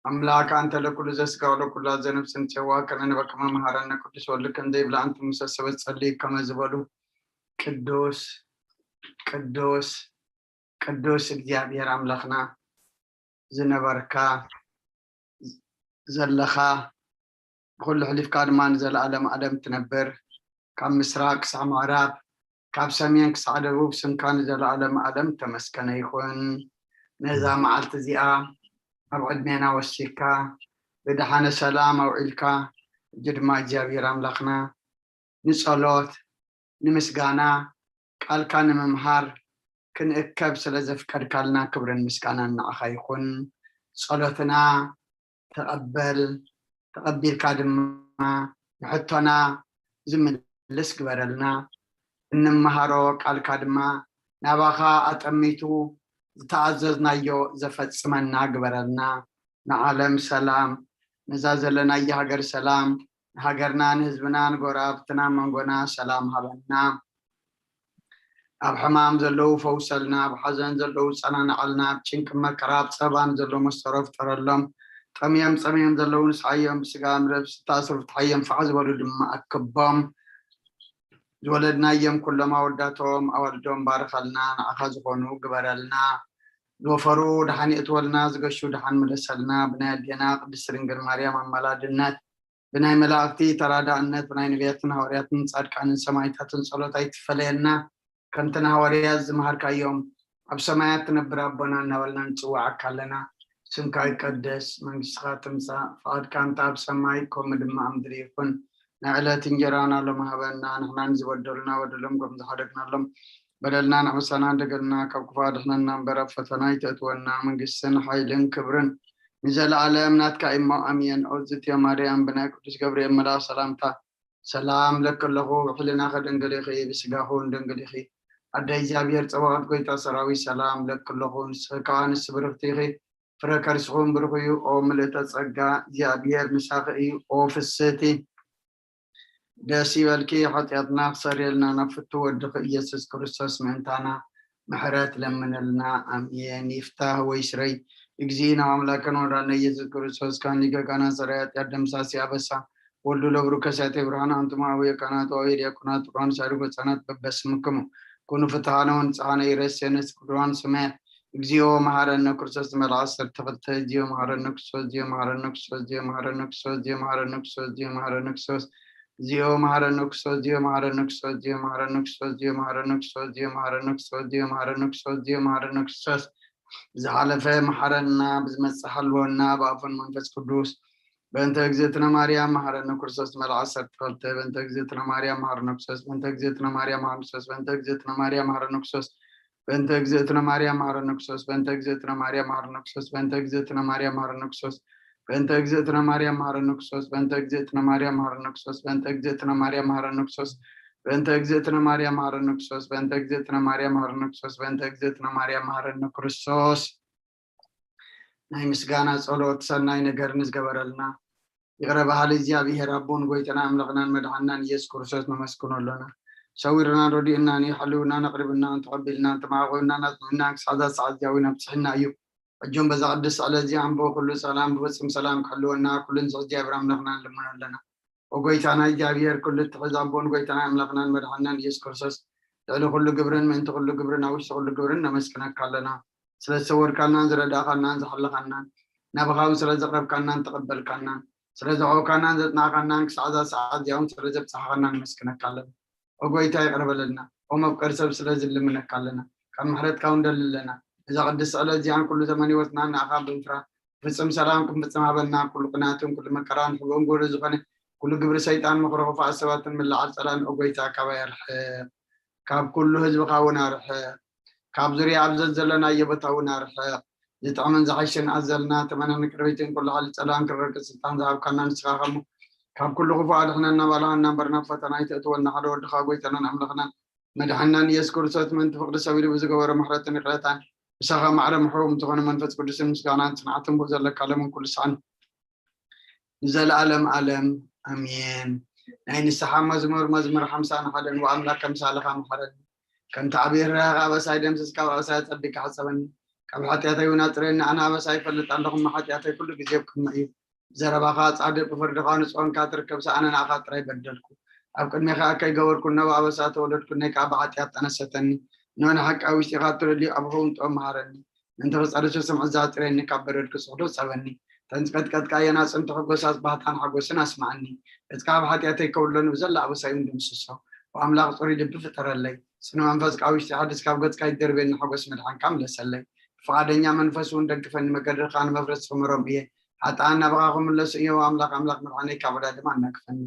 ኣምላክ ኣንተ ለኩሉ ዘስጋ ለኩላ ዘነፍስን ሴዋ ከነንበከመ መሃረነ ቅዱስ ወልድ ከም ዘይብላ ኣንተ ሙሰ ሰበት ጸልይ ከመ ዝበሉ ቅዱስ ቅዱስ ቅዱስ እግዚኣብሔር ኣምላኽና ዝነበርካ ዘለኻ ብኩሉ ሕሊፍካ ድማ ንዘለኣለም ኣለም ትነብር። ካብ ምስራቅ ክሳዕ ምዕራብ ካብ ሰሜን ክሳዕ ደቡብ ስምካ ንዘለኣለም ኣለም ተመስከነ ይኹን። ነዛ መዓልቲ እዚኣ ኣብ ዕድሜና ወሲካ ብደሓነ ሰላም ኣውዒልካ ሕጂ ድማ እግዚኣብሔር ኣምላኽና ንጸሎት ንምስጋና ቃልካ ንምምሃር ክንእከብ ስለ ዘፍቀድካልና ክብርን ምስጋናን ንዓኻ ይኹን። ጸሎትና ተቐበል፣ ተቐቢልካ ድማ ንሕቶና ዝምልስ ግበረልና። እንመሃሮ ቃልካ ድማ ናባኻ ኣጠሚቱ ዝተኣዘዝናዮ ዘፈጽመና ግበረልና። ንዓለም ሰላም፣ ነዛ ዘለናያ ሃገር ሰላም፣ ንሃገርና ንህዝብና ንጎረባብትና መንጎና ሰላም ሃበና። ኣብ ሕማም ዘለዉ ፈውሰልና፣ ኣብ ሓዘን ዘለዉ ጸናንዓልና፣ ኣብ ጭንቂ መከራ ኣብ ጸባን ዘለዉ መስተሮ ፍጠረሎም። ጠምዮም ጸምዮም ዘለዉ ንስሓዮም ብስጋ ምረብ ዝተኣስሩ ፍትሓዮም ፋሕ ዝበሉ ድማ ኣክቦም። ዝወለድናዮም ኩሎም ኣወዳቶም ኣዋልዶም ባርኸልና፣ ንዓኻ ዝኾኑ ግበረልና። ዝወፈሩ ደሓን የእትወልና፣ ዝገሹ ደሓን ምለሰልና። ብናይ ኣዴና ቅድስቲ ድንግል ማርያም ኣማላድነት፣ ብናይ መላእክቲ ተራዳእነት፣ ብናይ ነቢያትን ሃዋርያትን ጻድቃንን ሰማዕታትን ጸሎት ኣይትፈለየና። ከምቲ ንሃዋርያት ዝመሃርካዮም ኣብ ሰማያት ትነብር ኣቦና እናበልና ንጽውዓካ ኣለና። ስምካ ይቀደስ፣ መንግስትኻ ትምጻእ፣ ፍቓድካ እንተ ኣብ ሰማይ ከምኡ ድማ ኣብ ምድሪ ይኹን። ናይ ዕለት እንጀራና ሎም ሃበና፣ ንሕና ንዝበደሉና በደሎም ከም ዝሓደግናሎም በደልና ንሕምሳና እንደገልና ካብ ክፉ ኣድሕነና እምበር ኣብ ፈተና ኣይተእትወና። መንግስትን ሓይልን ክብርን ንዘለኣለም ናትካ እሞ ኣሜን። ኦዝትዮ ማርያም ብናይ ቅዱስ ገብርኤል መልኣኽ ሰላምታ ሰላም ለኪ ኣለኹ፣ ብሕልናኺ ድንግል ኢኺ፣ ብስጋኺ እውን ድንግል ኢኺ። ኣደ እግዚኣብሔር ጸባኦት ጎይታ ሰራዊት ሰላም ለኪ ኣለኹ፣ ንስኺ ከኣ ኣንስቲ ብርኽቲ ኢኺ፣ ፍረ ከርስኺ እውን ብሩኽ እዩ። ኦ ምልእተ ጸጋ እግዚኣብሔር ምሳኺ እዩ። ኦ ፍስህቲ ደስ ይበልኪ፣ ሓጢኣትና ክሰርየልና ናብ ፍቱ ወድኺ ኢየሱስ ክርስቶስ ምእንታና ምሕረት ለምንልና። ኣሜን። ይፍታህ ወይ ስረይ እግዚእነ ኣምላክን ወዳነ ኢየሱስ ክርስቶስ ካን ሊቀ ካህናት ሰራይ ኃጢአት ደምሳሲ አበሳ ወልዱ ለብሩ ከሳቴ ብርሃን አንትሙ አቡየ ካህናት ወአቡየ ዲያቆናት ቁርባን ሳይዱ ገጻናት በበስምክሙ ኩኑ ፍትሐነ ወንጽሐነ ይረሴነ ስኩድዋን ሰማያት እግዚኦ መሐረነ ክርስቶስ መልዓ ሰርተ ክልተ እግዚኦ መሐረነ ክርስቶስ እግዚኦ መሐረነ ክርስቶስ እግዚኦ መሐረነ ክርስቶስ እግዚኦ መሐረነ ክርስቶስ እግዚኦ መሐረነ ክርስቶስ እግዚኦ መሐረነ ክርስቶስ እግዚኦ መሐረነ ክርስቶስ እግዚኦ መሐረነ ክርስቶስ እግዚኦ መሐረነ ክርስቶስ እግዚኦ መሐረነ ክርስቶስ እግዚኦ መሐረነ ክርስቶስ እግዚኦ መሐረነ ክርስቶስ ዝሓለፈ መሐረና፣ ብዝመጽእ ሓልወና፣ ብኣፉን መንፈስ ቅዱስ። በእንተ እግዝእትነ ማርያም መሐረነ ክርስቶስ መልዓ ሰርተ ክልተ በእንተ እግዝእትነ ማርያም መሐረነ ክርስቶስ በእንተ እግዝእትነ ማርያም መሐረነ ክርስቶስ በእንተ እግዝእትነ ማርያም መሐረነ ክርስቶስ በእንተ እግዝእትነ ማርያም መሐረነ ክርስቶስ በእንተ እግዝእትነ ማርያም መሐረነ ክርስቶስ በእንተ እግዝእትነ ማርያም መሐረነ ክርስቶስ በእንተ እግዝእትነ ማርያም መሐረነ ክርስቶስ በእንተ እግዝእትነ ማርያም መሐረነ ክርስቶስ በእንተ እግዝእትነ ማርያም መሐረነ ክርስቶስ በእንተ እግዝእትነ ማርያም መሐረነ ክርስቶስ በእንተ እግዝእትነ ማርያም መሐረነ ክርስቶስ በእንተ እግዝእትነ ማርያም መሐረነ ክርስቶስ። ናይ ምስጋና ጸሎት ሰናይ ነገር ንዝገበረልና ይቕረ በሃሊ እግዚኣብሔር ኣቦን ጎይታና ኣምላኽናን መድሓንናን ኢየሱስ ክርስቶስ ነመስግኖ ኣሎና። ሰዊርናን ረዲኡናን እዩ፣ ሓልውናን ኣቕሪብናን ተቐቢልናን ተማዕቑብናን ኣጽኒዕናን ክሳዕ እዛ ሰዓት እዚኣ እውን ኣብጽሕና እዩ። ሕጂ እውን በዛ ቅድስቲ ዕለት እዚኣ ኣንቦ ኩሉ ሰላም ብፍጹም ሰላም ክሕልወና ኩሉ ንዝሕ እግዚኣብሔር ኣምላኽና ንልምኖ ኣለና። ኦ ጎይታና እግዚኣብሔር ኩሉ እትሕዝ ኣቦን ጎይታና ኣምላኽናን መድሓንናን ኢየሱስ ክርስቶስ ልዕሊ ኩሉ ግብርን ምእንቲ ኩሉ ግብርን ኣብ ውሽጢ ኩሉ ግብርን ነመስግነካ ኣለና። ስለ ዝሰወርካልናን ዝረዳእካልናን ዝሓለኻልናን ናባኻ እውን ስለ ዘቕረብካልናን ተቐበልካልናን ስለ ዘዕወካልናን ዘጽናዕካልናን ክሳዕ እዛ ሰዓት እዚኣ እውን ስለ ዘብጽሓኻልናን ነመስግነካ ኣለና። ኦ ጎይታ ይቕረ በለልና። ኦ መፍቀሪ ሰብ ስለ ዝልምነካ ኣለና። ካብ ምሕረትካ እውን ደሊ ኣለና። እዛ ቅድስቲ ዕለት እዚኣን ኩሉ ዘመን ህይወትናን ንኣኻ ብምፍራህ ፍጹም ሰላም ክንፍጽም ሃበና። ኩሉ ቅንኣትን ኩሉ መከራን ሕቡእን ግብሪ ዝኾነ ኩሉ ግብሪ ሰይጣን ምኽሪ ክፉኣት ሰባትን ምልዓል ጸላእን ኦ ጎይታ ካባይ ኣርሕቕ። ካብ ኩሉ ህዝብኻ እውን ኣርሕቕ። ካብ ዙርያ ኣብ ዘዘለናዮ ቦታ እውን ኣርሕቕ። ዝጥዕምን ዝሓሽን ኣዘልና ተመነን ቅርቢትን ኩሉ ሓይሊ ጸላእን ክረግጽ ስልጣን ዝሃብካና ንስኻ ከሞ ካብ ኩሉ ክፉእ ኣድሕነና ባልሃና እምበር ናብ ፈተና ኣይተእትወና ሓደ ወድኻ ጎይታናን ኣምላኽናን መድሓንናን ኢየሱስ ክርስቶስ ምእንቲ ፍቕሪ ሰብ ኢሉ ብዝገበሮ ምሕረትን ይቕረታን ምሳኻ ማዕረ ምሕው ምትኾነ መንፈስ ቅዱስን ምስጋናን ጽንዓትን ብኡ ዘለካ ለምን ኩሉ ሰዓን ንዘለኣለም ኣለም ኣሜን። ናይ ንስሓ መዝሙር መዝሙር ሓምሳን ሓደን ወኣምላክ ከምሳልኻ መሓረኒ ከምቲ ዓብዪ ርህራኸ ኣበሳይ ደምስስ ካብ ኣበሳይ ጸቢካ ሕጸበኒ ካብ ሓጢኣተይ እውን ኣጽርየኒ። ኣነ ኣበሳ ይፈልጥ ኣለኹ፣ እሞ ሓጢኣተይ ኩሉ ግዜ ኣብ ቅድመይ እዩ። ብዘረባኻ ጻድቕ፣ ብፍርድኻ ንጹህ ኾንካ ትርከብ፣ ኣነ ንዓኻ ጥራይ በደልኩ። ኣብ ቅድሜኻ ከይገበርኩ እነሆ ኣበሳ ተወለድኩ፣ እነይ ከኣ ብሓጢኣት ጠነሰተኒ። እነሆ ንሓቂ ኣብ ውሽጢኻ እትደልዮ ኣብ ኸውን ጥበብ መሃረኒ። ምእንቲ ክጸሪ ስሱዕ መኣዛ ኣጽርየኒ፣ ካብ በደል ክጹሕ ዶ ጸበኒ። እተን ዝቀጥቀጥካየን ኣዕጽምቲ ሕጎሳት ባህታን ሓጎስን ኣስምዓኒ። ገጽካ ካብ ሓጢኣተይ ከውሎ፣ ንብዘላ ኣበሳይ እውን ድምስሶ። ኣምላኽ ጽሩይ ልቢ ፍጠረለይ። ጽኑዕ መንፈስ ካብ ውሽጢ ሓድስ፣ ካብ ገጽካ ኣይትደርብየኒ፣ ሓጎስ መድሓንካ ምለሰለይ። ብፍቓደኛ መንፈስ እውን ደግፈኒ፣ መገድኻ ንመፍረስቲ ክምሮም እየ። ሓጥኣን ናባኻ ክምለሱ እዮም፣ ኣምላኽ፣ ኣምላኽ መድሓነይ ካብ ዕዳ ድማ ኣናግፈኒ።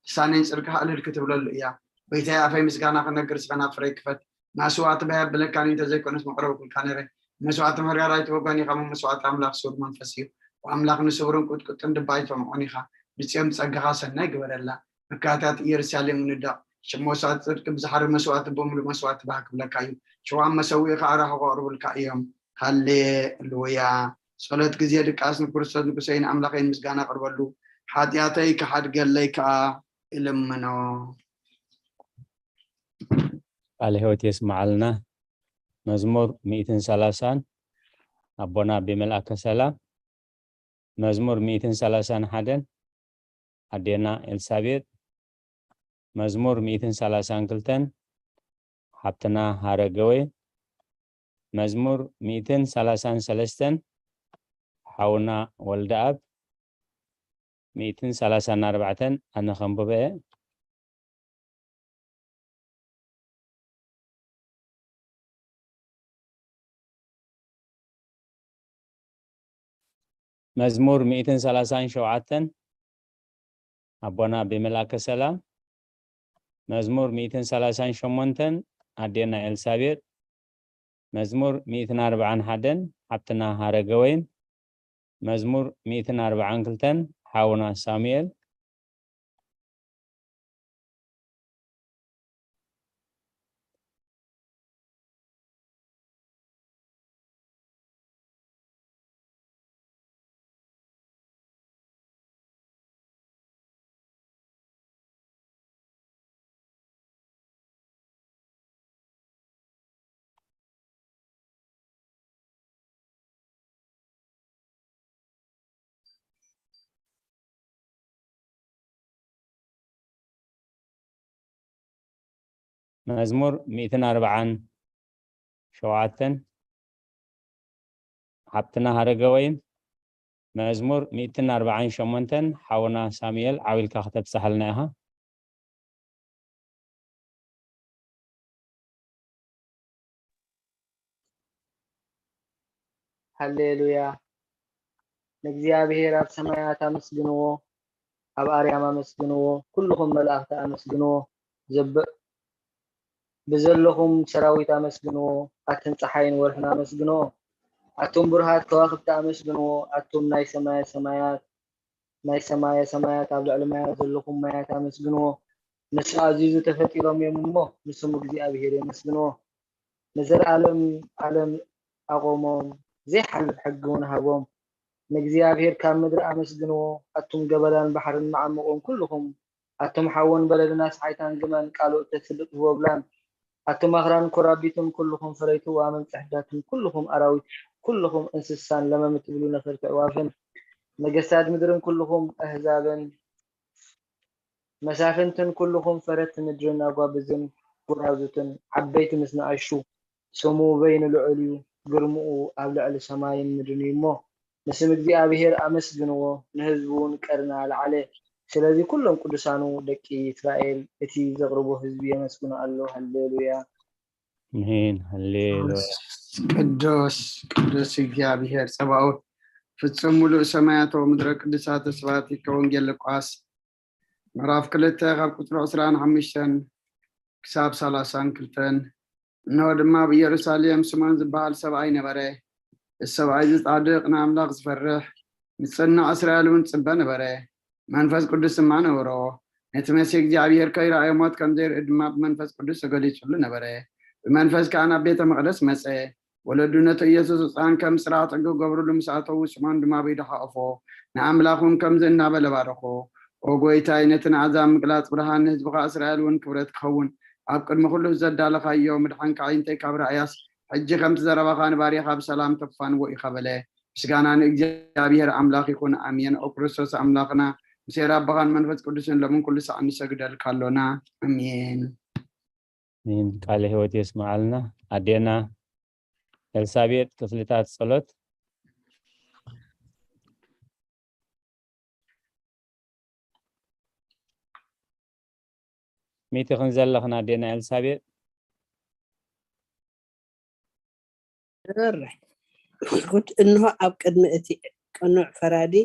ልሳነይ ንጽድቅኻ እልል ክትብለሉ እያ። ጎይታይ፣ ኣፈይ ምስጋና ክነግር፣ ስፈና ፍረይ ክፈት። መስዋእቲ ባይ ኣብለካኒ፣ እንተዘይኮነስ መቕረብኩልካ ነይረ። መስዋእቲ ምሕዳር ኣይትወጋን ኢኻ፣ እሞ መስዋእቲ ኣምላኽ ስዉር መንፈስ እዩ። ኣምላኽ ንስውርን ቁጥቁጥን ድባ ኣይትሰምዖን ኢኻ። ብጽዮን ብጸጋኻ ሰናይ ግበረላ። መካታት ኢየሩሳሌም ንደቕ። ሽም መስዋእቲ ጽድቂ ብዝሓሪ መስዋእቲ ብምሉእ መስዋእቲ ባህ ክብለካ እዩ። ሽዋን መሰውኢ ከኣ ራህቑ ኣቕርቡልካ እዮም። ሃሌሉያ። ጸሎት ግዜ ድቃስ ንክርስቶስ ንጉሰይን ኣምላኸይን ምስጋና ኣቕርበሉ። ሓጢኣተይ ክሓድገለይ ከኣ እልምኖ። ቃለ ሕይወት የስምዓልና። መዝሙር ሚእትን ሰላሳን ኣቦና ኣቢ መልኣከ ሰላም። መዝሙር ሚእትን ሰላሳን ሓደን ኣዴና ኤልሳቤጥ። መዝሙር ሚእትን ሰላሳን ክልተን ሓብትና ሃረገወይ። መዝሙር ሚእትን ሰላሳን ሰለስተን ሓውና ወልደኣብ። ሚእትን ሰላሳን ኣርባዕተን ኣነ ከንብበ እየ። መዝሙር ሚእትን ሰላሳን ሸውዓተን ኣቦና ኣቢ መልኣከ ሰላም። መዝሙር ሚእትን ሰላሳን ሸሞንተን ኣዴና ኤልሳቤጥ። መዝሙር ሚእትን ኣርባዓን ሓደን ሓብትና ሃረገወይን። መዝሙር ሚእትን ኣርባዓን ክልተን ሓውና ሳሙኤል። መዝሙር ሚእትን ኣርባዓን ሸውዓተን ሓብትና ሃረገወይን። መዝሙር ሚእትን ኣርባዓን ሸሞንተን ሓውና ሳሙኤል ዓው ኢልካ ከተብጽሓልና ኢኻ። ሃሌሉያ። ንእግዚኣብሔር ኣብ ሰማያት ኣመስግንዎ፣ ኣብ ኣርያም ኣመስግንዎ፣ ኩልኹም መላእኽቲ ኣመስግንዎ። ዘብ-፣ ብዘለኹም ሰራዊት ኣመስግንዎ፣ ኣትን ጸሓይን ወርሕን ኣመስግንዎ። ኣቱም ብሩሃት ከዋኽብቲ ኣመስግንዎ፣ ኣቱም ናይ ሰማየ ሰማያት፣ ናይ ሰማየ ሰማያት ኣብ ልዕሊ ማያት ዘለኹም ማያት ኣመስግንዎ። ንሱ ኣዚዙ ተፈጢሮም እዮም እሞ፣ ንስሙ እግዚኣብሔር የመስግንዎ። ንዘለኣለም ዓለም ኣቖሞም፣ ዘይሓልፍ ሕጊ እውን ሃቦም። ንእግዚኣብሔር ካብ ምድሪ ኣመስግንዎ፣ ኣቱም ገበላን ባሕርን መዓሙቕን ኩልኹም፣ ኣቱም ሓውን በለልን ኣስሓይታን ግመን ቃሉ እተስልጥ ህቦብላን፣ ኣቱም ኣኽራን ኮራቢትን ኩልኹም ፈረይቲ ዋምን ጽሕዳትን ኩልኹም ኣራዊት፣ ኩልኹም እንስሳን ለመም እትብሉ ነፈርቲ ኣዕዋፍን፣ ነገስታት ምድርን ኩልኹም ኣህዛብን መሳፍንትን ኩልኹም ፈረቲ ምድርን ኣጓብዝን ጎራዙትን ዓበይቲ ምስ ንኣሽቱ፣ ስሙ በይኑ ልዑል እዩ፣ ግርምኡ ኣብ ልዕሊ ሰማይን ምድርን እዩ እሞ፣ ንስም እግዚኣብሔር ኣመስግንዎ፣ ንህዝቡ እውን ቀርኒ ኣልዓለ። ስለዚ ኩሎም ቅዱሳኑ ደቂ እስራኤል እቲ ዘቕርቦ ህዝቢ የመስግኖ ኣሎ። ሃሌሉያ። ኣሜን። ሃሌሉያ። ቅዱስ፣ ቅዱስ እግዚኣብሔር ጸባኦት፣ ፍጹም ምሉእ ሰማያት ወምድረ ቅዱሳት ስብሐት ይከውን። ወንጌል ሉቃስ ምዕራፍ ክልተ ካብ ቁጽሪ ዕስራን ሓሙሽተን ክሳብ ሰላሳን ክልተን። እንሆ ድማ ኣብ ኢየሩሳሌም ስምዖን ዝበሃል ሰብኣይ ነበረ። እዚ ሰብኣይ እዚ ጻድቕ፣ ንኣምላኽ ዝፈርሕ፣ ንጽኑዕ እስራኤል እውን ዝጽበ ነበረ። መንፈስ ቅዱስ ድማ ነበሮ። ነቲ መሲሕ እግዚኣብሔር ከይረኣዮ ሞት ከም ዘይርኢ ድማ ብመንፈስ ቅዱስ ተገሊጹሉ ነበረ። ብመንፈስ ከኣ ናብ ቤተ መቕደስ መጸ። ወለዱ ነቲ ኢየሱስ ህጻን ከም ጽራዕ ጽግብ ገብርሉ ምስ ኣተዉ፣ ስምዖን ድማ ብኢዱ ሓቖፎ፣ ንኣምላኽ እውን ከምዚ እናበለ ባረኾ። ኦ ጐይታይ፣ ነቲ ንኣሕዛብ ምግላጽ ብርሃን፣ ንህዝብኻ እስራኤል እውን ክብረት ክኸውን፣ ኣብ ቅድሚ ኩሉ ዘዳለኻዮ ምድሓንካ ኣዒንተይ ካብ ረኣያስ፣ ሕጂ ከምቲ ዘረባኻ ንባርያኻ ብሰላም ተፋንዎ ኢኻ በለ። ምስጋና ንእግዚኣብሔር ኣምላኽ ይኹን፣ ኣሜን። ኦ ክርስቶስ ኣምላኽና፣ ምስ ኤር ኣቦኻን መንፈስ ቅዱስን ሎምን ኩሉ ሳዕ ንሰግደልካ ኣሎና። ኣሜን። ኣሜን። ቃለ ህይወት የስምዓልና። ኣዴና ኤልሳቤጥ ክፍልታት ጸሎት። ሚቲ ክንዘለኽና ኣዴና ኤልሳቤጥ። ርሕ ጉድ፣ እንሆ ኣብ ቅድሚ እቲ ቅኑዕ ፈራዲ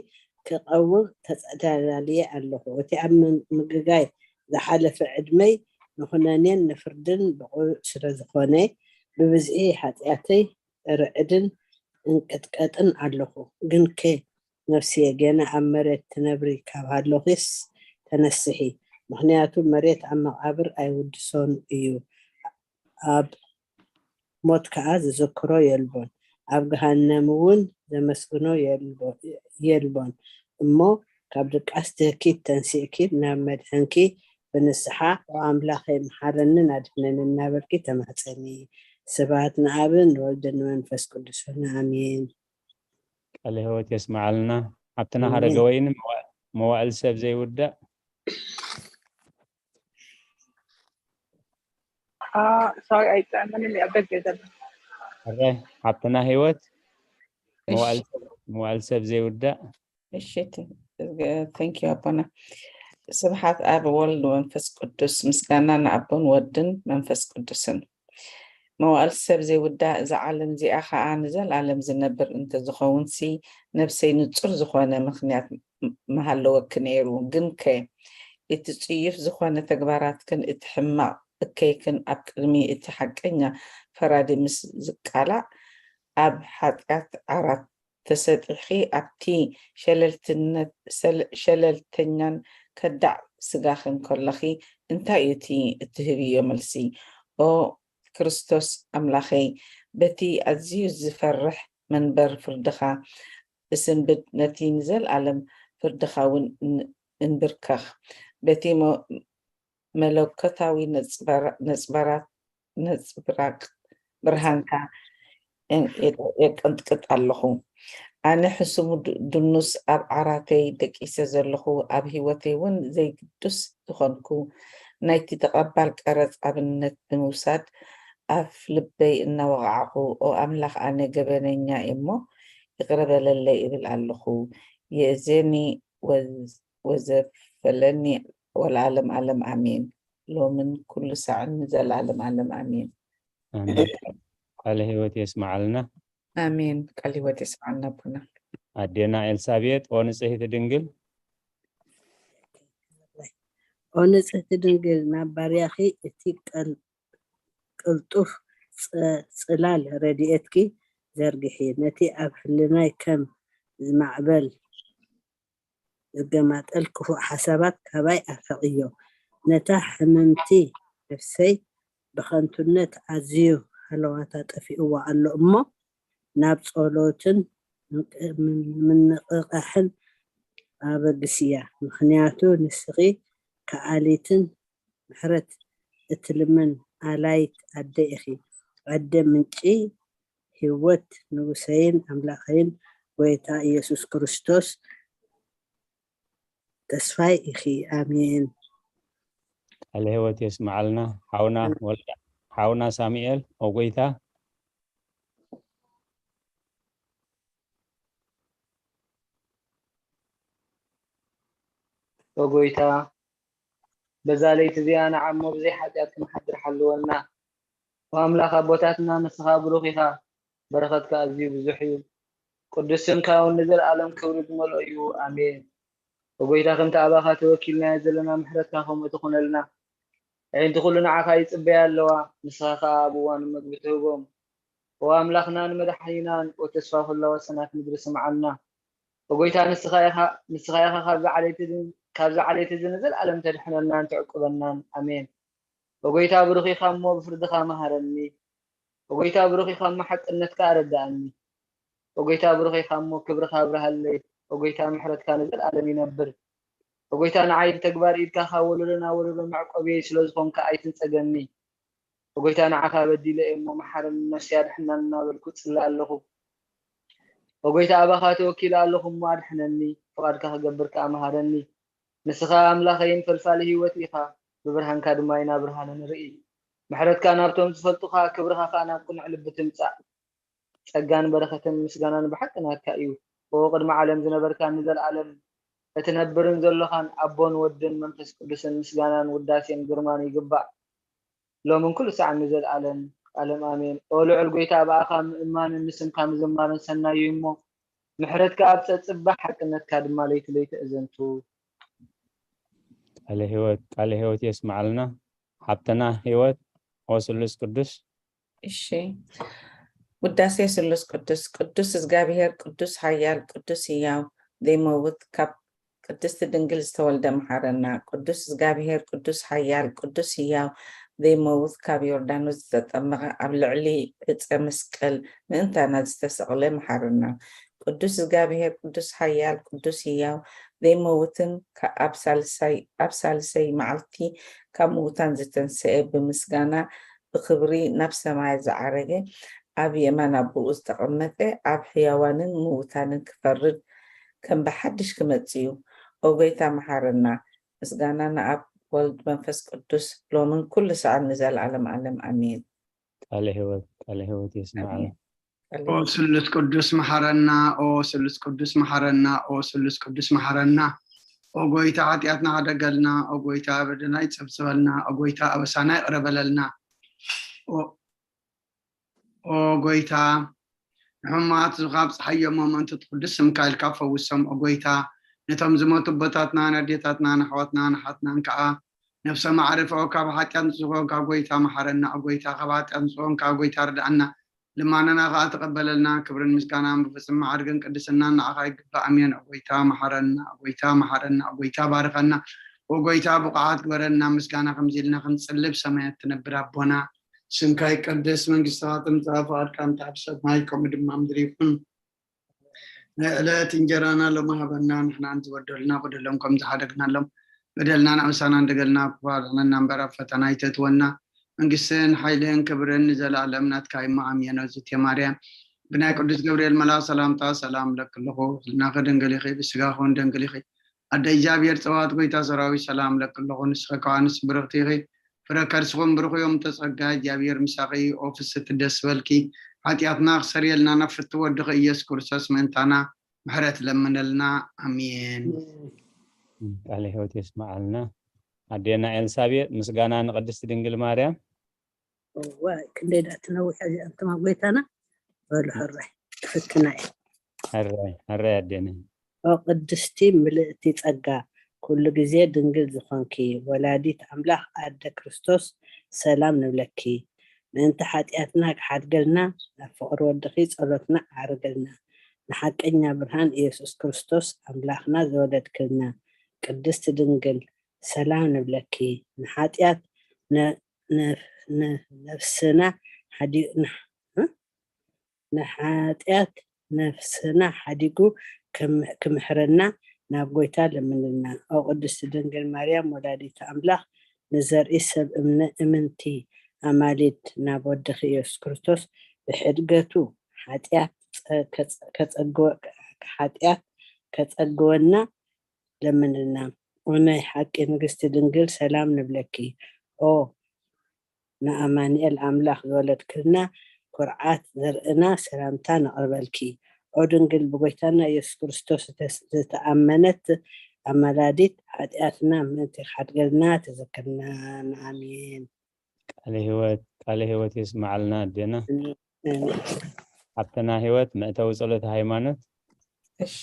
ክቐውም ተዳልየ ኣለኹ። እቲ ኣብ ም- ምግጋይ ዝሓለፈ ዕድመይ ንኹነኔን ንፍርድን ብቑዕ ስለ ዝኾነ፣ ብብዝሒ ሓጢኣተይ ርዕድን እንቅጥቀጥን ኣለኹ። ግንከ ነፍስየ፣ ገና ኣብ መሬት ትነብሪ ካብ ሃለኺስ ተነስሒ፣ ምኽንያቱ መሬት ኣብ መቓብር ኣይውድሶን እዩ። ኣብ ሞት ከኣ ዝዝክሮ የልቦን፣ ኣብ ገሃነም እውን ዘመስግኖ የልቦን። እሞ ካብ ድቃስ ትህኪት ተንሲእኪ ናብ መድሕንኪ ብንስሓ፣ "ኦ ኣምላኸይ፣ መሓረንን ኣድሕነንን" እናበልኪ ተማሕጸኒ። ስብሐት ንኣብን ንወልድን ንመንፈስ ቅዱስን፣ ኣሜን። ቃለ ህይወት የስምዓልና። ሓብትና ኣሜን። ሃረገወይኒ መዋ- መዋእል ሰብ ዘይውዳእ። ሶሪ፣ ኣይጥዕመንን እዩ ኣብ ደገ ዘሎ። ሕራይ ሓብትና ህይወት መዋእል ሰብ- መዋእል ሰብ ዘይውዳእ። እሺ፣ thank you ኣቦና። ስብሓት ኣብ ወልድ መንፈስ ቅዱስ፣ ምስጋና ንኣቦን ወድን መንፈስ ቅዱስን። መዋእል ሰብ ዘይውዳእ፣ እዛ ዓለም እዚኣ ኸኣ ንዘለኣለም ዝነብር እንተዝኸውንሲ፣ ነብሰይ ንጹር ዝኾነ ምኽንያት ም- ምሃለወኪ ነይሩ። ግንከ፣ እቲ ጽዩፍ ዝኾነ ተግባራትክን እቲ ሕማቕ እከይክን ኣብ ቅድሚ እቲ ሓቀኛ ፈራዲ ምስ ዝቃላዕ፣ ኣብ ሓጢኣት ዓራት ተሰጢሕኺ ኣብቲ ሸለልትነት- ሰለ- ሸለልተኛን ከዳዕ ስጋኽን ከለኺ፣ እንታይ እዩ እቲ እትህብዮ መልሲ? ኦ ክርስቶስ ኣምላኸይ፣ በቲ ኣዝዩ ዝፈርሕ መንበር ፍርድኻ እስንብድ፣ ነቲ ንዘለኣለም ፍርድኻ እውን ን- እንብርከኽ። በቲ መ- መለኮታዊ ነጽበራ- ነጽበራት ነጽብራቅ ብርሃንካ የቀንጥቅጥ ኣለኹ። ኣነ ሕሱሙ ድኑስ ኣብ ዓራተይ ደቂሰ ዘለኹ፣ ኣብ ህይወተይ እውን ዘይግዱስ ዝኾንኩ፣ ናይቲ ተቐባል ቀረጽ ኣብነት ብምውሳድ ኣፍ ልበይ እናወቓዕኹ፣ ኦ ኣምላኽ፣ ኣነ ገበነኛ እየ እሞ ይቕረ በለለይ እብል ኣለኹ። የእዜኒ ወዘፈለኒ ወለዓለም ዓለም ኣሜን። ሎምን ኩሉ ሳዕን ንዘለዓለም ዓለም ኣሜን። ኣሜን። ቃለ ህይወት የስምዓልና። ኣሜን። ቃል ህይወት የስምዓልና ኣቦና። ኣዴና ኤልሳቤጥ፣ ኦ ንጽሕቲ ድንግል። ኦ ንጽሕቲ ድንግል፣ ናብ ባርያኺ እቲ ቀል- ቅልጡፍ ጽ- ጽላል ረድኤትኪ ዘርግሒ። ነቲ ኣብ ህልናይ ከም ዝማዕበል ዝገማጠል ክፉእ ሓሳባት ካባይ ኣርሕቕዮ። ነታ ሕምምቲ ነፍሰይ ብኸንቱነት ኣዝዩ ሃለዋታ ጠፊእዋ ኣሎ እሞ፣ ናብ ጸሎትን ምንቕቓሕን ኣበግስያ። ምኽንያቱ ንስኺ ከኣሊትን ምሕረት እትልምን ኣላይት ኣደ ኢኺ። ኣደ ምንጪ ህይወት፣ ንጉሰይን ኣምላኸይን ጎይታ ኢየሱስ ክርስቶስ ተስፋይ ኢኺ። ኣሜን። ቃለ ህይወት የስምዓልና ሓውና ወልዳ ሓውና ሳሙኤል ኦ ጎይታ። ኦ ጎይታ፣ በዛ ለይቲ እዚኣ ንዓሞ ብዘይ ሓጢኣት ክንሓድር ሓልወና። ኦ ኣምላኽ ኣቦታትና፣ ንስኻ ብሩኽ ኢኻ፣ በረኸትካ ኣዝዩ ብዙሕ እዩ። ቅዱስ ስምካ እውን ንዘለኣለም ክብሪ ዝመልኦ እዩ። ኣሜን። ኦ ጎይታ፣ ከምቲ ኣባኻ ተወኪልናዮ ዘለና ምሕረትካ ከምኡ ትኹነልና። ኣዒንቲ ኩሉ ንዓኻ ይጽበያ ኣለዋ፣ ንስኻ ኸኣ ኣብ እዋኑ መግቢ ትህቦም። ኦ ኣምላኽናን መድሓኒናን፣ ኦ ተስፋ ኩላ ወሰናት ምድሪ ስምዓና። ኦ ጎይታ፣ ንስኻ ኢኻ፣ ንስኻ ኢኻ ካብዛ ዓሌት እዚ፣ ካብዛ ዓሌት እዚ ንዘለኣለም ተድሕነናን ትዕቁበናን። ኣሜን። ኦ ጎይታ፣ ብሩኽ ኢኻ እሞ ብፍርድኻ መሃረኒ። ኦ ጎይታ፣ ብሩኽ ኢኻ እሞ ሓቅነትካ ኣረድኣኒ። ኦ ጎይታ፣ ብሩኽ ኢኻ እሞ ክብርኻ ኣብርሃለይ። ኦ ጎይታ፣ ምሕረትካ ንዘለኣለም ይነብር። ኦ ጎይታ፣ ንዓይ ብተግባር ኢድካ ካብ ወለዶ ናብ ወለዶ መዕቆብየይ ስለ ዝኾንካ ኣይትንጸገኒ። ኦጎይታ ንዓኻ በዲለ እየ እሞ መሓረኒ፣ ነፍሲ ኣድሕናኒ እናበልኩ ጽለ ኣለኹ። ኦጎይታ ኣባኻ ተወኪለ ኣለኹ እሞ ኣድሕነኒ፣ ፍቓድካ ክገብር ከኣ መሃረኒ። ንስኻ ኣምላኸይን ፈልፋሊ ህይወት ኢኻ፣ ብብርሃንካ ድማ ኢና ብርሃን ንርኢ። ምሕረትካ ናብቶም ዝፈልጡኻ፣ ክብርኻ ከኣ ናብ ቅኑዕ ልቢ ትምጻእ። ጸጋን በረኸትን ምስጋናን ብሓቂ ናትካ እዩ። ኦ ቅድሚ ዓለም ዝነበርካን ንዘለኣለም እትነብርን ዘሎኻን ኣቦን ወድን መንፈስ ቅዱስን ምስጋናን ውዳሴን ግርማን ይግባእ። ሎምን ኩሉ ሰዓት ንዘለኣለም ዓለም ኣሜን። ኦ ልዑል ጎይታ ብኣኻ ምእማንን ንስምካ ምዝማርን ሰናይ እዩ እሞ ምሕረትካ ኣብ ጸጽባ ሓቅነትካ ድማ ለይቲ ለይቲ እዘንቱ። ቃለ ህይወት ቃለ ህይወት የስምዓልና ሓብተና ህይወት። ኦ ስሉስ ቅዱስ እሺ። ውዳሴ ስሉስ ቅዱስ። ቅዱስ እዝጋብሔር ቅዱስ ሓያል ቅዱስ ህያው ዘይመውት ካብ ቅድስቲ ድንግል ዝተወልደ መሓረና። ቅዱስ እዝጋብሔር ቅዱስ ሓያል ቅዱስ ህያው ዘይመውት ካብ ዮርዳኖስ ዝተጠመቐ ኣብ ልዕሊ ዕፀ መስቀል ምእንታና ዝተሰቕለ መሓረና። ቅዱስ እዝጋብሔር ቅዱስ ሓያል ቅዱስ ህያው ዘይመውትን ከ- ኣብ ሳልሳይ ኣብ ሳልሰይ መዓልቲ ካብ ምውታን ዝተንሰኤ ብምስጋና ብኽብሪ ናብ ሰማይ ዝዓረገ ኣብ የማን ኣቦኡ ዝተቐመጠ ኣብ ሕያዋንን ምውታንን ክፈርድ ከም ብሓድሽ ክመጽእ እዩ። ኦ ጎይታ መሓረና። ምስጋና ንኣብ ወልድ መንፈስ ቅዱስ ሎምን ኩሉ ሰዓት ንዘለዓለም ዓለም ኣሜን። ቃለ ህይወት ቃለ ህይወት የስምዓልና። ኦ ስሉስ ቅዱስ መሓረና፣ ኦ ስሉስ ቅዱስ መሓረና፣ ኦ ስሉስ ቅዱስ መሓረና። ኦ ጎይታ ሓጢኣትና ሓደገልና፣ ኦ ጎይታ በደልና ይጸብጽበልና፣ ኦ ጎይታ ኣበሳና ይቕረ በለልና። ኦ- ኦ ጎይታ ንሕሙማት ዙኻብ ፀሓዮም፣ ኣመንቲ ቅዱስ ስምካ ኢልካ ፈውሶም። ኦ ጎይታ ነቶም ዝሞቱ ኣቦታትና፣ ነዴታትና፣ ንኣሕዋትና፣ ንሓትናን ከዓ ነብሰ ማዕርፎ ካብ ሓጢኣት ንፅሆ ካብ ጎይታ መሓረና። ኦ ጎይታ ካብ ሓጢኣት ንፅሆን ካብ ጎይታ ርድኣና። ልማናና ከዓ ተቐበለልና። ክብርን ምስጋናን ብፍጹም ማዕርግን ቅድስናን ንዓኻ ይግባእ። ኣሜን። ኦ ጎይታ መሓረና፣ ኦ ጎይታ መሓረና፣ ኦ ጎይታ ባርኸና። ኦ ጎይታ ብቑዓት ግበረና። ምስጋና ከምዚ ኢልና ክንጽልብ ሰማያት ትነብር ኣቦና ስምካ ይቀደስ፣ መንግስትኻ ትምጻእ፣ ፍቓድካ እንተ ኣብ ሰማይ ከምኡ ድማ ምድሪ ይኹን። ናይ ዕለት እንጀራና ሎሚ ሃበና፣ ንሕና ዝበደሉና በደሎም ከም ዝሓደግናሎም በደልና ንኣምሳና እንደገልና ክፋድሕነና እምበር ኣብ ፈተና ኣይተእትወና፣ መንግስትን ሓይልን ክብርን ንዘለኣለም ናትካ እሞ ኣሜን። እግዝእትየ ማርያም ብናይ ቅዱስ ገብርኤል መልኣክ ሰላምታ ሰላም እለኪ ኣለኹ፣ ህልናኺ ድንግል ኢኺ፣ ብስጋኺ እውን ድንግል ኢኺ። ኣደ እግዚኣብሔር ጸባኦት ጎይታ ሰራዊት ሰላም እለኪ ኣለኹ፣ ንስኺ ከኣ ንስ ብርኽቲ ኢኺ፣ ፍረ ከርስኹም ብሩኽ እዮም። ተጸጋ እግዚኣብሔር ምሳኺ፣ ኦ ፍስቲ ደስ በልኪ፣ ሓጢኣትና ክሰርየልና ናብ ፍቲ ወድኺ ኢየሱስ ክርስቶስ ምእንታና ምሕረት ለምነልና። ኣሜን። ቃለ ህይወት የስምዓልና። ኣዴና ኤልሳቤጥ ምስጋና ንቅድስቲ ድንግል ማርያም። እዋ ክንደይ ደኣ ትነውሕ እዚኣ እንተማ ጎይታና በሉ ሕራይ ክፍትና እየ። ሕራይ ሕራይ ኣዴና። ኦ ቅድስቲ ምልእቲ ጸጋ ኩሉ ግዜ ድንግል ዝኾንኪ ወላዲት ኣምላኽ ኣደ ክርስቶስ ሰላም ንብለኪ። ምእንቲ ሓጢኣትና ክሓድገልና ናብ ፍቕሪ ወድኺ ጸሎትና ዓርገልና። ንሓቀኛ ብርሃን ኢየሱስ ክርስቶስ ኣምላኽና ዝወለድክልና ቅድስቲ ድንግል ሰላም ንብለኪ። ንሓጢኣት ነ- ነ- ነ- ነፍስና ሓዲ- ን- እ? ንሓጢኣት ነፍስና ሓዲጉ ክም- ክምሕረና ናብ ጎይታ ለምንልና። ኦ ቅድስቲ ድንግል ማርያም ወላዲት ኣምላኽ ንዘርኢ ሰብ እምነ እምንቲ ኣማሊድ ናብ ወድኺ ኢየሱስ ክርስቶስ ብሕድገቱ ሓጢኣት ጸ- ከጸ- ከጸግወ- ሓጢኣት ከጸግወና ለምንልና። ኦ ናይ ሓቂ ንግስቲ ድንግል ሰላም ንብለኪ። ኦ ንኣማንኤል ኣምላኽ ዝወለድክልና ኩርዓት ዘርእና ሰላምታ ነቕርበልኪ። ኦ ድንግል ብጎይታና ኢየሱስ ክርስቶስ ዝተስ- ዝተኣመነት ኣማላዲት ሓጢኣትና ምእንቲ ክሓድገልና ትዝክርና። ኣሜን። ቃለ ህይወት ቃለ ህይወት የስምዓልና ኣዴና። ኣሜን። ሓብተና ህይወት መእተዊ ጸሎት ሃይማኖት። እሺ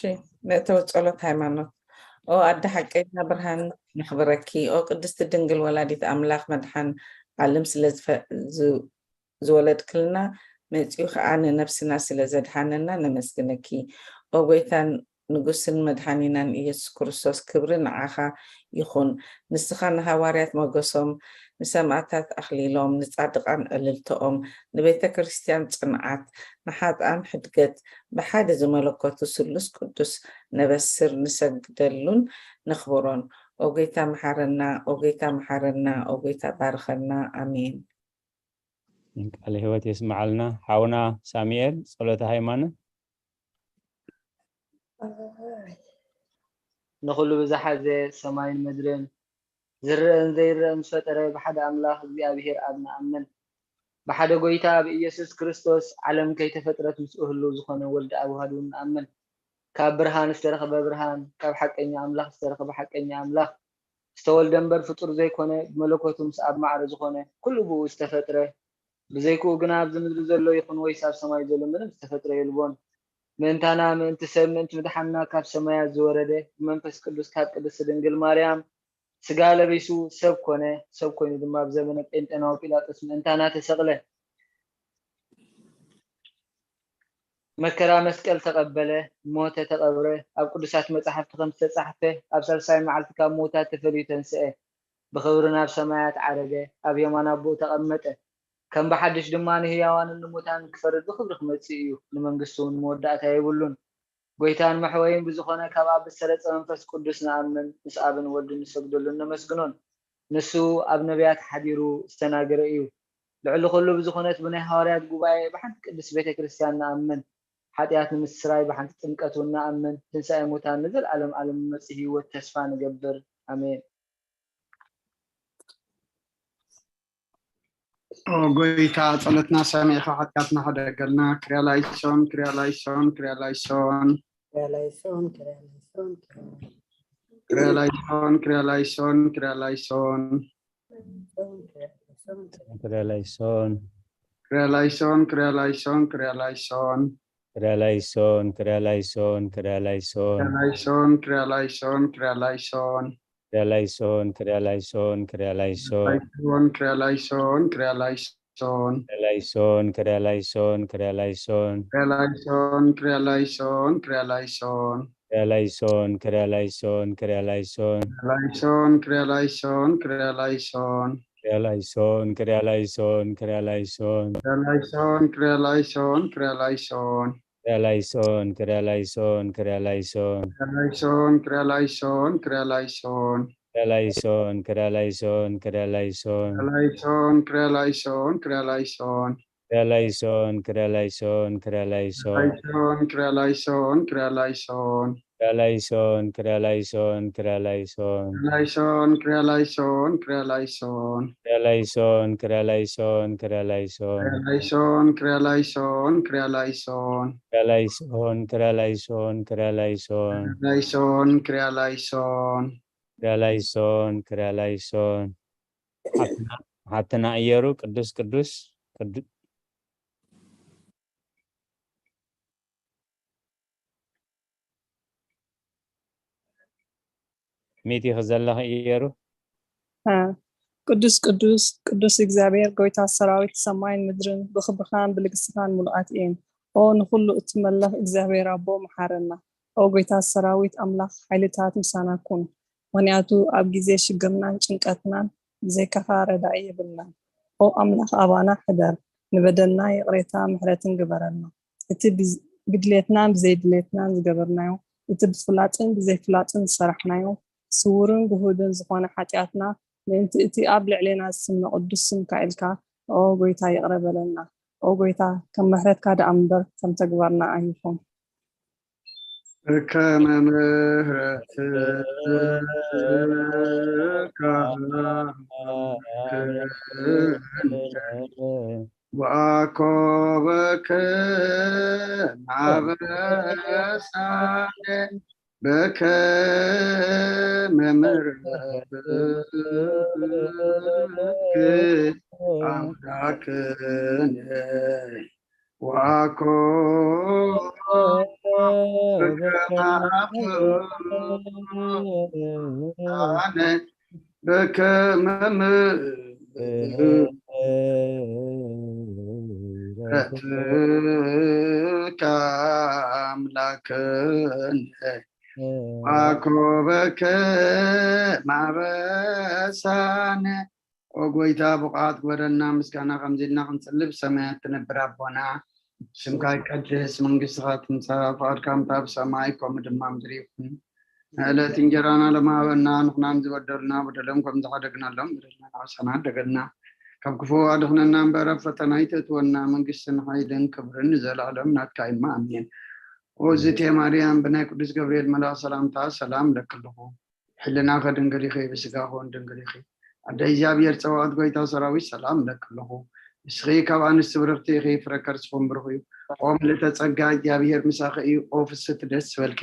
መእተዊ ጸሎት ሃይማኖት። ኦ ኣደ ሓቀኛ ብርሃን ነኽብረኪ። ኦ ቅድስቲ ድንግል ወላዲት ኣምላኽ መድሓን ዓለም ስለ ዝፈ- ዝ- ዝወለድክልና መጺኡ ኸዓ ንነብስና ስለ ዘድሓነና ነመስግነኪ። ኦ ጎይታን ንጉስን መድሓኒናን ኢየሱስ ክርስቶስ ክብሪ ንዓኻ ይኹን። ንስኻ ንሃዋርያት ሞገሶም፣ ንሰማእታት ኣኽሊሎም፣ ንጻድቓን ዕልልተኦም፣ ንቤተ ክርስቲያን ጽንዓት፣ ንሓጥኣን ሕድገት፣ ብሓደ ዝመለኮቱ ስሉስ ቅዱስ ነበስር ንሰግደሉን ነኽብሮን። ኦ ጎይታ መሓረና፣ ኦ ጎይታ መሓረና፣ ኦ ጎይታ ባርኸና። ኣሜን። ቃለ ህይወት የስምዓልና ሓውና ሳሙኤል። ጸሎተ ሃይማኖት። ንኹሉ ብዝሓዘ ሰማይን ምድርን ዝረአን ዘይረአን ዝፈጠረ ብሓደ ኣምላኽ እግዚኣብሔር ኣብ ንኣምን። ብሓደ ጎይታ ብኢየሱስ ክርስቶስ ዓለም ከይተፈጥረት ምስኡ ህልው ዝኾነ ወልድ ኣብ ውሃዱ ንኣምን። ካብ ብርሃን ዝተረኸበ ብርሃን፣ ካብ ሓቀኛ ኣምላኽ ዝተረኸበ ሓቀኛ ኣምላኽ፣ ዝተወልደ እምበር ፍጡር ዘይኮነ፣ ብመለኮቱ ምስ ኣብ ማዕረ ዝኾነ ኩሉ ብኡ ዝተፈጥረ፣ ብዘይክኡ ግና ኣብዚ ምድሪ ዘሎ ይኹን ወይስ ኣብ ሰማይ ዘሎ ምንም ዝተፈጥረ የልቦን። ምእንታና፣ ምእንቲ ሰብ፣ ምእንቲ ምድሓንና ካብ ሰማያት ዝወረደ፣ ብመንፈስ ቅዱስ ካብ ቅድስቲ ድንግል ማርያም ስጋ ለቢሱ ሰብ ኮነ። ሰብ ኮይኑ ድማ ኣብ ዘመነ ጴንጤናዊ ጲላጦስ ምእንታና ተሰቕለ። መከራ መስቀል ተቐበለ፣ ሞተ፣ ተቐብረ። ኣብ ቅዱሳት መጻሕፍቲ ከም ዝተጻሕፈ፣ ኣብ ሳልሳይ መዓልቲ ካብ ምዉታት ተፈልዩ ተንስአ። ብኽብሪ ናብ ሰማያት ዓረገ፣ ኣብ የማን ኣቦኡ ተቐመጠ። ከም ብሓድሽ ድማ ንህያዋንን ንሙታንን ክፈርድ ብኽብሪ ክመጽእ እዩ። ንመንግስቱ እውን መወዳእታ የብሉን። ጎይታን መሕወይን ብዝኾነ ካብ ኣብ ዝተረጸ መንፈስ ቅዱስ ንኣምን፣ ምስ ኣብን ወልድን ንሰግደሉን ነመስግኖን። ንሱ ኣብ ነቢያት ሓዲሩ ዝተናገረ እዩ። ልዕሊ ኩሉ ብዝኾነት ብናይ ሃዋርያት ጉባኤ ብሓንቲ ቅድስት ቤተ ክርስቲያን ንኣምን። ሓጢኣት ንምስራይ ብሓንቲ ጥምቀት እውን ንኣምን። ትንሳኤ ሙታን ንዘለኣለም ዓለም ንመጽእ ህይወት ተስፋ ንገብር። ኣሜን። ኦ ጎይታ፣ ጸሎትና ሰሚዕኻ ሓጢኣትና ሕደገልና። ክርያ ላይሶን፣ ክርያ ላይሶን፣ ክርያ ላይሶን። ክርያ ላይሶን፣ ክርያ ላይሶን፣ ክርያ ክርያ ላይሶን፣ ክርያ ላይሶን፣ ክርያ ላይሶን። ላይሶን፣ ክርያ ላይሶን፣ ክርያ ክርያ ላይሶን። ክርያ ላይሶን፣ ክርያ ላይሶን፣ ክርያ ላይሶን። ክርያ ላይሶን፣ ክርያ ላይሶን፣ ክርያ ላይሶን። ክርያ ላይሶን፣ ክርያ ላይሶን፣ ክርያ ላይሶን። ክርያ ላይሶን፣ ክርያ ላይሶን፣ ክርያ ላይሶን። ላይሶን፣ ክርያ ላይሶን፣ ክርያ ላይሶን። ክርያ ላይሶን፣ ክርያ ላይሶን፣ ክርያ ላይሶን። ክርያ ላይሶን፣ ክርያ ላይሶን፣ ክርያ ላይሶን። ክርያ ላይሶን፣ ክርያ ላይሶን፣ ክርያ ላይሶን። ላይሶን፣ ክርያ ላይሶን፣ ክርያ ላይሶን። ክርያ ላይሶን፣ ክርያ ላይሶን፣ ክርያ ላይሶን። ክርያ ላይሶን፣ ክርያ ላይሶን፣ ክርያ ላይሶን። ክርያ ላይሶን፣ ክርያ ላይሶን፣ ክርያ ላይሶን። ክርያ ላይሶን፣ ክርያ ላይሶን፣ ክርያ ላይሶን። ክርያ ላይሶን፣ ክርያ ላይሶን፣ ክርያ ላይሶን። ክርያ ላይሶን፣ ክርያ ላይሶን፣ ክርያ ላይሶን። ክርያ ላይሶን፣ ክርያ ላይሶን፣ ክርያ ላይሶን። ላይሶን፣ ክርያ ላይሶን፣ ክርያ ላይሶን። ክርያ ላይሶን፣ ክርያ ላይሶን፣ ክርያ ላይሶን። ላይሶን፣ ክርያ ላይሶን፣ ክርያ ላይሶን። ክርያ ላይሶን፣ ክርያ ላይሶን፣ ክርያ ላይሶን። ክርያ ላይሶን፣ ክርያ ላይሶን፣ ክርያ ላይሶን። ክርያ ላይሶን፣ ክርያ ላይሶን፣ ክርያ ላይሶን። ላይሶን፣ ክርያ ላይሶን። ክርያ ላይሶን፣ ክርያ ላይሶን። ሓትና- ሓትና እየሩ ቅዱስ ቅዱስ ቅዱ- ሚእቲ ዘለኺ እየሩ። አ፣ ቅዱስ ቅዱስ ቅዱስ እግዚኣብሔር ጎይታ ሰራዊት ሰማይን ምድርን ብኽብርኻን ብልግስኻን ሙሉኣት እየን። ኦ ንኹሉ እትመለኽ እግዚኣብሔር ኣቦ መሓረና። ኦ ጎይታ ሰራዊት ኣምላኽ ሓይልታት ምሳና ኩን። ምኽንያቱ ኣብ ግዜ ሽግርናን ጭንቀትናን ብዘይካኻ ረዳኢ የብልናን። ኦ ኣምላኽ ኣባና ሕደር፣ ንበደልና ይቕሬታ ምሕረትን ግበረልና። እቲ ብዝ- ብድሌትናን ብዘይድሌትናን ዝገበርናዮ፣ እቲ ብፍላጥን ብዘይፍላጥን ዝሰራሕናዮ፣ ስውርን ግሁድን ዝኾነ ሓጢኣትና ምእንቲ እቲ ኣብ ልዕሌና ዝስመ ቅዱስ ስምካ ኢልካ፣ ኦ ጎይታ ይቕረ በለልና። ኦ ጎይታ ከም ምሕረትካ ደኣ እምበር ከም ተግባርና ኣይኹን። ከመ ምሕረትካ ወአኮበከ ማበሳነ በከመ ምሕረትኪ አምላክነ ወአኮበከ ማበሳነ በከመ ምሕረትከ አምላክነ ወአኮበከ ማበሳነ። ኦ ጎይታ፣ ብቑዓት ግበረና፣ ምስጋና ከምዚ ኢልና ክንጽሊ፣ ብሰማያት ትነብር ኣቦና፣ ስምካ ይቀድስ፣ መንግስትኻ ትምጻእ፣ ፍቓድካ ከምታ ኣብ ሰማይ ከምኡ ድማ ምድሪ ይኹን። ንዕለት እንጀራና ሎሚ ሃበና፣ ንሕናን ዝበደሉና በደሎም ከም ዝሓደግናሎም በደልና ንዓና ኣይተሓድገና፣ ካብ ክፉ ኣድሕነና እምበር፣ ኣብ ፈተና ኣይተእትወና። መንግስትን ሓይልን ክብርን ንዘለኣለም ናትካ እዩ። ኣሜን። ኦዝቴ ማርያም፣ ብናይ ቅዱስ ገብርኤል መልኣኽ ሰላምታ ሰላም እለኪ ኣለኹ። ሕልናኸ ድንግል ኢኺ፣ ብስጋኸ እውን ድንግል ኢኺ። ኣደ እግዚኣብሔር ጸባኦት፣ ጎይታ ሰራዊት፣ ሰላም እለኪ ኣለኹ። ንስኺ ካብ ኣንስቲ ብርኽቲ ኢኺ፣ ፍረ ከርስኺ እውን ብሩኽ እዩ። ኦ ምልእተ ጸጋ፣ እግዚኣብሔር ምሳኺ እዩ። ኦ ፍስሕቲ፣ ደስ ይበልኪ።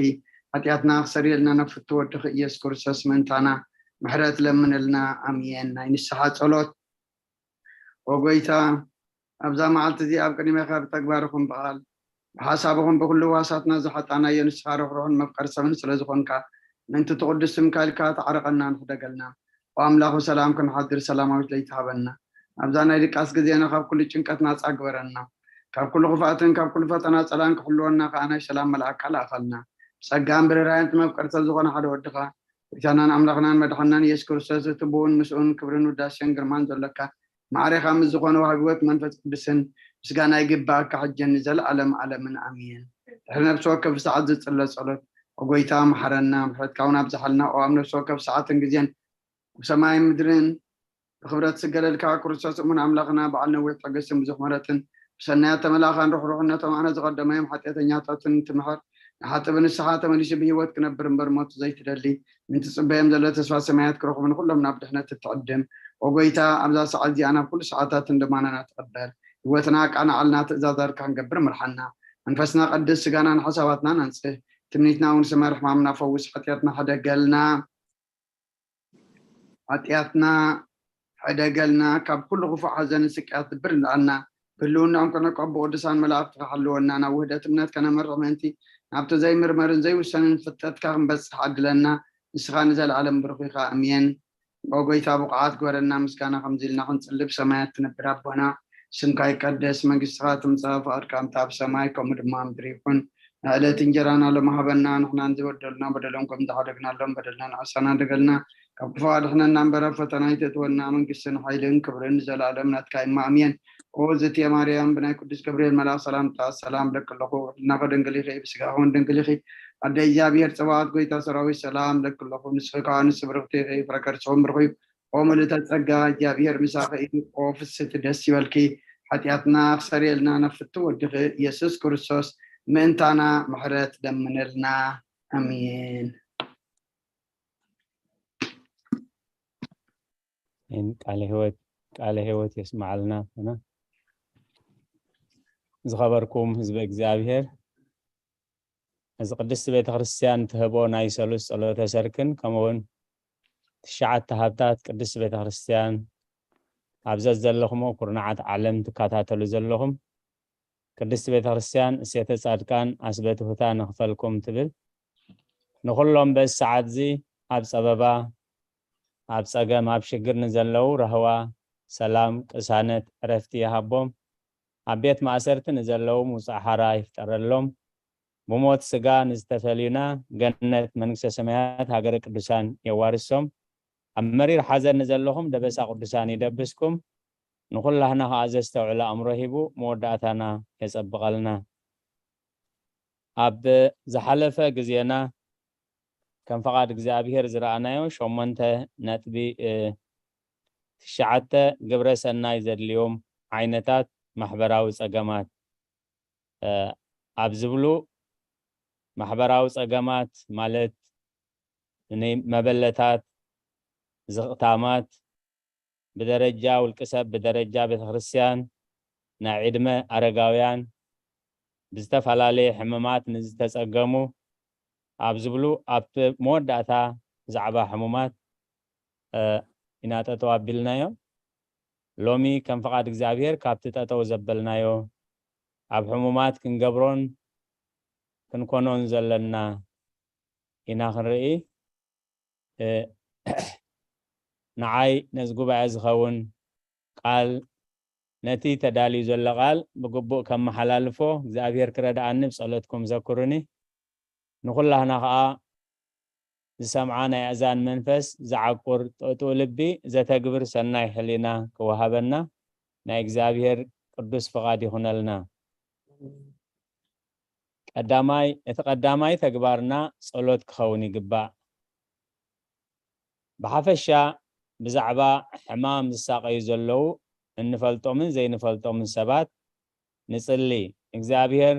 ሓጢኣትና ክሰርየልና ናብ ፍቱ ወድኺ ኢየሱስ ክርስቶስ ምእንታና ምሕረት ለምንልና። ኣሜን። ናይ ንስሓ ጸሎት። ኦ ጎይታ፣ ኣብዛ መዓልቲ እዚኣ ኣብ ቅድሜኻ ብተግባር ይኹን ብቓል፣ ብሓሳብ ይኹን ብኹሉ ህዋሳትና ዝሓጣናዮ፣ ንስኻ ርሕሩሕን መፍቀሪ ሰብን ስለ ዝኾንካ፣ ምእንቲ እቲ ቅዱስ ስምካ ኢልካ ተዓረቐና፣ ንሕደገልና። ኦ ኣምላኽ፣ ብሰላም ክንሓድር ሰላማዊት ለይቲ ሃበና። ኣብዛ ናይ ድቃስ ግዜና ካብ ኩሉ ጭንቀት ናጻ ግበረና። ካብ ኩሉ ክፍኣትን ካብ ኩሉ ፈተና ጸላን ክሕልወና ከኣ ናይ ሰላም መልኣካ ለኣኸልና። ብጸጋን ብርህራሄን እቲ መፍቀሪ ሰብ ዝኾነ ሓደ ወድኻ፣ ጎይታናን ኣምላኽናን መድሓናን ኢየሱስ ክርስቶስ፣ እቲ ብኡን ምስኡን ክብርን ውዳሴን ግርማን ዘሎካ፣ ማዕሬኻ ምስ ዝኾነ ወሃቢ ህይወት መንፈስ ቅዱስን ምስጋና ይግባኣካ፣ ሕጅን ንዘለኣለም ዓለምን ኣሜን። ድሕሪ ነፍሲ ወከፍ ሰዓት ዝጽለ ጸሎት። ኦ ጎይታ፣ መሓረና፣ ምሕረትካ እውን ኣብዝሓልና። ኦ ኣብ ነፍሲ ወከፍ ሰዓትን ግዜን፣ ኣብ ሰማይን ምድርን ብኽብረት ዝገለልካ ክርስቶስ፣ እሙን ኣምላኽና፣ በዓል ነዊሕ ትዕግስትን ብዙሕ ምሕረትን፣ ብሰናያት ተመላእኻን ርሕሩሕነቶም ኣነ ዝቐደመዮም ሓጢኣተኛታትን ትምሕር፣ ንሓጥእ ብንስሓ ተመሊሱ ብህይወት ክነብር እምበር ሞት ዘይትደሊ፣ ምእንቲ ጽበዮም ዘሎ ተስፋ ሰማያት ክረኽቡ፣ ንኹሎም ናብ ድሕነት እትዕድም። ኦ ጎይታ፣ ኣብዛ ሰዓት እዚኣ ናብ ኩሉ ሰዓታትን ልማናና ትቐበል። ህይወትና ኣቃንዓልና፣ ትእዛዛትካ ክንገብር ምርሓና። መንፈስና ቀድስ፣ ስጋናን ሓሳባትናን ኣንጽህ። ትምኒትና እውን ስመር፣ ሕማምና ፈውስ፣ ሓጢኣትና ሕደገልና። ሓጢኣትና ሕደገልና፣ ካብ ኩሉ ክፉእ ሓዘንን ስቅያት ድብር ንልኣልና። ብህልውናኦም ከነቀቡ ቅዱሳን መላእኽትኻ ሓልወና። ናብ ውህደት እምነት ከነመርሕ ምእንቲ፣ ናብቲ ዘይምርመርን ዘይውሰንን ፍልጠትካ ክንበጽሕ ዓድለና። ንስኻ ንዘለኣለም ብሩኽ ኢኻ። ኣሜን። ኦ ጎይታ፣ ብቑዓት ግበረና፣ ምስጋና ከምዚ ኢልና ክንጽሊ። ብሰማያት ትነብር ኣቦና፣ ስምካ ይቀደስ፣ መንግስትኻ ትምጻእ፣ ፍቓድካ ከምቲ ኣብ ሰማይ ከምኡ ድማ ኣብ ምድሪ ይኹን። ንዕለት እንጀራና ሎሚ ሃበና፣ ንሕናን ዝበደሉና በደሎም ከም ዝሓደግናሎም በደልና ንዓሳና፣ ደገልና ካብ ክፉእ ኣድሕነና እምበር፣ ኣብ ፈተና ኣይተእትወና። መንግስትን ሓይልን ክብርን ንዘለኣለም ናትካ እዩ። ኣሜን። ኦ ዝእቲ ማርያም፣ ብናይ ቅዱስ ገብርኤል መልኣኽ ሰላምታ ሰላም እለኪ ኣለኹ። ሕልናኺ ድንግል ኢኺ፣ ብስጋኺ እውን ድንግል ኢኺ። ኣደ እግዚኣብሔር ጸባኦት፣ ጎይታ ሰራዊት፣ ሰላም እለኪ ኣለኹ። ንስኺ ከኣ ኣንስቲ ብርኽቲ ኢኺ፣ ፍረ ከርስኺ እውን ብሩኽ እዩ። ኦ ምልእተ ጸጋ፣ እግዚኣብሔር ምሳኺ እዩ። ኦ ፍስሕቲ፣ ደስ ይበልኪ። ሓጢኣትና ክሰርየልና ናብ ፍቱ ወድኺ ኢየሱስ ክርስቶስ ምእንታና ምሕረት ለምነልና። ኣሜን። ቃለ ህይወት፣ ቃለ ህይወት የስማዓልና። ዝኸበርኩም ህዝበ እግዚኣብሔር፣ እዚ ቅድስቲ ቤተ ክርስቲያን ትህቦ ናይ ሰሉስ ጸሎተ ሰርክን ከምኡውን ትሽዓተ ሃብታት ቅድስቲ ቤተ ክርስቲያን ኣብ ዘዘለኹም ኩርናዓት ዓለም ትከታተሉ ዘለኹም፣ ቅድስቲ ቤተ ክርስቲያን እሴተ ጻድቃን ኣስበትሁታ ንኽፈልኩም ትብል፣ ንኹሎም በዚ ሰዓት እዚ ኣብ ጸበባ፣ ኣብ ጸገም፣ ኣብ ሽግር ንዘለዉ ራህዋ፣ ሰላም፣ ቅሳነት፣ ዕረፍቲ ይሃቦም። ኣብ ቤት ማእሰርቲ ንዘለዉ ምውጻእ ሓራ ይፍጠረሎም። ብሞት ስጋ ንዝተፈልዩና ገነት መንግስተ ሰማያት ሃገረ ቅዱሳን የዋርሶም። ኣብ መሪር ሓዘን ንዘለኹም ደበሳ ቅዱሳን ይደብስኩም። ንኹላህና ከኣ ዘስተውዕል ኣእምሮ ሂቡ መወዳእታና የጸብቐልና። ኣብ ዝሓለፈ ግዜና ከም ፈቓድ እግዚኣብሔር ዝረኣናዮ ሸሞንተ ነጥቢ፣ እ፣ ትሽዓተ ግብረ ሰናይ ዘድልዮም ዓይነታት ማሕበራዊ ጸገማት፣ እ፣ ኣብ ዝብሉ ማሕበራዊ ጸገማት ማለት ንመበለታት፣ ዝኽታማት፣ ብደረጃ ውልቂ ሰብ፣ ብደረጃ ቤተ ክርስቲያን፣ ናይ ዕድመ ኣረጋውያን፣ ብዝተፈላለየ ሕመማት ንዝተጸገሙ ኣብ ዝብሉ ኣብቲ መወዳእታ ብዛዕባ ሕሙማት፣ እ፣ ኢና ጠጠው ኣቢልናዮ። ሎሚ ከም ፍቓድ እግዚኣብሔር ካብቲ ጠጠው ዘበልናዮ ኣብ ሕሙማት ክንገብሮን ክንኮኖን ዘለና ኢና ክንርኢ። እ፣ ንዓይ ነዚ ጉባኤ ዝኸውን ቃል፣ ነቲ ተዳልዩ ዘሎ ቃል ብግቡእ ከመሓላልፎ እግዚኣብሔር ክረድኣኒ ብጸሎትኩም ዘክሩኒ። ንኹላህና ኸኣ ዝሰምዓ ናይ ኣእዛን መንፈስ ዝዓቁር ጥጡእ ልቢ ዘተግብር ሰናይ ሕሊና ክወሃበና ናይ እግዚኣብሔር ቅዱስ ፍቓድ ይኹነልና። ቀዳማይ፣ እቲ ቀዳማይ ተግባርና ጸሎት ክኸውን ይግባእ። ብሓፈሻ ብዛዕባ ሕማም ዝሳቐዩ ዘለዉ እንፈልጦምን ዘይንፈልጦምን ሰባት ንጽሊ። እግዚኣብሔር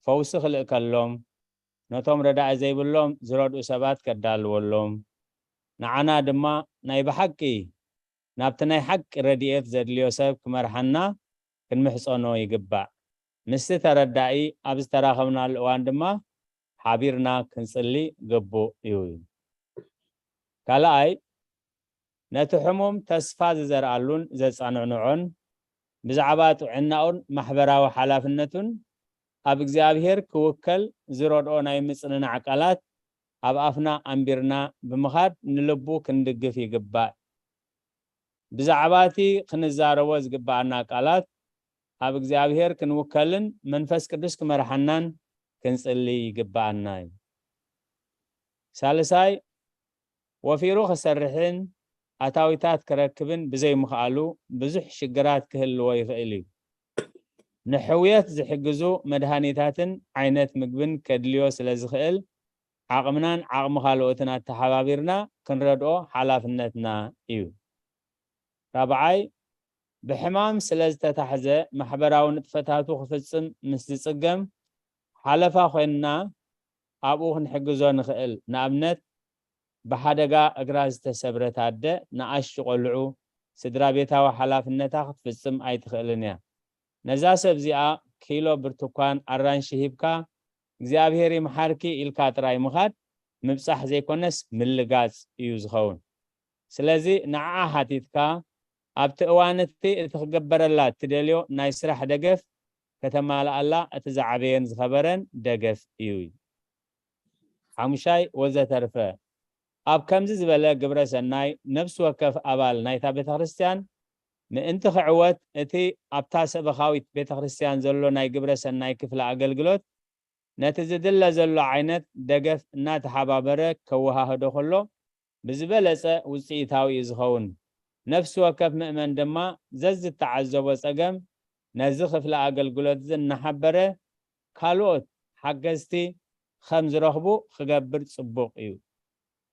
ፈውሲ ክልእከሎም፣ ነቶም ረዳኢ ዘይብሎም ዝረድኡ ሰባት ከዳልወሎም፣ ንዓና ድማ ናይ ብሓቂ ናብቲ ናይ ሓቂ ረድኤት ዘድልዮ ሰብ ክመርሓና ክንምሕጸኖ ይግባእ። ምስቲ ተረዳኢ ኣብ ዝተራኸብናሉ እዋን ድማ ሓቢርና ክንጽሊ ግቡእ እዩ። ካልኣይ፣ ነቲ ሕሙም ተስፋ ዝዘርኣሉን ዘጻንዕንዖን፣ ብዛዕባ ጥዕናኡን ማሕበራዊ ሓላፍነቱን ኣብ እግዚኣብሔር ክውከል ዝረድኦ ናይ ምጽንናዕ ቃላት ኣብ ኣፍና ኣንቢርና ብምኻድ ንልቡ ክንድግፍ ይግባእ። ብዛዕባ እቲ ክንዛረቦ ዝግባኣና ቃላት ኣብ እግዚኣብሔር ክንውከልን መንፈስ ቅዱስ ክመርሓናን ክንጽሊ ይግባኣና እዩ። ሳልሳይ፣ ወፊሩ ክሰርሕን ኣታዊታት ክረክብን ብዘይምኽኣሉ ብዙሕ ሽግራት ክህልዎ ይኽእል እዩ። ንሕውየት ዝሕግዙ መድሃኒታትን ዓይነት ምግብን ከድልዮ ስለ ዝኽእል ዓቕምናን ዓቕሚ ካልኦትን ኣተሓባቢርና ክንረድኦ ሓላፍነትና እዩ። ራብዓይ፣ ብሕማም ስለ ዝተታሕዘ ማሕበራዊ ንጥፈታቱ ክፍጽም ምስ ዝጽገም ሓለፋ ኮይንና ኣብኡ ክንሕግዞ ንኽእል። ንኣብነት ብሓደጋ እግራ ዝተሰብረት ኣደ ንኣሽቱ ቆልዑ ስድራ ቤታዊ ሓላፍነታ ክትፍጽም ኣይትኽእልን እያ። ነዛ ሰብ እዚኣ ኪሎ ብርቱኳን ኣራንሺ ሂብካ እግዚኣብሔር ይምሓርኪ ኢልካ ጥራይ ምኻድ ምብጻሕ ዘይኮነስ ምልጋጽ እዩ ዝኸውን። ስለዚ ንዓኣ ሓቲትካ ኣብቲ እዋን እቲ እቲ ክግበረላ እትደልዮ ናይ ስራሕ ደገፍ ከተማልኣላ እቲ ዝዓበየን ዝኸበረን ደገፍ እዩ። ሓሙሻይ ወዘተርፈ ኣብ ከምዚ ዝበለ ግብረ ሰናይ ነፍሲ ወከፍ ኣባል ናይታ ቤተ ክርስቲያን ምእንቲ ክዕወት እቲ ኣብታ ሰበኻዊት ቤተ ክርስቲያን ዘሎ ናይ ግብረ ሰናይ ክፍሊ ኣገልግሎት ነቲ ዝድለ ዘሎ ዓይነት ደገፍ እናተሓባበረ ከወሃህዶ ከሎ ብዝበለጸ ውፅኢታዊ እዩ ዝኸውን። ነፍሲ ወከፍ ምእመን ድማ ዘዝተዓዘቦ ጸገም ነዚ ክፍሊ ኣገልግሎት እዚ እናሓበረ ካልኦት ሓገዝቲ ከም ዝረኽቡ ክገብር ጽቡቕ እዩ።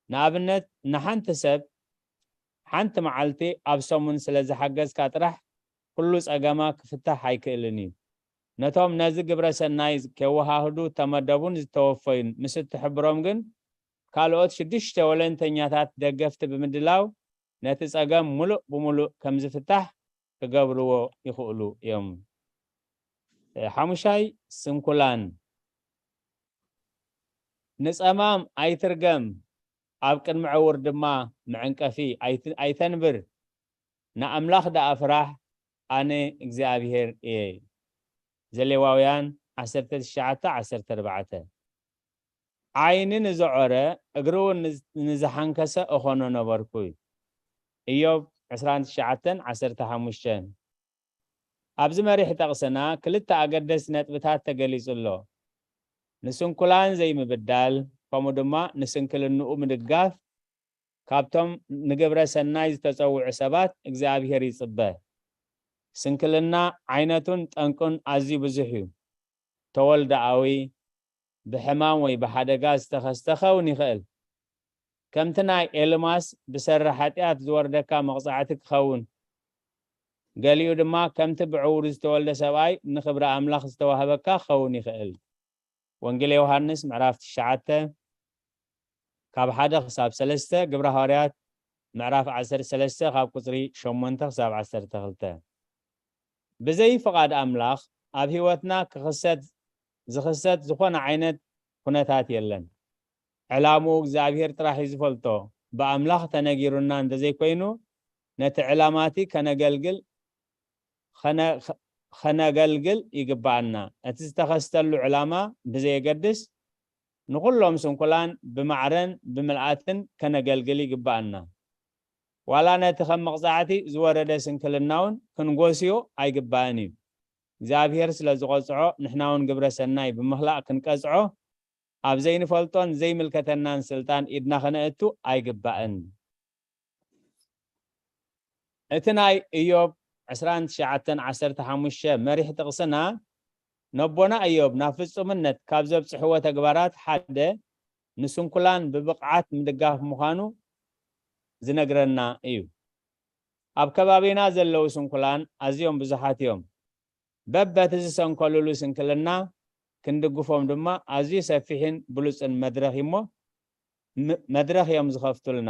ንኣብነት ንሓንቲ ሰብ ሓንቲ መዓልቲ ኣብ ሰሙን ስለ ዝሓገዝካ ጥራሕ ኩሉ ጸገማ ክፍታሕ ኣይክእልን እዩ። ነቶም ነዚ ግብረ ሰናይ ከወሃህዱ እተመደቡን ዝተወፈዩን ምስ እትሕብሮም ግን ካልኦት ሽዱሽተ ወለንተኛታት ደገፍቲ ብምድላው ነቲ ጸገም ሙሉእ ብሙሉእ ከም ዝፍታሕ ክገብርዎ ይኽእሉ እዮም። ሓሙሻይ ስንኩላን ንጸማም ኣይትርገም፣ ኣብ ቅድሚ ዕውር ድማ መዕንቀፊ ኣይት- ኣይተንብር፣ ንኣምላኽ ደኣ ፍራሕ፣ ኣነ እግዚኣብሔር እየ። ዘሌዋውያን ዓሰርተ ትሽዓተ ዓሰርተ ኣርባዕተ። ዓይኒ ንዘዖረ እግሪ እውን ንዝ- ንዝሓንከሰ እኾኖ ነበርኩ። ኢዮብ ዕስራን ትሽዓተን ዓሰርተ ሓሙሽተን። ኣብዚ መሪሕ ጠቕስና ክልተ ኣገደስቲ ነጥብታት ተገሊጹ ኣሎ። ንስንኩላን ዘይምብዳል ከምኡ ድማ ንስንክልንኡ ምድጋፍ ካብቶም ንግብረ ሰናይ ዝተጸውዑ ሰባት እግዚኣብሔር ይጽበ። ስንክልና ዓይነቱን ጠንቁን ኣዝዩ ብዙሕ እዩ። ተወልደኣዊ፣ ብሕማም ወይ ብሓደጋ ዝተኸስተ ክኸውን ይኽእል። ከምቲ ናይ ኤልማስ ብሰሪ ሓጢኣት ዝወርደካ መቕጻዕቲ ክኸውን፣ ገሊኡ ድማ ከምቲ ብዕውሩ ዝተወልደ ሰብኣይ ንኽብሪ ኣምላኽ ዝተዋህበካ ክኸውን ይኽእል። ወንጌል ዮሃንስ ምዕራፍ ትሽዓተ ካብ ሓደ ክሳብ ሰለስተ፣ ግብረ ሃዋርያት ምዕራፍ ዓሰርተ ሰለስተ ካብ ቁጽሪ ሸሞንተ ክሳብ ዓሰርተ ክልተ። ብዘይ ፍቓድ ኣምላኽ ኣብ ህይወትና ክኽሰት ዝኽሰት ዝኾነ ዓይነት ኩነታት የለን። ዕላምኡ እግዚኣብሔር ጥራሕ እዩ ዝፈልጦ። ብኣምላኽ ተነጊሩና እንተዘይኮይኑ ነቲ ዕላማቲ ከነገልግል ከነ- ከነገልግል ይግባኣና። እቲ ዝተኸስተሉ ዕላማ ብዘየገድስ ንኹሎም ስንኩላን ብማዕረን ብምልኣትን ከነገልግል ይግባኣና። ዋላ ነቲ ከም መቕጻዕቲ ዝወረደ ስንክልና እውን ክንጎስዮ ኣይግባእን እዩ። እግዚኣብሔር ስለ ዝቐጽዖ ንሕና እውን ግብረ ሰናይ ብምኽላእ ክንቀጽዖ ኣብ ዘይንፈልጦን ዘይምልከተናን ስልጣን ኢድና ከነእቱ ኣይግባእን። እቲ ናይ ኢዮብ ዕስራን ትሽዓተን ዓሰርተ ሓሙሽተ መሪሕ ጥቕስና ነቦና ኢዮብ ናብ ፍጹምነት ካብ ዘብጽሕዎ ተግባራት ሓደ ንስንኩላን ብብቕዓት ምድጋፍ ምዃኑ ዝነግረና እዩ። ኣብ ከባቢና ዘለዉ ስንኩላን ኣዝዮም ብዙሓት እዮም። በበቲ ዝሰንከሉሉ ስንክልና ክንድግፎም ድማ ኣዝዩ ሰፊሕን ብሉጽን መድረኽ እዩሞ፣ ም-፣ መድረኽ እዮም ዝኸፍቱልና።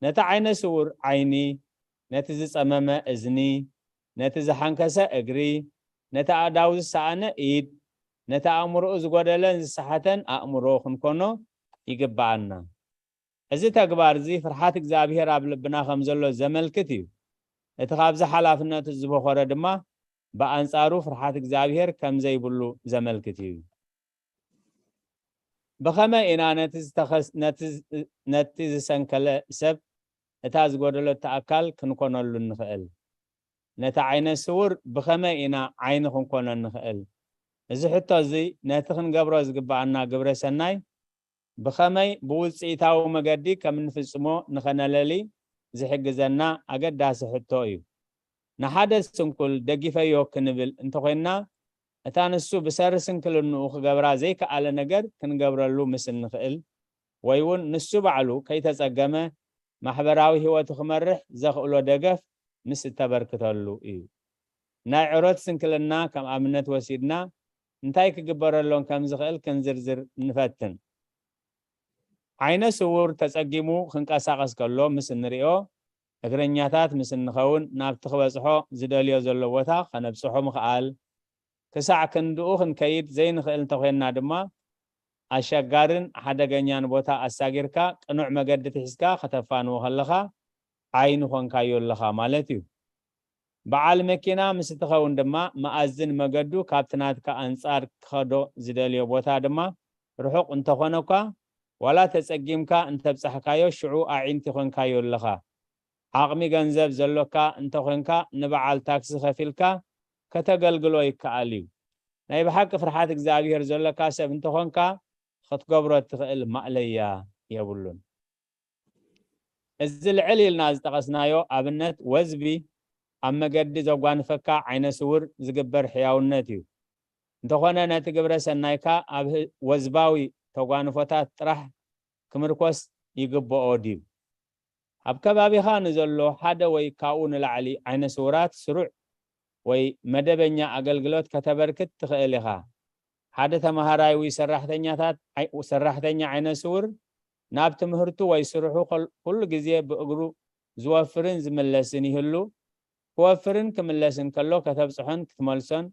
ነቲ ዓይነ ስዉር ዓይኒ፣ ነቲ ዝጸመመ እዝኒ፣ ነቲ ዝሓንከሰ እግሪ፣ ነቲ ኣእዳው ዝሰኣነ ኢድ፣ ነቲ ኣእምሮኡ ዝጎደለን ዝሰሓተን ኣእምሮ ክንኮኖ ይግብኣና። እዚ ተግባር እዚ ፍርሓት እግዚኣብሔር ኣብ ልብና ከም ዘሎ ዘመልክት እዩ። እቲ ካብዚ ሓላፍነቱ ዝበኾረ ድማ ብኣንጻሩ ፍርሓት እግዚኣብሔር ከም ዘይብሉ ዘመልክት እዩ። ብኸመይ ኢና ነቲ ዝተኸስ-፣ ነቲ ዝ-፣ ነቲ ዝሰንከለ ሰብ እታ ዝጎደለቶ ኣካል ክንኮነሉ እንኽእል? ነቲ ዓይነ ስውር ብኸመይ ኢና ዓይኒ ክንኮኖ እንኽእል? እዚ ሕቶ እዚ ነቲ ክንገብሮ ዝግብኣና ግብረ ሰናይ ብኸመይ ብውጽኢታዊ መገዲ ከም እንፍጽሞ ንኸነለሊ ዝሕግዘና ኣገዳሲ ሕቶ እዩ። ንሓደ ስንኩል ደጊፈዮ ክንብል እንተኾይንና፣ እታ ንሱ ብሰሪ ስንክልንኡ ክገብራ ዘይከኣለ ነገር ክንገብረሉ ምስ እንኽእል፣ ወይ እውን ንሱ ባዕሉ ከይተጸገመ ማሕበራዊ ህይወቱ ክመርሕ ዘኽእሎ ደገፍ ምስ እተበርክተሉ እዩ። ናይ ዕሮት ስንክልና ከም ኣብነት ወሲድና እንታይ ክግበረሎም ከም ዝኽእል ክንዝርዝር ንፈትን። ዓይነ ስዉር ተጸጊሙ ክንቀሳቐስ ከሎ ምስ እንሪኦ፣ እግረኛታት ምስ እንኸውን ናብቲ ክበጽሖ ዝደልዮ ዘሎ ቦታ ከነብጽሖ ምኽኣል፣ ክሳዕ ክንድኡ ክንከይድ ዘይንኽእል እንተኾይንና ድማ ኣሸጋርን ሓደገኛን ቦታ ኣሳጊርካ ቅኑዕ መገዲ ትሒዝካ ከተፋንዎ ከለኻ ዓይኒ ኾንካዮ ኣለኻ ማለት እዩ። በዓል መኪና ምስ እትኸውን ድማ መኣዝን መገዱ ካብቲ ናትካ ኣንጻር ክኸዶ ዝደልዮ ቦታ ድማ ርሑቕ እንተኾነ እኳ ዋላ ተጸጊምካ እንተብጻሕካዮ ሽዑ ኣዒንቲ ኾንካዮ ኣለኻ። ዓቕሚ ገንዘብ ዘሎካ እንተኾንካ ንበዓል ታክሲ ከፊልካ ከተገልግሎ ይከኣል እዩ። ናይ ብሓቂ ፍርሓት እግዚኣብሔር ዘሎካ ሰብ እንተኾንካ ክትገብሮ እትኽእል ማእለያ የብሉን። እዚ ልዕል ኢልና ዝጠቐስናዮ ኣብነት ወዝቢ ኣብ መገዲ ዘጓንፈካ ዓይነ ስውር ዝግበር ሕያውነት እዩ። እንተኾነ ነቲ ግብረ ሰናይካ ኣብ ህ-፣ ወዝባዊ ተጓንፎታት ጥራሕ ክምርኮስ ይግብኦ ድዩ? ኣብ ከባቢኻ ንዘሎ ሓደ ወይ ካብኡ ንላዕሊ ዓይነ ስውራት ስሩዕ ወይ መደበኛ ኣገልግሎት ከተበርክት ትኽእል ኢኻ። ሓደ ተመሃራይ ወይ ሰራሕተኛታት ዓይ-፣ ሰራሕተኛ ዓይነ ስውር ናብ ትምህርቱ ወይ ስርሑ ከል-፣ ኩሉ ግዜ ብእግሩ ዝወፍርን ዝምለስን ይህሉ። ክወፍርን ክምለስን ከሎ ከተብጽሖን ክትመልሶን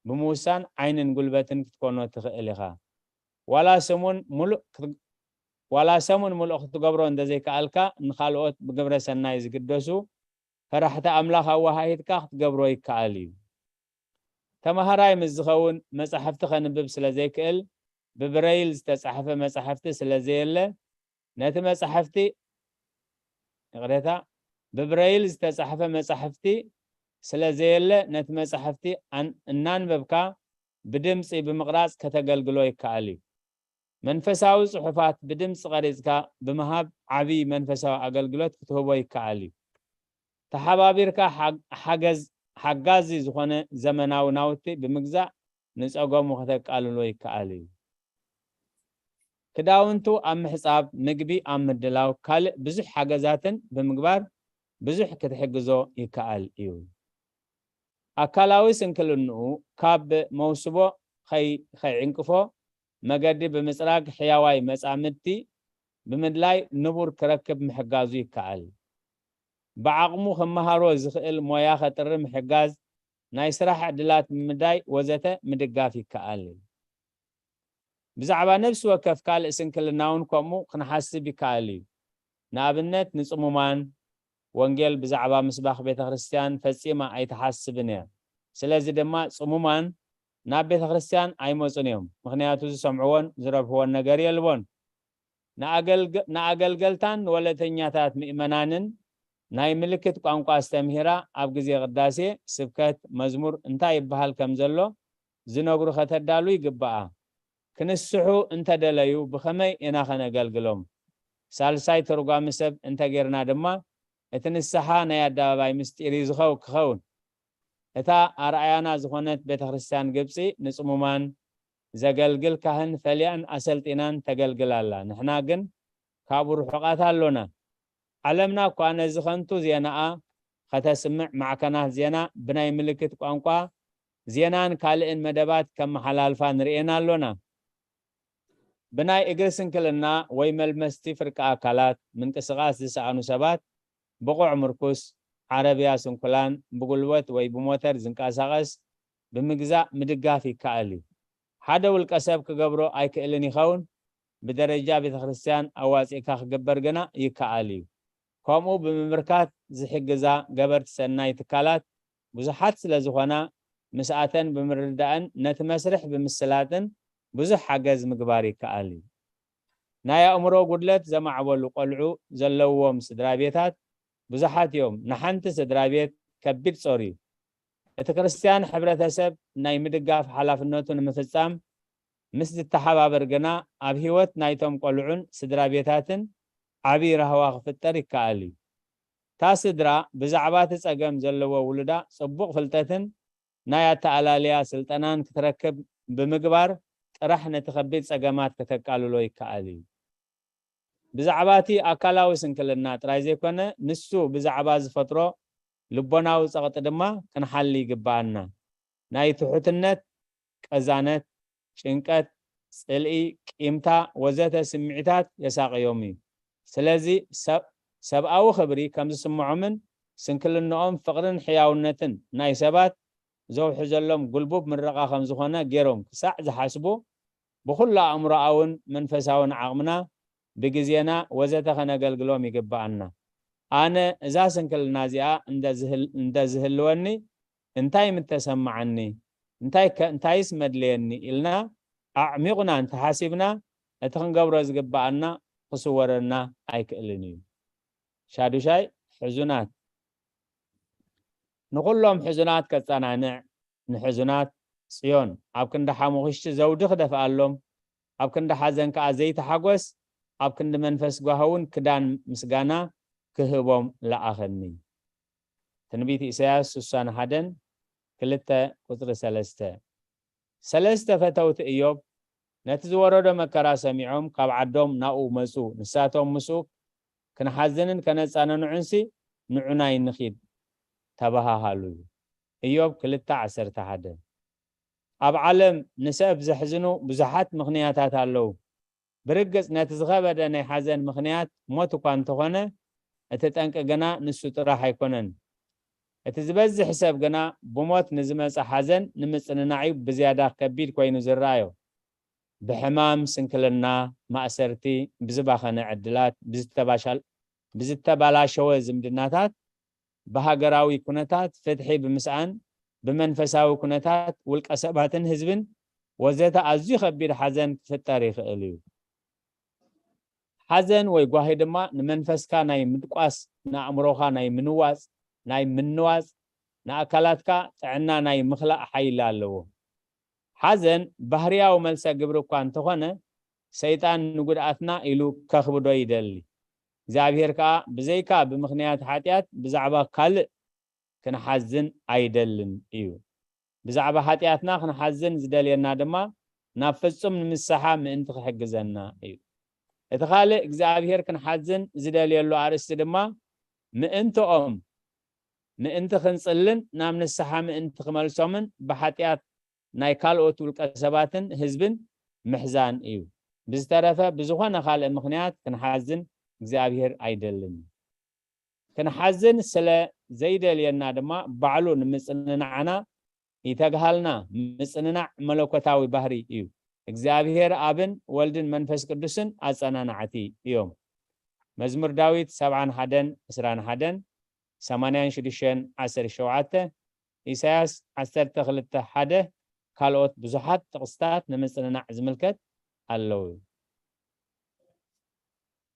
ብምውሳን ዓይንን ጉልበትን ክትኮኖ ትኽእል ኢኻ። ዋላ ሰሙን ሙሉእ ክት-፣ ዋላ ሰሙን ሙሉእ ክትገብሮ እንተዘይከኣልካ፣ ንኻልኦት ብግብረ ሰናይ ዝግደሱ ፈራሕቲ ኣምላኽ ኣወሃሂድካ ክትገብሮ ይከኣል እዩ። ተመሃራይ ምስ ዝኸውን መጻሕፍቲ ከንብብ ስለ ዘይክእል፣ ብብረይል ዝተጻሕፈ መጻሕፍቲ ስለ ዘየለ፣ ነቲ መጻሕፍቲ፣ ይቕሬታ፣ ብብረይል ዝተጻሕፈ መጻሕፍቲ ስለ ዘየለ፣ ነቲ መጻሕፍቲ ኣን-፣ እናንበብካ ብድምጺ ብምቕራጽ ከተገልግሎ ይከኣል እዩ። መንፈሳዊ ጽሑፋት ብድምጺ ቀሪጽካ ብምሃብ ዓቢ መንፈሳዊ ኣገልግሎት ክትህቦ ይከኣል እዩ። ተሓባቢርካ ሓግ-፣ ሓገዝ-፣ ሓጋዚ ዝኾነ ዘመናዊ ናውቲ ብምግዛእ ንጸገሙ ከተቃልሎ ይከኣል እዩ። ክዳውንቱ ኣብ ምሕጻብ፣ ምግቢ ኣብ ምድላው፣ ካልእ ብዙሕ ሓገዛትን ብምግባር ብዙሕ ክትሕግዞ ይከኣል እዩ። ኣካላዊ ስንክልንኡ ካብ መውስቦ ከይ-፣ ከይዕንቅፎ መገዲ ብምጽራግ ሕያዋይ መጻምድቲ ብምድላይ ንቡር ክረክብ ምሕጋዙ ይከኣል። ብዓቕሙ ክመሃሮ ዝኽእል ሞያ ከጥሪ ምሕጋዝ፣ ናይ ስራሕ ዕድላት ብምዳይ ወዘተ ምድጋፍ ይከኣል። ብዛዕባ ነፍሲ ወከፍ ካልእ ስንክልና እውን ከምኡ ክንሓስብ ይከኣል እዩ። ንኣብነት ንጽሙማን ወንጌል ብዛዕባ ምስባኽ ቤተ ክርስቲያን ፈጺማ ኣይትሓስብን እያ። ስለዚ ድማ ጽሙማን ናብ ቤተ ክርስቲያን ኣይመጹን እዮም፣ ምኽንያቱ ዝሰምዕዎን ዝረብሕዎን ነገር የልቦን። ንኣገልገ-፣ ንኣገልገልታን ንወለተኛታት ምእመናንን ናይ ምልክት ቋንቋ ኣስተምሂራ ኣብ ግዜ ቅዳሴ፣ ስብከት፣ መዝሙር እንታይ ይበሃል ከም ዘሎ ዝነግሩ ከተዳሉ ይግብኣ። ክንስሑ እንተደለዩ ብኸመይ ኢና ኸነገልግሎም? ሳልሳይ ተርጓሚ ሰብ እንተጌርና ድማ እቲ ንስሓ ናይ ኣደባባይ ምስጢር እዩ ዝኸው-፣ ክኸውን። እታ ኣርኣያና ዝኾነት ቤተ ክርስቲያን ግብጺ ንጽሙማን ዘገልግል ካህን ፈልያን ኣሰልጢናን ተገልግል ኣላ። ንሕና ግን ካብኡ ርሑቓት ኣሎና። ዓለምና እኳ ነዚ ኸንቱ ዜናኣ ኸተስምዕ ማዕከናት ዜና ብናይ ምልክት ቋንቋ ዜናን ካልእን መደባት ከመሓላልፋ ንርእየን ኣሎና። ብናይ እግሪ ስንክልና ወይ መልመስቲ ፍርቂ ኣካላት ምንቅስቓስ ዝሰኣኑ ሰባት ብቑዕ ምርኩስ፣ ዓረብያ ስንኩላን፣ ብጉልበት ወይ ብሞተር ዝንቀሳቐስ ብምግዛእ ምድጋፍ ይከኣል እዩ። ሓደ ውልቀ ሰብ ክገብሮ ኣይክእልን ይኸውን፣ ብደረጃ ቤተ ክርስቲያን ኣዋጺእካ ክግበር ግና ይከኣል እዩ። ከምኡ ብምምርካት ዝሕግዛ ገበርቲ ሰናይ ትካላት ብዙሓት ስለ ዝኾና ምስኣተን ብምርዳእን ነቲ መስርሕ ብምስላጥን ብዙሕ ሓገዝ ምግባር ይከኣል እዩ። ናይ ኣእምሮ ጉድለት ዘማዕበሉ ቆልዑ ዘለዎም ስድራ ቤታት ብዙሓት እዮም። ንሓንቲ ስድራ ቤት ከቢድ ጾር እዩ። እቲ ክርስትያን ሕብረተሰብ ናይ ምድጋፍ ሓላፍነቱ ንምፍጻም ምስ ዝተሓባበር ግና ኣብ ህይወት ናይቶም ቆልዑን ስድራ ቤታትን ዓብዪ ራህዋ ክፍጠር ይከኣል እዩ። እታ ስድራ ብዛዕባ እቲ ጸገም ዘለዎ ውሉዳ ጽቡቕ ፍልጠትን ናይ ኣተኣላልያ ስልጠናን ክትረክብ ብምግባር ጥራሕ ነቲ ከቢድ ጸገማት ከተቃልሎ ይከኣል እዩ። ብዛዕባ እቲ ኣካላዊ ስንክልና ጥራይ ዘይኮነ፣ ንሱ ብዛዕባ ዝፈጥሮ ልቦናዊ ጸቕጢ ድማ ክንሓሊ ይግብኣና። ናይ ትሑትነት፣ ቀዛነት፣ ጭንቀት፣ ጽልኢ፣ ቂምታ ወዘተ ስምዒታት የሳቕዮም እዩ። ስለዚ ሰብ-፣ ሰብኣዊ ክብሪ ከም ዝስምዖምን ስንክልንኦም ፍቕርን ሕያውነትን ናይ ሰባት ዘውሕዘሎም ጉልቡብ ምርቓ ከም ዝኾነ ገይሮም ክሳዕ ዝሓስቡ ብኹሉ ኣእምሮኣውን መንፈሳውን ዓቕምና ብግዜና ወዘተ ከነገልግሎም ይግብኣና። ኣነ እዛ ስንክልና እዚኣ እንተ ዝህል-፣ እንተ ዝህልወኒ እንታይ ምተሰማዓኒ? እንታይ ከ-፣ እንታይስ መድለየኒ? ኢልና ኣዕሚቑና እንተሓሲብና እቲ ክንገብሮ ዝግብኣና ክስወረና ኣይክእልን እዩ። ሻዱሻይ፣ ሕዙናት። ንኹሎም ሕዙናት ከጸናንዕ፣ ንሕዙናት ጽዮን ኣብ ክንዲ ሓሙኽሽቲ ዘውዲ ክደፍኣሎም፣ ኣብ ክንዲ ሓዘን ከኣ ዘይተሓጎስ፣ ኣብ ክንዲ መንፈስ ጓህውን ክዳን ምስጋና ክህቦም ለኣኸኒ። ትንቢት ኢሳያስ ስሳን ሓደን ክልተ ቁጽሪ ሰለስተ። ሰለስተ ፈተውቲ እዮብ ነቲ ዝወረዶ መከራ ሰሚዖም ካብ ዓዶም ናብኡ መጹ። ንሳቶም ምስኡ ክንሓዝንን ከነጻንንዑንሲ ንዑና ይንኺድ ተበሃሃሉ። እዮብ ክልተ ዓሰርተ ሓደ። ኣብ ዓለም ንሰብ ዘሕዝኑ ብዙሓት ምኽንያታት ኣለዉ። ብርግጽ ነቲ ዝኸበደ ናይ ሓዘን ምኽንያት ሞት እኳ እንተኾነ፣ እቲ ጠንቂ ግና ንሱ ጥራሕ ኣይኮነን። እቲ ዝበዝሕ ሰብ ግና ብሞት ንዝመጽእ ሓዘን ንምጽንናዕ'ዩ ብዝያዳ ከቢድ ኮይኑ ዝረኣዮ። ብሕማም፣ ስንክልና፣ ማእሰርቲ፣ ብዝባኸነ ዕድላት፣ ብዝተባሻል-፣ ብዝተባላሸወ ዝምድናታት፣ ብሃገራዊ ኩነታት፣ ፍትሒ ብምስኣን፣ ብመንፈሳዊ ኩነታት ውልቀ ሰባትን ህዝብን ወዘተ ኣዝዩ ከቢድ ሓዘን ክፍጠር ይኽእል እዩ። ሓዘን ወይ ጓሂ ድማ ንመንፈስካ ናይ ምድቋስ፣ ንኣእምሮኻ ናይ ምንዋጽ፣ ናይ ምንዋጽ፣ ንኣካላትካ ጥዕና ናይ ምኽላእ ሓይሊ ኣለዎ። ሓዘን ባህርያዊ መልሰ ግብሪ እኳ እንተኾነ፣ ሰይጣን ንጉድኣትና ኢሉ ከኽብዶ ይደሊ። እግዚኣብሔር ከኣ ብዘይካ ብምኽንያት ሓጢኣት ብዛዕባ ካልእ ክንሓዝን ኣይደልን እዩ። ብዛዕባ ሓጢኣትና ክንሓዝን ዝደልየና ድማ ናብ ፍጹም ንምስሓ ምእንቲ ክሕግዘና እዩ። እቲ ካልእ እግዚኣብሔር ክንሓዝን ዝደልየሉ ኣርእስቲ ድማ ምእንትኦም ምእንቲ ክንጽልን ናብ ንስሓ ምእንቲ ክመልሶምን ብሓጢኣት ናይ ካልኦት ውልቀ ሰባትን ህዝብን ምሕዛን እዩ። ብዝተረፈ ብዝኾነ ካልእ ምኽንያት ክንሓዝን እግዚኣብሔር ኣይደልን። ክንሓዝን ስለ ዘይደልየና ድማ ባዕሉ ንምጽንናዕና ይተግሃልና። ምጽንናዕ መለኮታዊ ባህሪ እዩ። እግዚኣብሔር ኣብን ወልድን መንፈስ ቅዱስን ኣጸናናዕቲ እዮም። መዝሙር ዳዊት ሰብዓን ሓደን ዕስራን ሓደን፣ ሰማንያን ሽዱሽተን ዓሰርተ ሸውዓተ፣ ኢሳያስ ዓሰርተ ክልተ ሓደ፣ ካልኦት ብዙሓት ጥቕስታት ንምጽንናዕ ዝምልከት ኣለዉ።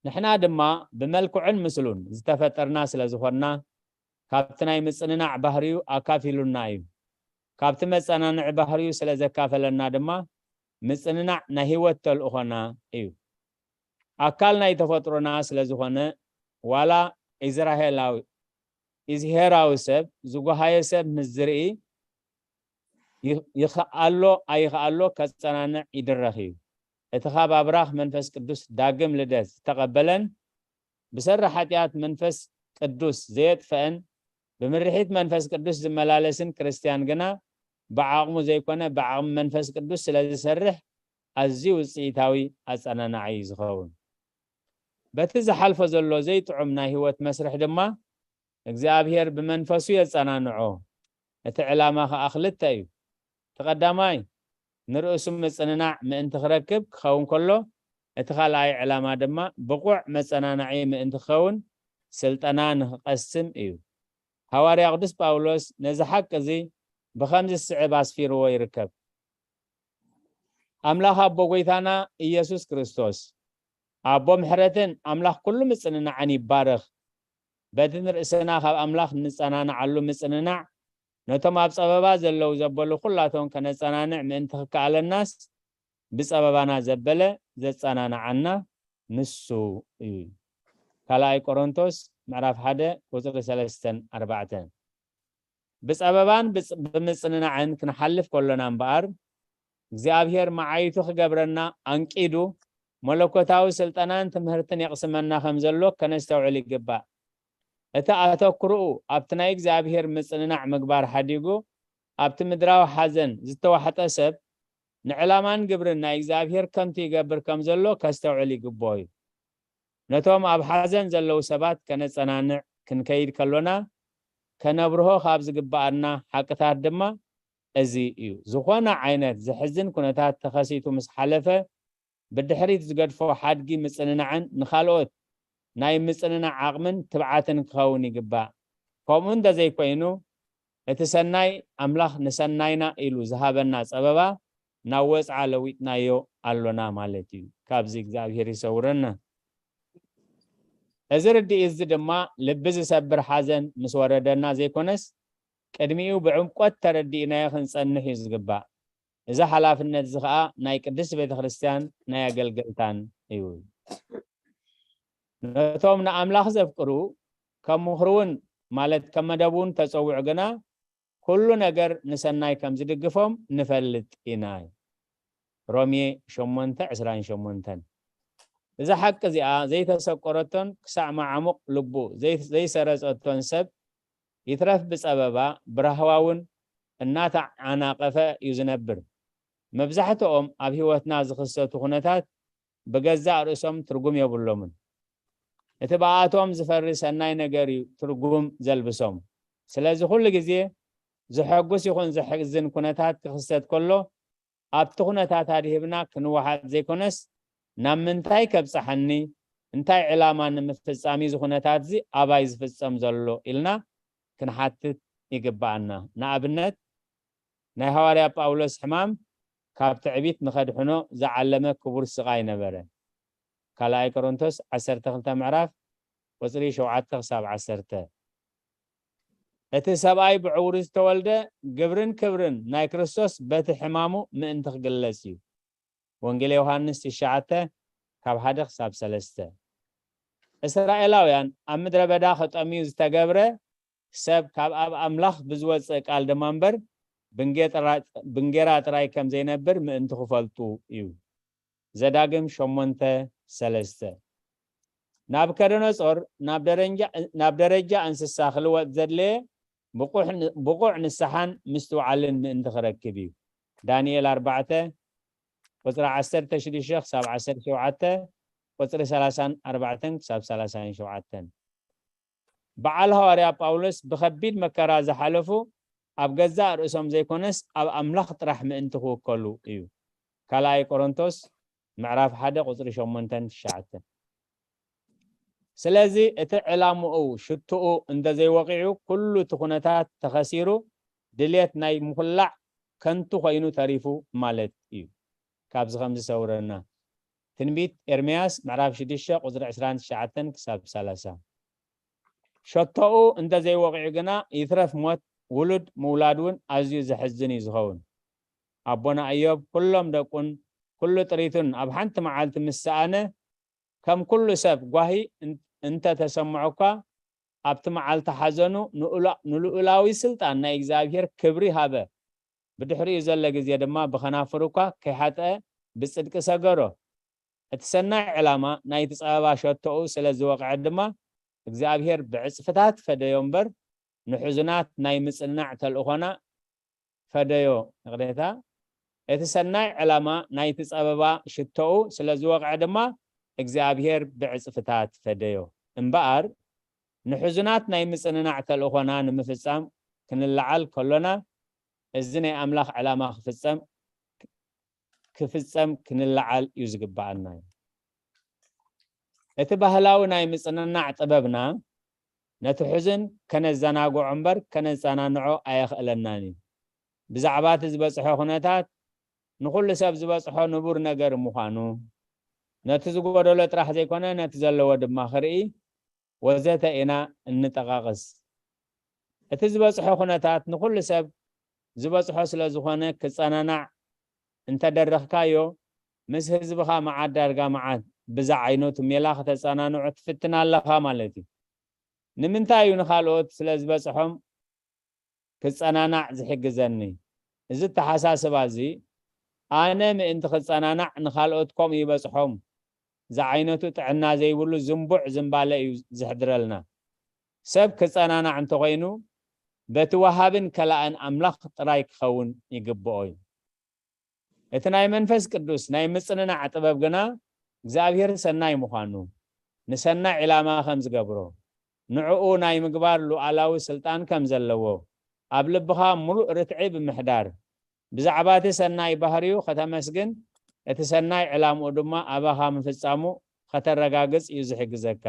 ንሕና ድማ ብመልክዑን ምስሉን ዝተፈጠርና ስለ ዝኾንና፣ ካብቲ ናይ ምጽንናዕ ባህሪኡ ኣካፊሉና እዩ። ካብቲ መጸናንዒ ባህሪኡ ስለ ዘካፈለና ድማ፣ ምጽንናዕ ናይ ህይወት ተልእኾና እዩ። ኣካል ናይ ተፈጥሮና ስለ ዝኾነ፣ ዋላ ኢዝራሄላዊ፣ ኢዝሄራዊ ሰብ ዝጓሃየ ሰብ ምስ ዝርኢ፣ ይ-፣ ይኽኣሎ ኣይኽኣሎ ከጸናንዕ ይድረኽ እዩ። እቲ ካብ ኣብራኽ መንፈስ ቅዱስ ዳግም ልደት ዝተቐበለን ብሰሪ ሓጢኣት መንፈስ ቅዱስ ዘየጥፈአን ብምርሒት መንፈስ ቅዱስ ዝመላለስን ክርስትያን ግና ብዓቕሙ ዘይኮነ ብዓቕሚ መንፈስ ቅዱስ ስለ ዝሰርሕ ኣዝዩ ውፅኢታዊ ኣጸናናዒ እዩ ዝኸውን። በቲ ዝሓልፎ ዘሎ ዘይጥዑም ናይ ህይወት መስርሕ ድማ እግዚኣብሔር ብመንፈሱ የጸናንዖ። እቲ ዕላማ ኸኣ ክልተ እዩ። እቲ ቀዳማይ ንርእሱ ምጽንናዕ ምእንቲ ክረክብ ክኸውን ከሎ፣ እቲ ካልኣይ ዕላማ ድማ ብቑዕ መጸናናዒ ምእንቲ ክኸውን ስልጠና ንኽቐስም እዩ። ሃዋርያ ቅዱስ ጳውሎስ ነዚ ሓቂ እዚ ብኸምዚ ዝስዕብ ኣስፊርዎ ይርከብ። ኣምላኽ ኣቦ ጐይታና ኢየሱስ ክርስቶስ፣ ኣቦ ምሕረትን ኣምላኽ ኩሉ ምጽንናዕን ይባረኽ። በቲ ንርእስና ካብ ኣምላኽ እንጸናንዓሉ ምጽንናዕ፣ ነቶም ኣብ ጸበባ ዘለዉ ዘበሉ ኩላቶም ከነጸናንዕ ምእንቲ ክከኣለናስ፣ ብጸበባና ዘበለ ዘጸናንዓና ንሱ እዩ። ካልኣይ ቆሮንቶስ ምዕራፍ ሓደ ቁጽሪ ሰለስተን ኣርባዕተን። ብጸበባን ብጽ-፣ ብምጽንናዕን ክንሓልፍ ከሎና እምበኣር፣ እግዚኣብሔር መዓይቱ ክገብረና ኣንቂዱ መለኮታዊ ስልጠናን ትምህርትን የቕስመና ከም ዘሎ ከነስተውዕል ይግባእ። እቲ ኣተኩሮኡ ኣብቲ ናይ እግዚኣብሔር ምጽንናዕ ምግባር ሓዲጉ፣ ኣብቲ ምድራዊ ሓዘን ዝተዋሕጠ ሰብ፣ ንዕላማን ግብርን ናይ እግዚኣብሔር ከምቲ ይገብር ከም ዘሎ ከስተውዕል ይግብኦ እዩ። ነቶም ኣብ ሓዘን ዘለዉ ሰባት ከነጸናንዕ ክንከይድ ከሎና፣ ከነብርሆ ካብ ዝግብኣና ሓቅታት ድማ እዚ እዩ። ዝኾነ ዓይነት ዘሕዝን ኩነታት ተኸሲቱ ምስ ሓለፈ፣ ብድሕሪት ዝገድፎ ሓድጊ ምጽንናዕን ንኻልኦት ናይ ምጽንናዕ ዓቕምን ትብዓትን ክኸውን ይግባእ። ከምኡ እንተዘይኮይኑ፣ እቲ ሰናይ ኣምላኽ ንሰናይና ኢሉ ዝሃበና ጸበባ ናብ ወጽዓ ለዊጥናዮ ኣሎና ማለት እዩ። ካብዚ እግዚኣብሔር ይሰውረና። እዚ ርድኢት እዚ ድማ ልቢ ዝሰብር ሓዘን ምስ ወረደና ዘይኮነስ፣ ቅድሚኡ ብዕምቆት ተረዲእናዮ ክንጸንሕ እዩ ዝግባእ። እዚ ሓላፍነት እዚ ኸኣ ናይ ቅድስት ቤተ ክርስቲያን ናይ ኣገልገልታን እዩ። ነቶም ንኣምላኽ ዘፍቅሩ ከም ምኽሩ እውን፣ ማለት ከም መደቡ እውን ተጸውዑ ግና፣ ኩሉ ነገር ንሰናይ ከም ዝድግፎም ንፈልጥ ኢና። ሮሜ ሸሞንተ ዕስራን ሸሞንተን። እዛ ሓቂ እዚኣ ዘይተሰቆረቶን ክሳዕ መዓሙቕ ልቡ ዘይ-፣ ዘይሰረጸቶን ሰብ ይትረፍ ብጸበባ ብራህዋ እውን እናተዓናቐፈ እዩ ዝነብር። መብዛሕትኦም ኣብ ህይወትና ዝኽሰቱ ኩነታት ብገዛእ ርእሶም ትርጉም የብሎምን። እቲ ብኣቶም ዝፈሪ ሰናይ ነገር እዩ ትርጉም ዘልብሶም። ስለዚ ኩሉ ግዜ ዘሐጉስ ይኹን ዘሕዝን ኩነታት ክኽሰት ከሎ፣ ኣብቲ ኩነታት ኣድሂብና ክንወሓጥ ዘይኮነስ፣ ናብ ምንታይ ከብጽሓኒ፣ እንታይ ዕላማ ንምፍጻም እዩ እዚ ኩነታት እዚ ኣባይ ዝፍጸም ዘሎ ኢልና ክንሓትት ይግብኣና። ንኣብነት፣ ናይ ሃዋርያ ጳውሎስ ሕማም ካብ ትዕቢት ንኸድሕኖ ዝዓለመ ክቡር ስቓይ ነበረ። ካልኣይ ቆሮንቶስ ዓሰርተ ክልተ ምዕራፍ ቁጽሪ ሸውዓተ ክሳብ ዓሰርተ። እቲ ሰብኣይ ብዕውሩ ዝተወልደ ግብርን ክብርን ናይ ክርስቶስ በቲ ሕማሙ ምእንቲ ክግለጽ እዩ። ወንጌል ዮሃንስ ትሽዓተ ካብ ሓደ ክሳብ ሰለስተ። እስራኤላውያን ኣብ ምድረ በዳ ክጠምዩ ዝተገብረ ሰብ ካብ ኣብ ኣምላኽ ብዝወጽእ ቃል ድማ እምበር ብንጌጥራ-፣ ብንጌራ ጥራይ ከም ዘይነብር ምእንቲ ክፈልጡ እዩ። ዘዳግም ሸሞንተ ሰለስተ። ናቡከደነጾር ናብ ደረጃ፣ ናብ ደረጃ እንስሳ ክልወጥ ዘድለየ ብቑሕ ን-፣ ብቑዕ ንስሓን ምስትውዓልን ምእንቲ ክረክብ እዩ። ዳንኤል ኣርባዕተ ቁጽሪ ዓሰርተ ሽዱሽተ ክሳብ ዓሰርተ ሸውዓተ፣ ቁጽሪ ሰላሳን ኣርባዕተን ክሳብ ሰላሳን ሸውዓተን። በዓል ሃዋርያ ጳውሎስ ብኸቢድ መከራ ዝሓለፉ ኣብ ገዛእ ርእሶም ዘይኮነስ ኣብ ኣምላኽ ጥራሕ ምእንቲ ክውከሉ እዩ። ካልኣይ ቆሮንቶስ ምዕራፍ ሓደ ቁጽሪ ሸሞንተን ትሽዓተን። ስለዚ እቲ ዕላምኡ ሽትኡ እንተዘይወቒዑ ኩሉ እቲ ኩነታት ተኸሲሩ ድልየት ናይ ምኹላዕ ከንቱ ኮይኑ ተሪፉ ማለት እዩ። ካብዚ ከም ዝሰውረና ትንቢት ኤርምያስ ምዕራፍ ሽዱሽተ ቁጽሪ ዕስራን ትሽዓተን ክሳብ ሰላሳ። ሸቶኡ እንተዘይወቒዑ ግና ይትረፍ ሞት ውሉድ ምውላድ እውን ኣዝዩ ዘሕዝን እዩ ዝኸውን። ኣቦና እዮብ ኩሎም ደቁን ኩሉ ጥሪቱን ኣብ ሓንቲ መዓልቲ ምስ ሰኣነ ከም ኩሉ ሰብ ጓሂ እን-፣ እንተ ተሰምዖ እኳ ኣብቲ መዓልቲ ሓዘኑ ንኡላ-፣ ንልኡላዊ ስልጣን ናይ እግዚኣብሔር ክብሪ ሃበ። ብድሕሪኡ ዘሎ ግዜ ድማ ብኸናፍሩ እኳ ከይሓጥአ ብጽድቂ ሰገሮ። እቲ ሰናይ ዕላማ ናይቲ ጸበባ ሸቶኡ ስለ ዝወቕዐ ድማ እግዚኣብሔር ብዕጽፍታት ፈደዮ እምበር ንሕዙናት ናይ ምጽንናዕ ተልእኾና ፈደዮ። ይቕሬታ፣ እቲ ሰናይ ዕላማ ናይቲ ጸበባ ሽቶኡ ስለ ዝወቕዐ ድማ እግዚኣብሔር ብዕጽፍታት ፈደዮ። እምበኣር ንሕዙናት ናይ ምጽንናዕ ተልእኾና ንምፍጻም ክንለዓል ከሎና፣ እዚ ናይ ኣምላኽ ዕላማ ክፍጸም፣ ክፍጸም ክንለዓል እዩ ዝግብኣና። እቲ ባህላዊ ናይ ምጽንናዕ ጥበብና ነቲ ሕዙን ከነዘናግዖ እምበር ከነጸናንዖ ኣየኽእለናን እዩ። ብዛዕባ እቲ ዝበጽሖ ኩነታት ንኹሉ ሰብ ዝበጽሖ ንቡር ነገር ምዃኑ፣ ነቲ ዝጎደሎ ጥራሕ ዘይኮነ ነቲ ዘለዎ ድማ ክርኢ ወዘተ ኢና እንጠቓቕስ። እቲ ዝበጽሖ ኩነታት ንኹሉ ሰብ ዝበጽሖ ስለ ዝኾነ ክጸናናዕ እንተደረኽካዮ፣ ምስ ህዝብኻ መዓት ዳርጋ መዓት ብዛ ዓይነቱ ሜላ ክተጸናንዖ ትፍትን ኣለኻ ማለት እዩ። ንምንታይ እዩ ንኻልኦት ስለ ዝበጽሖም ክጸናናዕ ዝሕግዘኒ? እዚ ኣተሓሳስባ እዚ ኣነ ምእንቲ ክጸናናዕ ንኻልኦት ከምኡ ይበጽሖም ዝዓይነቱ ጥዕና ዘይብሉ ዝንቡዕ ዝንባለ እዩ ዝሕድረልና። ሰብ ክጸናናዕ እንተኾይኑ በቲ ወሃብን ከላእን ኣምላኽ ጥራይ ክኸውን ይግብኦ እዩ። እቲ ናይ መንፈስ ቅዱስ ናይ ምጽንናዕ ጥበብ ግና እግዚኣብሔር ሰናይ ምዃኑ፣ ንሰናይ ዕላማ ከም ዝገብሮ፣ ንዕኡ ናይ ምግባር ሉዓላዊ ስልጣን ከም ዘለዎ፣ ኣብ ልብኻ ምሉእ ርትዒ ብምሕዳር፣ ብዛዕባ እቲ ሰናይ ባህሪኡ ከተመስግን፣ እቲ ሰናይ ዕላምኡ ድማ ኣባኻ ምፍጻሙ ከተረጋግጽ እዩ ዝሕግዘካ።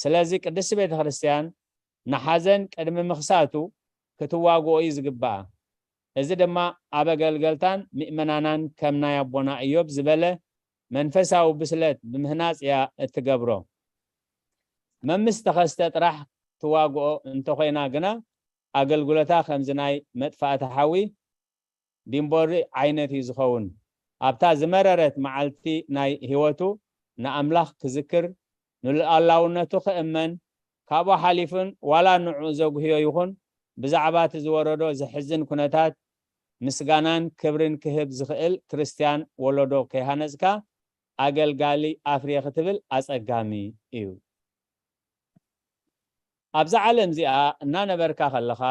ስለዚ ቅድስቲ ቤተ ክርስቲያን ንሓዘን ቅድሚ ምኽሳቱ ክትዋግኦ እዩ ዝግብኣ። እዚ ድማ ኣብ ኣገልገልታን ምእመናናን ከም ናይ ኣቦና ኢዮብ ዝበለ መንፈሳዊ ብስለት ብምህናጽ እያ እትገብሮ። መምስ ተኸስተ ጥራሕ ትዋግኦ እንተኾይና ግና ኣገልግሎታ ከምዚ ናይ መጥፋእቲ ሓዊ ዲምቦሪ ዓይነት እዩ ዝኸውን። ኣብታ ዝመረረት መዓልቲ ናይ ህይወቱ ንኣምላኽ ክዝክር፣ ንሉዓላውነቱ ክእመን፣ ካብኡ ሓሊፉን ዋላ ንዕኡ ዘጉህዮ ይኹን ብዛዕባ እቲ ዝወረዶ ዘሕዝን ኩነታት ምስጋናን ክብርን ክህብ ዝኽእል ክርስትያን ወለዶ ከይሃነጽካ ኣገልጋሊ ኣፍርየ ክትብል ኣጸጋሚ እዩ። ኣብዛ ዓለም እዚኣ እናነበርካ ከለኻ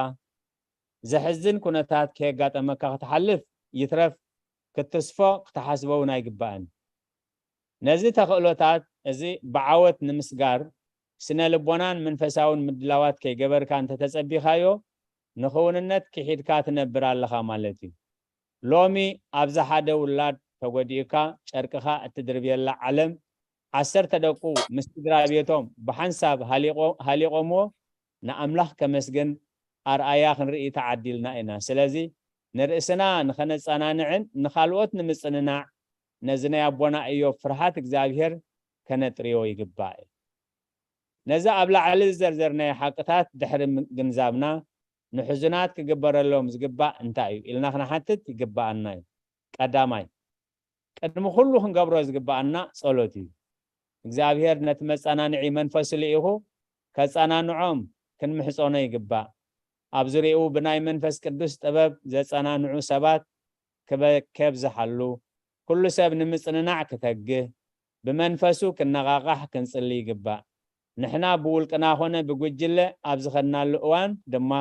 ዘሕዝን ኩነታት ከየጋጠመካ ክትሓልፍ ይትረፍ ክትትስፎ ክትሓስቦ እውን ኣይግባእን። ነዚ ተኽእሎታት እዚ ብዓወት ንምስጋር ስነ ልቦናን መንፈሳውን ምድላዋት ከይገበርካ እንተተጸቢኻዮ ንኽውንነት ክሒድካ ትነብር ኣለኻ ማለት እዩ። ሎሚ ኣብዚ ሓደ ውላድ ተጎዲእካ ጨርቅኻ እትድርብየላ ዓለም ዓሰርተ ደቁ ምስ ስድራ ቤቶም ብሓንሳብ ሃሊቖ-፣ ሃሊቖምዎ ንኣምላኽ ከመስግን ኣርኣያ ክንርኢ ተዓዲልና ኢና። ስለዚ ንርእስና ንኸነጸናንዕን ንኻልኦት ንምጽንናዕ ነዚ ናይ ኣቦና ኢዮብ ፍርሃት እግዚኣብሔር ከነጥርዮ ይግባእ። ነዚ ኣብ ላዕሊ ዝዘርዘርናዮ ሓቅታት ድሕሪ ምግንዛብና ንሕዙናት ክግበረሎም ዝግባእ እንታይ እዩ ኢልና ክንሓትት ይግባኣና እዩ። ቀዳማይ፣ ቅድሚ ኩሉ ክንገብሮ ዝግባኣና ጸሎት እዩ። እግዚኣብሔር ነቲ መጸናንዒ መንፈሱ ልኢኹ ከጸናንዖም ክንምሕጸኖ ይግባእ። ኣብ ዙርያኡ ብናይ መንፈስ ቅዱስ ጥበብ ዘጸናንዑ ሰባት ክበ-፣ ከብዝሓሉ፣ ኩሉ ሰብ ንምጽንናዕ ክተግህ፣ ብመንፈሱ ክነቓቓሕ ክንጽሊ ይግባእ። ንሕና ብውልቅና ኾነ ብጉጅለ ኣብ ዝኸድናሉ እዋን ድማ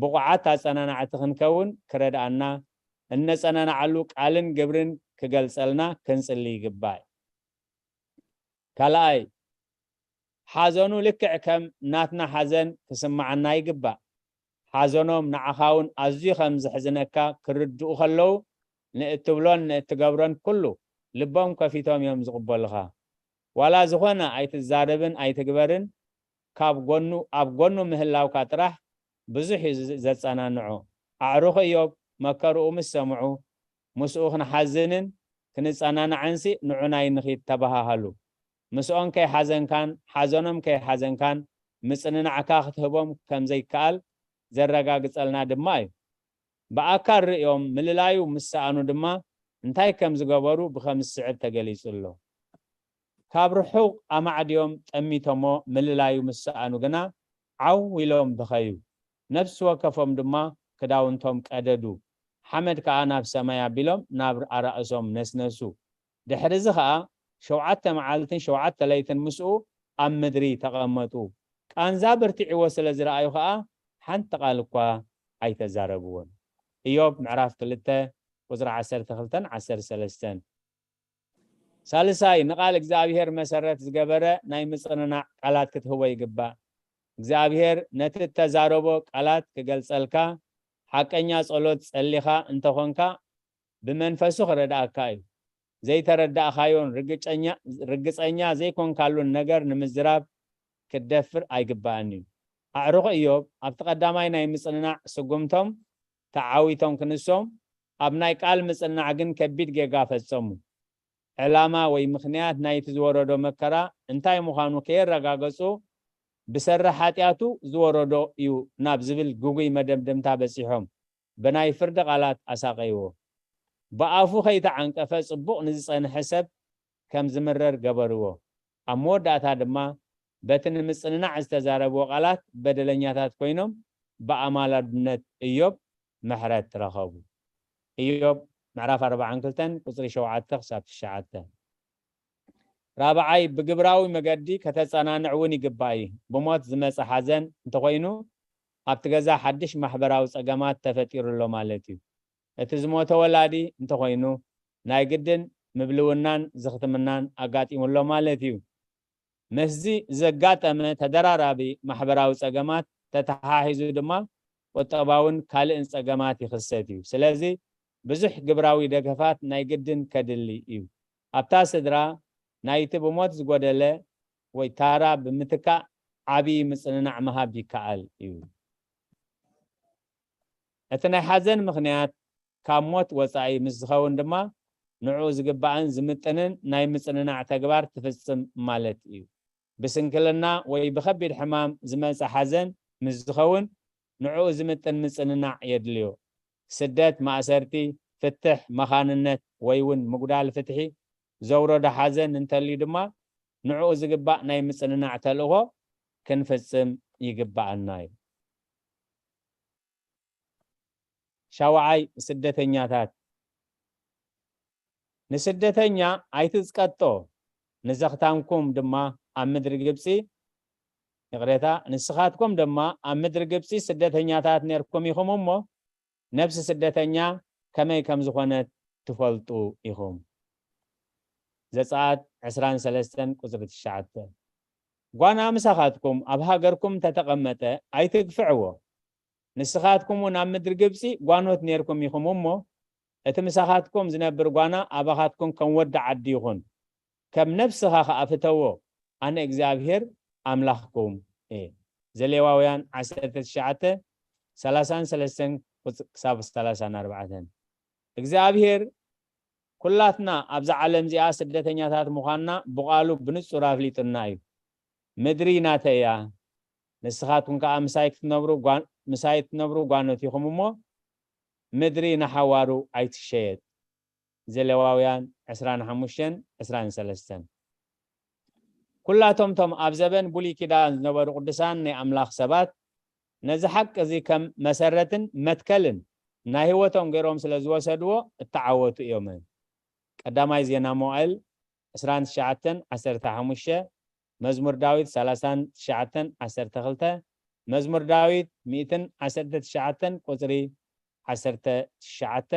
ብቑዓት ኣጸናናዕቲ ክንከውን ክረድኣና፣ እነጸናንዓሉ ቃልን ግብርን ክገልጸልና ክንጽሊ ይግባእ። ካልኣይ፣ ሓዘኑ ልክዕ ከም ናትና ሓዘን ክስምዓና ይግባእ። ሓዘኖም ንዓኻ እውን ኣዝዩ ከም ዘሕዝነካ ክርድኡ ከለዉ፣ ንእትብሎን ንእትገብሮን ኩሉ ልቦም ከፊቶም እዮም ዝቕበሉኻ። ዋላ ዝኾነ ኣይትዛረብን ኣይትግበርን፣ ካብ ጎኑ፣ ኣብ ጎኑ ምህላውካ ጥራሕ ብዙሕ እዩ ዘ-፣ ዘጸናንዖ። ኣዕሩኽ እዮብ መከርኡ ምስ ሰምዑ፣ ምስኡ ክንሓዝንን ክንጸናናዕንሲ ንዑናይ ንኺድ ተባሃሃሉ። ምስኦም ከይሓዘንካን ሓዘኖም ከይሓዘንካን ምጽንናዕካ ክትህቦም ከም ዘይከኣል ዘረጋግጸልና ድማ እዩ። ብኣካል ርእዮም ምልላዩ ምስ ሰኣኑ ድማ እንታይ ከም ዝገበሩ ብኸም ዝስዕብ ተገሊጹ ኣሎ። ካብ ርሑቕ ኣማዕድዮም ጠሚቶሞ ምልላዩ ምስ ሰኣኑ ግና ዓው ኢሎም በኸዩ። ነፍሲ ወከፎም ድማ ክዳውንቶም ቀደዱ። ሓመድ ከኣ ናብ ሰማይ ኣቢሎም ናብ ኣራእሶም ነስነሱ። ድሕሪ እዚ ኸኣ ሸውዓተ መዓልትን ሸውዓተ ለይትን ምስኡ ኣብ ምድሪ ተቐመጡ። ቃንዛ በርቲዕዎ ስለ ዝረኣዩ ኸኣ ሓንቲ ቃል እኳ ኣይተዛረብዎን። ኢዮብ ምዕራፍ ክልተ ቁጽሪ ዓሰርተ ክልተን ዓሰርተ ሰለስተን። ሳልሳይ፣ ንቓል እግዚኣብሔር መሰረት ዝገበረ ናይ ምጽንናዕ ቃላት ክትህቦ ይግባእ። እግዚኣብሔር ነቲ እተዛረቦ ቃላት ክገልጸልካ፣ ሓቀኛ ጸሎት ጸሊኻ እንተኾንካ፣ ብመንፈሱ ክረድኣካ እዩ። ዘይተረዳእካዮን ርግጨኛ-፣ ርግጸኛ ዘይኮንካሉን ነገር ንምዝራብ ክትደፍር ኣይግባእን እዩ። ኣዕሩኽ ኢዮብ ኣብቲ ቀዳማይ ናይ ምጽንናዕ ስጉምቶም ተዓዊቶም ክንሶም፣ ኣብ ናይ ቃል ምጽንናዕ ግን ከቢድ ጌጋ ፈጸሙ። ዕላማ ወይ ምኽንያት ናይቲ ዝወረዶ መከራ እንታይ ምዃኑ ከየረጋገጹ፣ ብሰሪ ሓጢኣቱ ዝወረዶ እዩ ናብ ዝብል ግጉይ መደምደምታ በጺሖም፣ ብናይ ፍርዲ ቃላት ኣሳቐይዎ። ብኣፉ ከይተዓንቀፈ ጽቡቕ ንዝጸንሐ ሰብ ከም ዝምረር ገበርዎ። ኣብ መወዳእታ ድማ በቲ ንምጽንናዕ ዝተዛረብዎ ቃላት በደለኛታት ኮይኖም ብኣማላድነት ኢዮብ ምሕረት ረኸቡ። ኢዮብ ምዕራፍ ኣርባዓን ክልተን ቁጽሪ ሸውዓተ ክሳብ ትሽዓተ። ራብዓይ፣ ብግብራዊ መገዲ ከተጸናንዕ እውን ይግባእ እዩ። ብሞት ዝመጸ ሓዘን እንተኾይኑ ኣብቲ ገዛ ሓድሽ ማሕበራዊ ጸገማት ተፈጢሩ ኣሎ ማለት እዩ። እቲ ዝሞተ ወላዲ እንተኾይኑ ናይ ግድን ምብልውናን ዝኽትምናን ኣጋጢሙ ኣሎ ማለት እዩ። ምስዚ ዘጋጠመ ተደራራቢ ማሕበራዊ ጸገማት ተተሓሒዙ ድማ ቁጠባውን ካልእን ጸገማት ይኽሰት እዩ። ስለዚ ብዙሕ ግብራዊ ደገፋት ናይ ግድን ከድሊ እዩ። ኣብታ ስድራ ናይቲ ብሞት ዝጎደለ ወይ ታራ ብምትካእ ዓቢ ምጽንናዕ ምሃብ ይከኣል እዩ። እቲ ናይ ሓዘን ምኽንያት ካብ ሞት ወጻኢ ምስ ዝኸውን ድማ ንዕኡ ዝግባእን ዝምጥንን ናይ ምጽንናዕ ተግባር ትፍጽም ማለት እዩ። ብስንክልና ወይ ብኸቢድ ሕማም ዝመጸ ሓዘን ምስ ዝኸውን ንዕኡ ዝምጥን ምጽንናዕ የድልዮ። ስደት፣ ማእሰርቲ፣ ፍትሕ፣ መኻንነት ወይ እውን ምጉዳል ፍትሒ ዘውረዶ ሓዘን እንተልዩ ድማ ንዕኡ ዝግባእ ናይ ምጽንናዕ ተልእኾ ክንፍጽም ይግባኣና እዩ። ሻውዓይ፣ ስደተኛታት። ንስደተኛ ኣይትጽቀጦ፣ ንዘኽታምኩም ድማ ኣብ ምድሪ ግብጺ፣ ይቕሬታ፣ ንስኻትኩም ድማ ኣብ ምድሪ ግብጺ ስደተኛታት ነርኩም ኢኹም እሞ፣ ነፍሲ ስደተኛ ከመይ ከም ዝኾነት ትፈልጡ ኢኹም። ዘጸኣት ዕስራን ሰለስተን ቁጽሪ ትሽዓተ። ጓና ምሳኻትኩም ኣብ ሃገርኩም እንተተቐመጠ ኣይትግፍዕዎ። ንስኻትኩም እውን ኣብ ምድሪ ግብጺ ጓኖት ነርኩም ኢኹም እሞ፣ እቲ ምሳኻትኩም ዝነብር ጓና ኣባኻትኩም ከም ወዲ ዓዲ ይኹን። ከም ነፍስኻ ኸኣ ፍተዎ፣ ኣነ እግዚኣብሄር ኣምላኽኩም እየ። ዘሌዋውያን ዓሰርተ ትሽዓተ፣ ሰላሳን ሰለስተን ክሳብ ሰላሳን ኣርባዕተን። እግዚኣብሄር ኩላትና ኣብዛ ዓለም እዚኣ ስደተኛታት ምዃንና ብቓሉ ብንጹር ኣፍሊጡና እዩ። ምድሪ ናተይ እያ፣ ንስኻትኩም ከኣ ምሳይ ክትነብሩ ጓ-፣ ምሳይ እትነብሩ ጓኖት ኢኹም እሞ፣ ምድሪ ንሓዋሩ ኣይትሸየጥ። ዘሌዋውያን ዕስራን ሓሙሽተን ዕስራን ሰለስተን። ኩላቶም እቶም ኣብ ዘበን ብሉይ ኪዳን ዝነበሩ ቅዱሳን ናይ ኣምላኽ ሰባት ነዚ ሓቂ እዚ ከም መሰረትን መትከልን ናይ ህይወቶም ገይሮም ስለ ዝወሰድዎ እተዓወቱ እዮም። ቀዳማይ ዜና መዋዕል ዕስራን ትሽዓተን ዓሰርተ ሓሙሽተ፣ መዝሙር ዳዊት ሰላሳን ትሽዓተን ዓሰርተ ክልተ፣ መዝሙር ዳዊት ሚእትን ዓሰርተ ትሽዓተን ቁጽሪ ዓሰርተ ትሽዓተ፣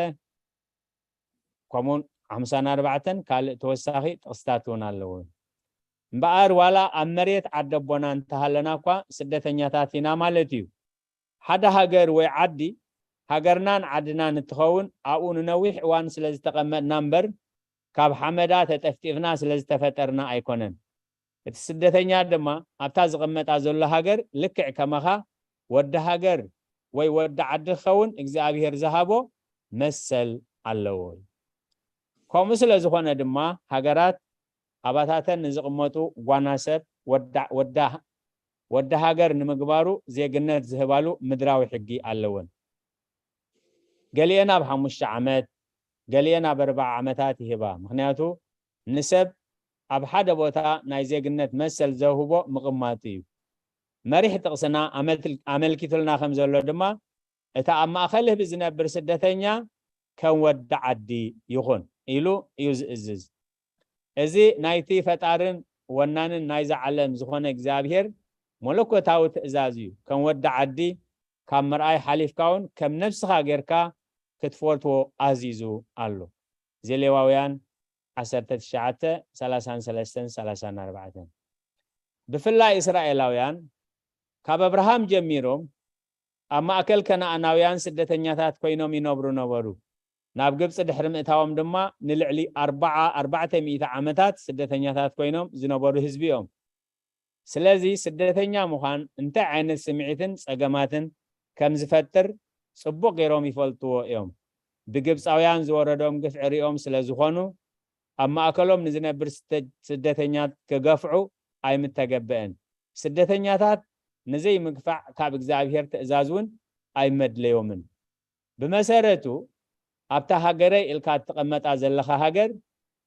ከምኡውን ሓምሳን ኣርባዕተን ካልእ ተወሳኺ ጥቕስታት እውን ኣለዎ። እምበኣር ዋላ ኣብ መሬት ዓዲ ኣቦና እንተሃለና እኳ ስደተኛታት ኢና ማለት እዩ። ሓደ ሃገር ወይ ዓዲ ሃገርናን ዓድናን እንትኸውን ኣብኡ ንነዊሕ እዋን ስለ ዝተቐመጥና እምበር ካብ ሓመዳ ተጠፍጢፍና ስለ ዝተፈጠርና ኣይኮነን። እቲ ስደተኛ ድማ ኣብታ ዝቕመጣ ዘሎ ሃገር ልክዕ ከማኻ ወዲ ሃገር ወይ ወዲ ዓዲ ክኸውን እግዚኣብሄር ዝሃቦ መሰል ኣለዎ። ከምኡ ስለ ዝኾነ ድማ ሃገራት ኣባታተን ንዝቕመጡ ጓና ሰብ ወዳ-፣ ወዳ-፣ ወዲ ሃገር ንምግባሩ ዜግነት ዝህባሉ ምድራዊ ሕጊ ኣለወን። ገሊኤን ኣብ ሓሙሽተ ዓመት፣ ገሊኤን ኣብ ኣርባዓ ዓመታት ይህባ። ምኽንያቱ ንሰብ ኣብ ሓደ ቦታ ናይ ዜግነት መሰል ዘውህቦ ምቕማጡ እዩ። መሪሕ ጥቕስና ኣመልክትልና ከም ዘሎ ድማ፣ እቲ ኣብ ማእከል ህዝቢ ዝነብር ስደተኛ ከም ወዲ ዓዲ ይኹን ኢሉ እዩ ዝእዝዝ። እዚ ናይቲ ፈጣርን ወናንን ናይዛ ዓለም ዝኾነ እግዚኣብሔር መለኮታዊ ትእዛዝ እዩ። ከም ወዲ ዓዲ፣ ካብ ምርኣይ ሓሊፍካ እውን ከም ነብስኻ ጌርካ ክትፈትዎ ኣዚዙ ኣሎ። ዘሌዋውያን ዓሰርተ ትሽዓተ፣ ሰላሳን ሰለስተን፣ ሰላሳን ኣርባዕተን። ብፍላይ እስራኤላውያን ካብ ኣብርሃም ጀሚሮም ኣብ ማእከል ከነኣናውያን ስደተኛታት ኮይኖም ይነብሩ ነበሩ። ናብ ግብጺ ድሕሪ ምእታዎም ድማ ንልዕሊ ኣርባዓ ኣርባዕተ ሚእቲ ዓመታት ስደተኛታት ኮይኖም ዝነበሩ ህዝቢ እዮም። ስለዚ ስደተኛ ምዃን እንታይ ዓይነት ስምዒትን ጸገማትን ከም ዝፈጥር ጽቡቕ ገይሮም ይፈልጥዎ እዮም። ብግብጻውያን ዝወረዶም ግፍዒ ሪኦም ስለ ዝኾኑ ኣብ ማእከሎም ንዝነብር ስተ-፣ ስደተኛ ክገፍዑ ኣይምተገበአን። ስደተኛታት ንዘይምግፋዕ ካብ እግዚኣብሔር ትእዛዝ እውን ኣይመድለዮምን። ብመሰረቱ ኣብታ ሃገረይ ኢልካ እትቐመጣ ዘለኻ ሃገር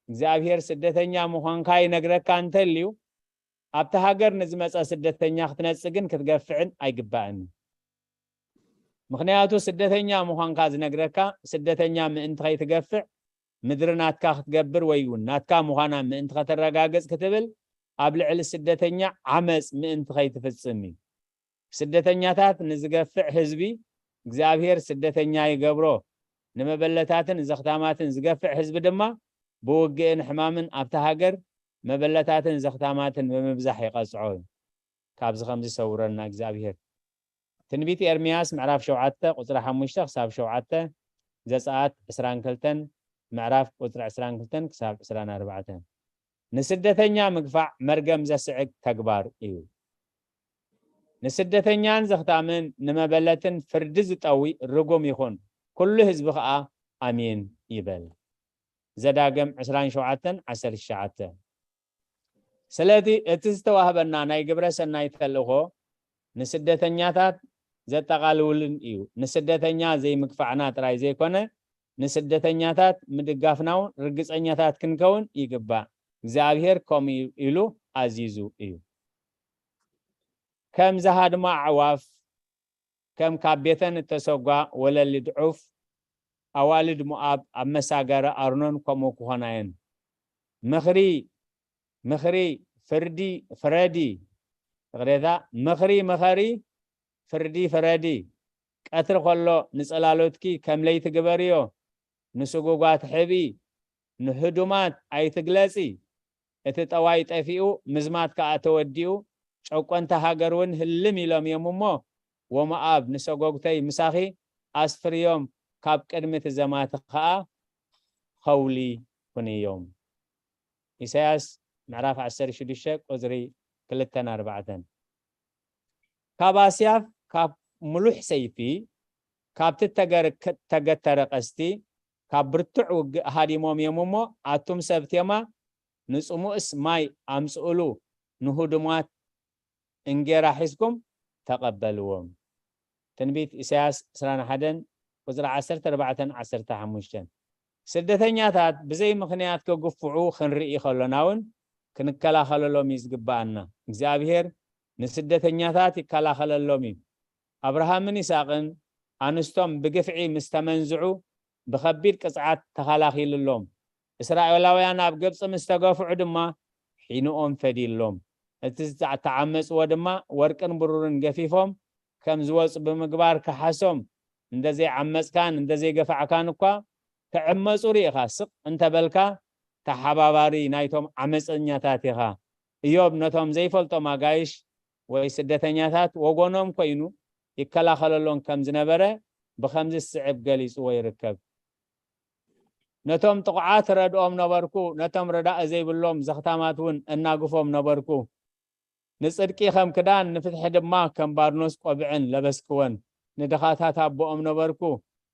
እግዚኣብሔር ስደተኛ ምዃንካ ይነግረካ እንተልዩ ኣብቲ ሃገር ንዝመጸ ስደተኛ ክትነጽግን ክትገፍዕን ኣይግባእን። ምኽንያቱ ስደተኛ ምዃንካ ዝነግረካ ስደተኛ ምእንቲ ከይትገፍዕ ምድሪ ናትካ ክትገብር ወይ እውን ናትካ ምዃና ምእንቲ ከተረጋግጽ ክትብል ኣብ ልዕሊ ስደተኛ ዓመጽ ምእንቲ ከይትፍጽም እዩ። ስደተኛታት ንዝገፍዕ ህዝቢ እግዚኣብሔር ስደተኛ ይገብሮ። ንመበለታትን ዘኽታማትን ዝገፍዕ ህዝቢ ድማ ብውግእን ሕማምን ኣብታ ሃገር መበለታትን ዘኽታማትን ብምብዛሕ ይቐጽዖ እዩ። ካብዚ ከምዚ ሰውረና እግዚኣብሔር። ትንቢት ኤርምያስ ምዕራፍ ሸውዓተ ቁጽሪ ሓሙሽተ ክሳብ ሸውዓተ፣ ዘጸኣት ዕስራን ክልተን ምዕራፍ ቁጽሪ ዕስራን ክልተን ክሳብ ዕስራን ኣርባዕተን። ንስደተኛ ምግፋዕ መርገም ዘስዕግ ተግባር እዩ። ንስደተኛን ዘኽታምን ንመበለትን ፍርዲ ዝጠዊ ርጉም ይኹን፣ ኩሉ ህዝቢ ኸኣ ኣሜን ይበል። ዘዳግም ዕስራን ሸውዓተን ዓሰርተ ትሽዓተ። ስለዚ እቲ ዝተዋህበና ናይ ግብረ ሰናይ ተልእኾ ንስደተኛታት ዘጠቓልልን እዩ። ንስደተኛ ዘይምግፋዕና ጥራይ ዘይኮነ ንስደተኛታት ምድጋፍና እውን ርግጸኛታት ክንከውን ይግባእ። እግዚኣብሔር ከምኡ ኢሉ ኣዚዙ እዩ። ከም ዝሃድማ ኣዕዋፍ ከም ካብ ቤተን እተሰጓ ወለሊድ ዑፍ ኣዋልድ ሞኣብ ኣብ መሳገሪ ኣርኖን ከምኡ ክኾና እየን። ምኽሪ ምኽሪ ፍርዲ ፍረዲ። ይቕሬታ፣ ምኽሪ ምኸሪ ፍርዲ ፍረዲ። ቀትሪ ከሎ ንጸላሎትኪ ከም ለይቲ ግበርዮ። ንስጉጓት ሕብኢ፣ ንህዱማት ኣይትግለጺ። እቲ ጠዋይ ጠፊኡ ምዝማት ከኣ ተወዲኡ። ጨቆንቲ ሃገር እውን ህልም ኢሎም እዮም እሞ ወሞኣብ ንሰጎግተይ ምሳኺ ኣስፍርዮም፣ ካብ ቅድሚ እቲ ዘማቲ ከኣ ኸውሊ ኩንዮም። ኢሳያስ ምዕራፍ ዓሰርተ ሽዱሽተ ቁጽሪ ክልተን ኣርባዕተን። ካብ ኣስያፍ ካብ ምሉሕ ሰይፊ፣ ካብቲ ተገር-፣ ተገተረ ቀስቲ፣ ካብ ብርቱዕ ውግእ ሃዲሞም እዮም እሞ ኣቱም ሰብ ቴማ ንጽሙእስ ማይ ኣምጽእሉ፣ ንህዱማት እንጌራ ሒዝኩም ተቐበልዎም። ትንቢት ኢሳያስ ዕስራን ሓደን ቁጽሪ ዓሰርተ ኣርባዕተን ዓሰርተ ሓሙሽተን። ስደተኛታት ብዘይ ምኽንያት ክግፍዑ ክንርኢ ከሎና እውን ክንከላኸለሎም እዩ ዝግባኣና። እግዚኣብሔር ንስደተኛታት ይከላኸለሎም እዩ። ኣብርሃምን ይስሐቅን ኣንስቶም ብግፍዒ ምስ ተመንዝዑ ብኸቢድ ቅጽዓት ተኸላኺልሎም። እስራኤላውያን ኣብ ግብጺ ምስ ተገፍዑ ድማ ሒንኦም ፈዲሎም። እቲ ዝተዓመጽዎ ድማ ወርቅን ብሩርን ገፊፎም ከም ዝወጹ ብምግባር ከሓሶም። እንተዘይዓመጽካን እንተዘይገፋዕካን እኳ ክዕመጹ ርኢኻ ስቕ እንተበልካ ተሓባባሪ ናይቶም ዓመጸኛታት ኢኻ። እዮብ ነቶም ዘይፈልጦም ኣጋይሽ ወይ ስደተኛታት ወገኖም ኮይኑ ይከላኸለሎም ከም ዝነበረ ብኸምዚ ዝስዕብ ገሊጽዎ ይርከብ። ነቶም ጥቑዓት ረድኦም ነበርኩ፣ ነቶም ረዳኢ ዘይብሎም ዘኽታማት እውን እናግፎም ነበርኩ። ንጽድቂ ከም ክዳን፣ ንፍትሒ ድማ ከም ባርኖስ ቆብዐን ለበስክወን። ንድኻታት ኣቦኦም ነበርኩ፣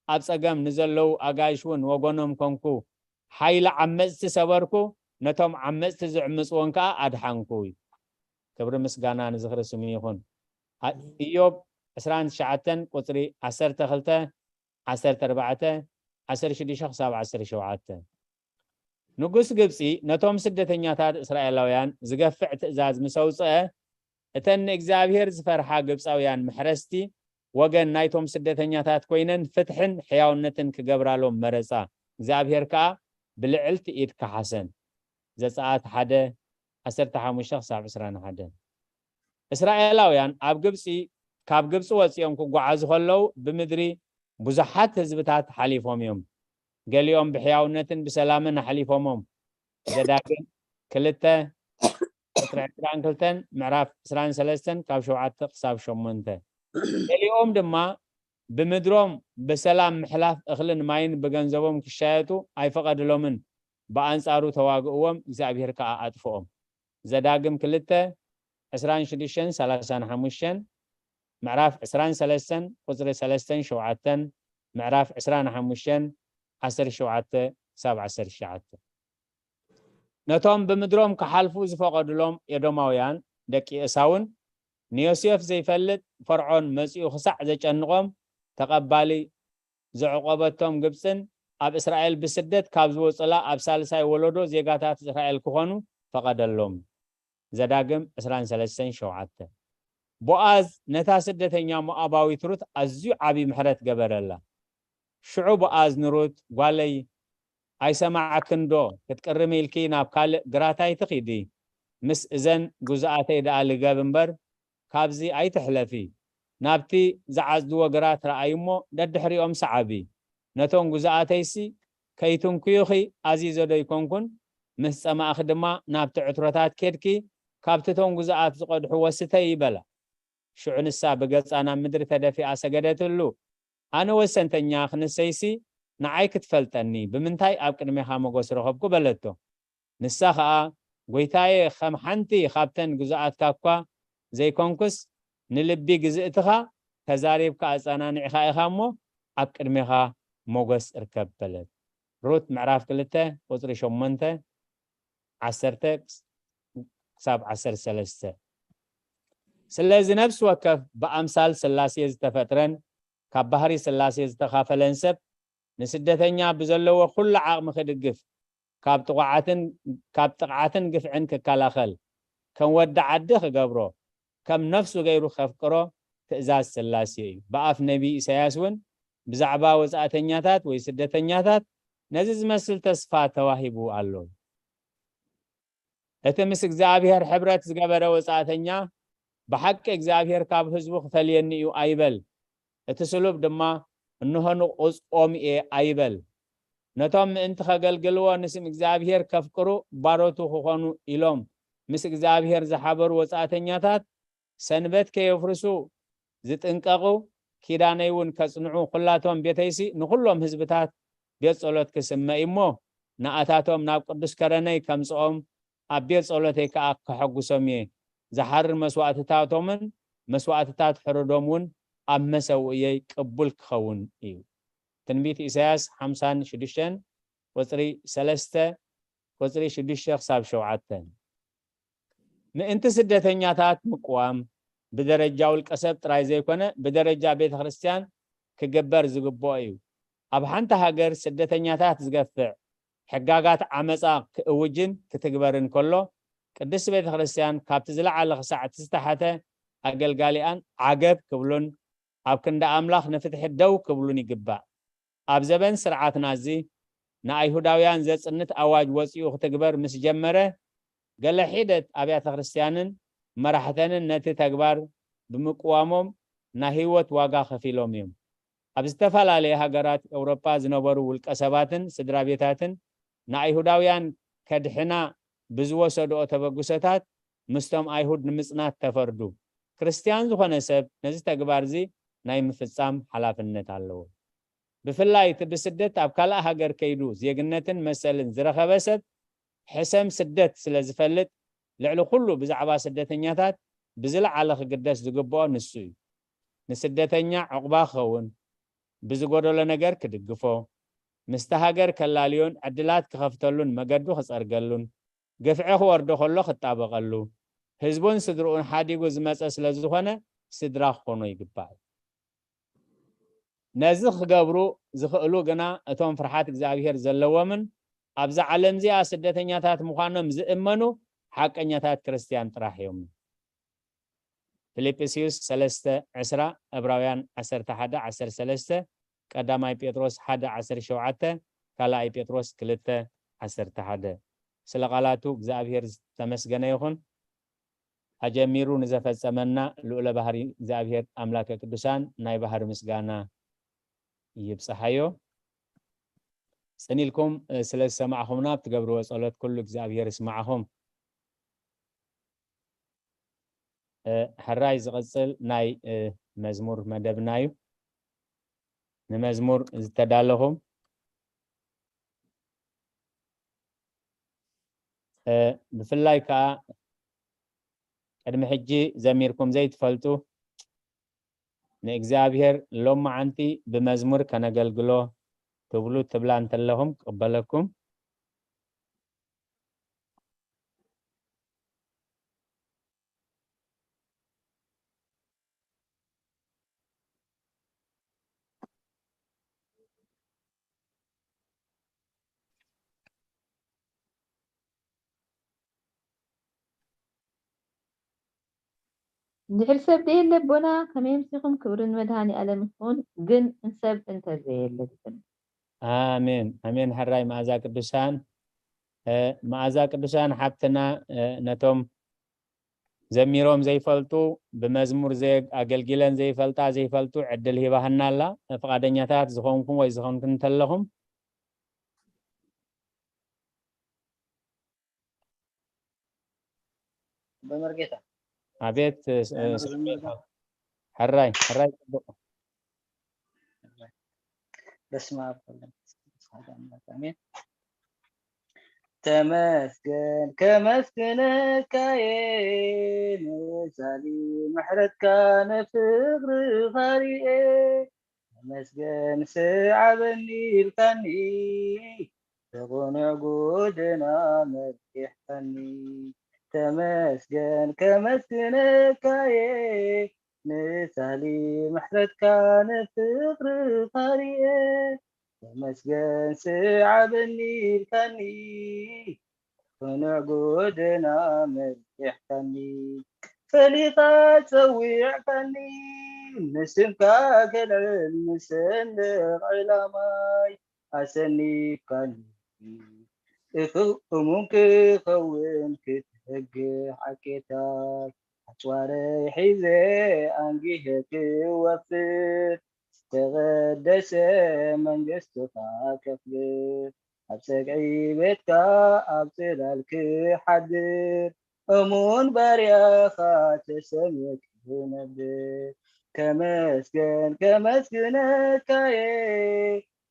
ኣብ ጸገም ንዘለዉ ኣጋይሽ እውን ወገኖም ኮንኩ። ሓይሊ ዓመጽቲ ሰበርኩ፣ ነቶም ዓመጽቲ ዝዕምጽዎን ከኣ ኣድሓንኩ። ክብሪ ምስጋና ንዝኽሪ ስሙ ይኹን። ኣ-፣ ኢዮብ ዕስራን ትሽዓተን ቁጽሪ ዓሰርተ ክልተ፣ ዓሰርተ ኣርባዕተ፣ ዓሰርተ ሽዱሽተ ክሳብ ዓሰርተ ሸውዓተ። ንጉስ ግብጺ ነቶም ስደተኛታት እስራኤላውያን ዝገፍዕ ትእዛዝ ምስ ኣውጽአ፣ እተን ንእግዚኣብሔር ዝፈርሓ ግብጻውያን መሕረስቲ ወገን ናይቶም ስደተኛታት ኮይነን ፍትሕን ሕያውነትን ክገብራሎም መረጻ። እግዚኣብሔር ከኣ ብልዕልቲ ኢድ ከሓሰን። ዘጸኣት ሓደ፣ ዓሰርተ ሓሙሽተ ክሳብ ዕስራን ሓደን። እስራኤላውያን ኣብ ግብጺ ካብ ግብፂ ወፂኦም ክጓዓዙ ከለዉ ብምድሪ ብዙሓት ህዝብታት ሓሊፎም እዮም። ገሊኦም ብሕያውነትን ብሰላምን ኣሕሊፎሞም። ዘዳግም ክልተ ቁፅሪ ዕስራን ክልተን ምዕራፍ ዕስራን ሰለስተን ካብ ሸውዓተ ክሳብ ሸሞንተ። ገሊኦም ድማ ብምድሮም ብሰላም ምሕላፍ እኽልን ማይን ብገንዘቦም ክሻየጡ ኣይፈቐድሎምን። ብኣንጻሩ ተዋግእዎም፣ እግዚኣብሔር ከኣ ኣጥፍኦም። ዘዳግም ክልተ ዕስራን ሽዱሽተን ሰላሳን ሓሙሽተን፣ ምዕራፍ ዕስራን ሰለስተን ቁጽሪ ሰለስተን ሸውዓተን፣ ምዕራፍ ዕስራን ሓሙሽተን ዓሰርተ ሸውዓተ ክሳብ ዓሰርተ ትሽዓተ። ነቶም ብምድሮም ክሓልፉ ዝፈቐዱሎም ኤዶማውያን ደቂ ኤሳውን ንዮሴፍ ዘይፈልጥ ፈርዖን መጺኡ ክሳዕ ዘጨንቖም ተቐባሊ ዘዕቆበቶም ግብጽን ኣብ እስራኤል ብስደት ካብ ዝወጹላ ኣብ ሳልሳይ ወለዶ ዜጋታት እስራኤል ክኾኑ ፈቐደሎም። ዘዳግም ዕስራን ሰለስተን ሸውዓተ። ቦኣዝ ነታ ስደተኛ ሞኣባዊት ሩት ኣዝዩ ዓቢ ምሕረት ገበረላ። ሽዑ ቦኣዝ ንሩት፣ "ጓለይ፣ ኣይሰማዓክን ዶ? ክትቅርሚ ኢልኪ ናብ ካልእ ግራት ኣይትኺዲ። ምስ እዘን ጉዙኣተይ ደኣ ልገብ እምበር፣ ካብዚ ኣይትሕለፊ። ናብቲ ዝዓጽድዎ ግራት ረኣይ እሞ፣ ደድሕሪኦም ሰዓቢ። ነቶም ጉዙኣተይሲ ከይትንኩዩኺ ኣዚዘ ዶ ኣይኮንኩን? ምስ ጸማእኺ ድማ ናብቲ ዕትሮታት ኬድኪ፣ ካብቲ እቶም ጉዙኣት ዝቐድሕዎ ስተዪ" በላ። ሽዑ ንሳ ብገጻ ናብ ምድሪ ተደፊኣ ሰገደትሉ። "ኣነ ወሰንተኛ ክንሰይሲ ንዓይ ክትፈልጠኒ፣ ብምንታይ ኣብ ቅድሜኻ ሞገስ ረኸብኩ?" በለቶ። ንሳ ኸኣ፣ "ጐይታየ፣ ከም ሓንቲ ኻብተን ግዙኣትካ እኳ ዘይኮንኩስ፣ ንልቢ ግዝእትኻ ተዛሪብካ ኣጸናኒዕኻ ኢኻ እሞ፣ ኣብ ቅድሜኻ ሞገስ እርከብ" በለት። ሩት ምዕራፍ ክልተ ቁጽሪ ሸሞንተ፣ ዓሰርተ ክሳብ ዓሰርተ ሰለስተ። ስለዚ ነፍሲ ወከፍ ብኣምሳል ስላሴ ዝተፈጥረን ካብ ባህሪ ስላሴ ዝተኻፈለን ሰብ ንስደተኛ ብዘለዎ ኩሉ ዓቕሚ ክድግፍ፣ ካብ ጥቑዓትን ካብ ጥቕዓትን ግፍዕን ክከላኸል፣ ከም ወዲ ዓዲ ክገብሮ፣ ከም ነፍሱ ገይሩ ከፍቅሮ ትእዛዝ ስላሴ እዩ። ብኣፍ ነቢይ ኢሳያስ እውን ብዛዕባ ወጻእተኛታት ወይ ስደተኛታት ነዚ ዝመስል ተስፋ ተዋሂቡ ኣሎ። እቲ ምስ እግዚኣብሔር ሕብረት ዝገበረ ወጻእተኛ፣ "ብሓቂ እግዚኣብሔር ካብ ህዝቡ ክፈልየኒ እዩ" ኣይበል። እቲ ስሉብ ድማ፣ "እንሆ ንቑጽኦም እየ" ኣይበል። ነቶም ምእንቲ ኸገልግልዎ ንስም እግዚኣብሔር ከፍቅሩ ባሮቱ ክኾኑ ኢሎም ምስ እግዚኣብሔር ዝሓበሩ ወጻእተኛታት፣ ሰንበት ከየፍርሱ ዝጥንቀቑ፣ ኪዳነይ እውን ከጽንዑ፣ ኩላቶም ቤተይሲ ንኹሎም ህዝብታት ቤት ጸሎት ክስመ እዩ እሞ፣ ንኣታቶም ናብ ቅዱስ ከረነይ ከምጽኦም፣ ኣብ ቤት ጸሎተይ ከኣ ከሐጉሶም እየ። ዝሓርር መስዋእትታቶምን መስዋእትታት ሕርዶም እውን ኣብ መሰውእየይ ቅቡል ክኸውን እዩ። ትንቢት ኢሳያስ ሓምሳን ሽዱሽተን ቁጽሪ ሰለስተ፣ ቁጽሪ ሽዱሽተ ክሳብ ሸውዓተ። ምእንቲ ስደተኛታት ምቅዋም ብደረጃ ውልቀ ሰብ ጥራይ ዘይኮነ፣ ብደረጃ ቤተ ክርስቲያን ክግበር ዝግብኦ እዩ። ኣብ ሓንቲ ሃገር ስደተኛታት ዝገፍዕ ሕጋጋት ዓመጻ ክእውጅን ክትግበርን ከሎ፣ ቅድስቲ ቤተ ክርስቲያን ካብቲ ዝለዓለ ክሳዕ እቲ ዝተሓተ ኣገልጋሊኣን ዓገብ ክብሉን ኣብ ክንዲ ኣምላኽ ንፍትሒ ደው ክብሉን ይግባእ። ኣብ ዘበን ስርዓትና እዚ ንኣይሁዳውያን ዘጽንት ኣዋጅ ወጺኡ ክትግበር ምስ ጀመረ፣ ገለ ሒደት ኣብያተ ክርስቲያንን መራሕተንን ነቲ ተግባር ብምቅዋሞም ናይ ህይወት ዋጋ ከፊሎም እዮም። ኣብ ዝተፈላለየ ሃገራት ኤውሮጳ ዝነበሩ ውልቀ ሰባትን ስድራ ቤታትን ንኣይሁዳውያን ከድሕና ብዝወሰድኦ ተበግሶታት ምስቶም ኣይሁድ ንምጽናት ተፈርዱ። ክርስትያን ዝኾነ ሰብ ነዚ ተግባር እዚ ናይ ምፍጻም ሓላፍነት ኣለዎ። ብፍላይ እቲ ብስደት ኣብ ካልእ ሃገር ከይዱ ዜግነትን መሰልን ዝረኸበ ሰብ ሕሰም ስደት ስለ ዝፈልጥ፣ ልዕሊ ኩሉ ብዛዕባ ስደተኛታት ብዝለዓለ ክግደስ ዝግብኦ ንሱ እዩ። ንስደተኛ ዕቑባ ክኸውን፣ ብዝጎደሎ ነገር ክድግፎ፣ ምስቲ ሃገር ከላልዮን ዕድላት ክኸፍተሉን መገዱ ክጸርገሉን፣ ግፍዒ ክወርዶ ከሎ ክጣበቐሉ፣ ህዝቡን ስድርኡን ሓዲጉ ዝመጸ ስለ ዝኾነ ስድራ ክኾኖ ይግባእ። ነዚ ክገብሩ ዝኽእሉ ግና እቶም ፍርሓት እግዚኣብሔር ዘለዎምን ኣብዛ ዓለም እዚኣ ስደተኛታት ምዃኖም ዝእመኑ ሓቀኛታት ክርስትያን ጥራሕ እዮም። ፊልጵስዩስ ሰለስተ ዕስራ፣ ዕብራውያን ዓሰርተ ሓደ ዓሰርተ ሰለስተ፣ ቀዳማይ ጴጥሮስ ሓደ ዓሰርተ ሸውዓተ፣ ካልኣይ ጴጥሮስ ክልተ ዓሰርተ ሓደ። ስለ ቃላቱ እግዚኣብሔር ዝተመስገነ ይኹን። ኣጀሚሩ ንዘፈጸመና ልዑለ ባህሪ እግዚኣብሔር ኣምላከ ቅዱሳን ናይ ባህሪ ምስጋና ይብጽሓዮ። ጽን ኢልኩም ስለ ዝሰማዕኹምና ኣብ ትገብርዎ ጸሎት ኩሉ እግዚኣብሔር ይስማዕኹም። ሕራይ ዝቕጽል ናይ መዝሙር መደብና እዩ። ንመዝሙር ዝተዳለኹም ብፍላይ ከዓ ቅድሚ ሕጂ ዘሚርኩም ዘይትፈልጡ ንእግዚኣብሔር ሎማዓንቲ ብመዝሙር ከነገልግሎ ትብሉ ትብላ እንተለኹም ክቕበለኩም። እንድሕር ሰብ ደየለ ኣቦና ከመይ ኣምሲኹም? ክብሪ ንመድሃኒ ኣለም ይኹን። ግን እንሰብ እንተዘየለ ዝብል። ኣሜን ኣሜን። ሕራይ መኣዛ ቅዱሳን መኣዛ ቅዱሳን ሓብትና ነቶም ዘሚሮም ዘይፈልጡ ብመዝሙር ኣገልጊለን ዘይፈልጣ ዘይፈልጡ ዕድል ሂባህና ኣላ። ፍቓደኛታት ዝኾንኩም ወይ ዝኾንክን እንተለኹም በመርጌታ ኣቤት ሕራይ ሕራይ ጽቡቕ በስመ ኣብ ወወልድ ወመንፈስ ቅዱስ ኣሐዱ ኣምላክ ኣሜን። ተመስገን ከመስግነካየ ንሳሊ ምሕረትካ ንፍቅርኻ ሪኤ ተመስገን ስዓበኒ ኢልካኒ ብቕኑዕ ጎደና መሪሕካኒ ተመስገን ከመስግነካየ ንሳሊ ምሕረትካ ንፍቅርኻ ሪኤ ተመስገን ስዓበኒ ኢልካኒ ቅኑዕ ጎደና መሪሕካኒ ፈሊኻ ጸዊዕካኒ ንስምካ ከልዕል ንሰንቕ ዕላማይ ኣሰኒፍካኒ እሙን ክኸውን ክትነግሕ ዓቄታይ ኣጽዋረይ ሒዘ ኣንጊሀ ክወፍር ዝተቐደሰ መንግስትኻ ከፍር ኣብ ጸግዒ ቤትካ ኣብ ጽላል ክሓድር እሙን ባርያኻ ተሰምየ ክነብር ከመስገን ከመስግነካየ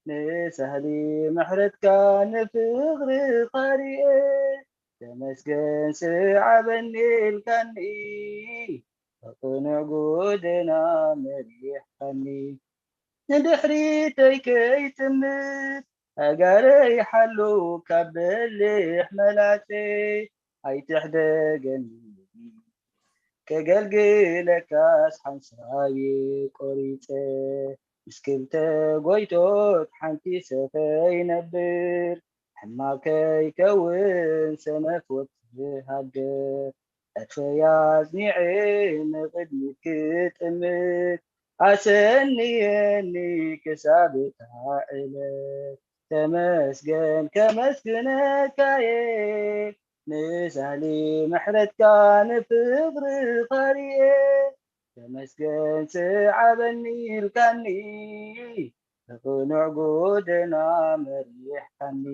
ንሳህሊ ምሕረትካ ንፍቕርኻ ሪኤ ተመስገን ስዓበኒ ኢልካኒ ብቕኑዕ ጎደና መሪሕካኒ ንድሕሪተይ ከይጥምት ኣእጋረይ ሓሉ ካብ በሊሕ መላጸ ኣይትሕደገኒ ከገልግለካስ ሓንሳብ ቆሪጸ ምስ ክልተ ጎይቶት ሓንቲ ሰፈይ ነብር ሕማም ከይከውን ሰነፍ ወትሃደር ዕርፈይ ኣጽኒዐ ንቕድሚት ክጥምት ኣሰንየኒ ክሳብ እታ ዕለት ተመስገን ከመስግነካየ ንሳህሊ ምሕረትካ ንፍቕርኻ ሪኤ ተመስገን ስዓበኒ ኢልካኒ ብቕኑዕ ጎደና መሪሕካኒ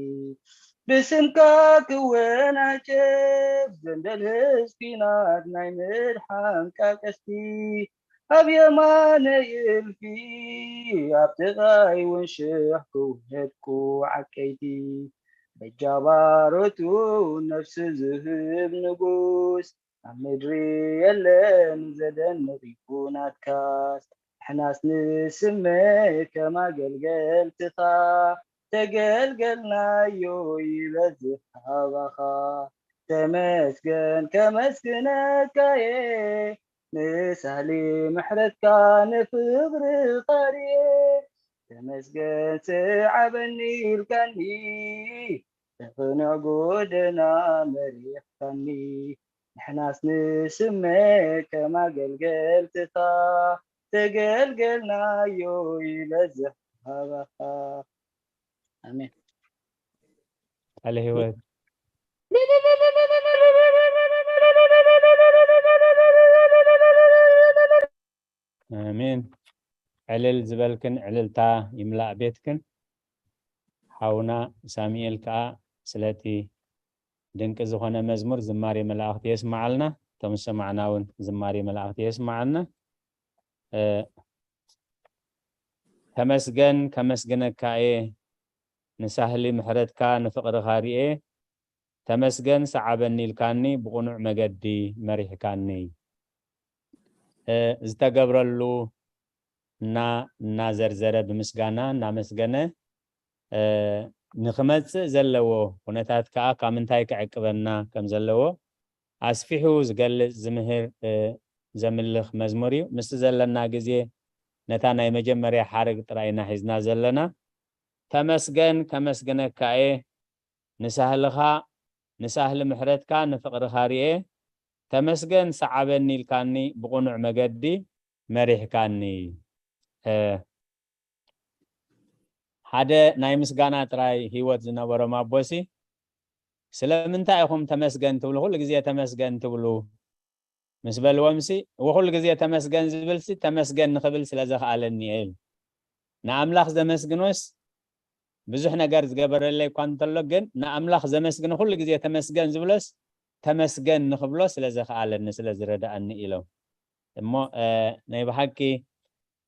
ብስምካ ክወናጨፍ ዘንደል ህዝኪ ናት ናይ ምድሓንካ ቀስቲ ኣብ የማነይ እልፊ ኣብ ጥቓይ እውን ሽሕ ክውህድኩ ዓቀይቲ በጃ ባሮቱ ነፍሱ ዝህብ ንጉስ ኣብ ምድሪ የለን ዘደንቕ እዩ ናትካስ ንሕናስ ንስመ ከም ኣገልገልትኻ ተገልገልናዮ ይበዝሕ ካባኻ ተመስገን ከመስግነካየ ንሳህሊ ምሕረትካ ንፍቕርኻ ሪኤ ተመስገን ስዓበኒ ኢልካኒ ብቕኑዕ ጎደና መሪሕካኒ ንሕናስ ንስመ ከም ኣገልገልትኻ ተገልገልናዮ ይበዝሕ ካባኻ ኣሜን ቃለ ህይወት ኣሜን። ዕልል ዝበልክን ዕልልታ ይምላእ ቤትክን። ሓውና ሳሙኤል ከኣ ስለቲ ድንቂ ዝኾነ መዝሙር ዝማሬ መላእኽቲ የስምዓልና። እቶም ዝሰማዕና እውን ዝማሬ መላእኽቲ የስምዓልና። እ፣ ተመስገን ከመስግነካ እየ፣ ንሳህሊ ምሕረትካ ንፍቕርኻ ርኤ። ተመስገን ሰዓበኒ ኢልካኒ፣ ብቕኑዕ መገዲ መሪሕካኒ። እ፣ ዝተገብረሉ እና እናዘርዘረ ብምስጋና እናመስገነ፣ እ፣ ንኽመጽእ ዘለዎ ኩነታት ከኣ ካብ ምንታይ ክዕቅበና ከም ዘለዎ ኣስፊሑ ዝገልጽ ዝምህር፣ እ፣ ዘምልኽ መዝሙር እዩ። ምስቲ ዘለና ግዜ ነታ ናይ መጀመርያ ሓረግ ጥራይ ኢና ሒዝና ዘለና። ተመስገን ከመስግነካ እየ፣ ንሳህልኻ፣ ንሳህሊ ምሕረትካ፣ ንፍቕርኻ ርኤ። ተመስገን ሰዓበኒ ኢልካኒ፣ ብቕኑዕ መገዲ መሪሕካኒ። እ፣ ሓደ ናይ ምስጋና ጥራይ ህይወት ዝነበሮም ኣቦሲ፣ ስለምንታይ ኢኹም ተመስገን ትብሉ? ኩሉ ግዜ ተመስገን ትብሉ ምስ በልዎምሲ፣ እወ፣ ኩሉ ግዜ ተመስገን ዝብልሲ፣ ተመስገን ንኽብል ስለ ዘኽኣለኒ እየ ኢሉ። ንኣምላኽ ዘመስግኖስ ብዙሕ ነገር ዝገበረለይ እኳ እንተሎ፣ ግን ንኣምላኽ ዘመስግኖ ኩሉ ግዜ ተመስገን ዝብሎስ፣ ተመስገን ንኽብሎ ስለ ዘኽኣለኒ፣ ስለ ዝረድኣኒ ኢሎም። እሞ፣ እ፣ ናይ ብሓቂ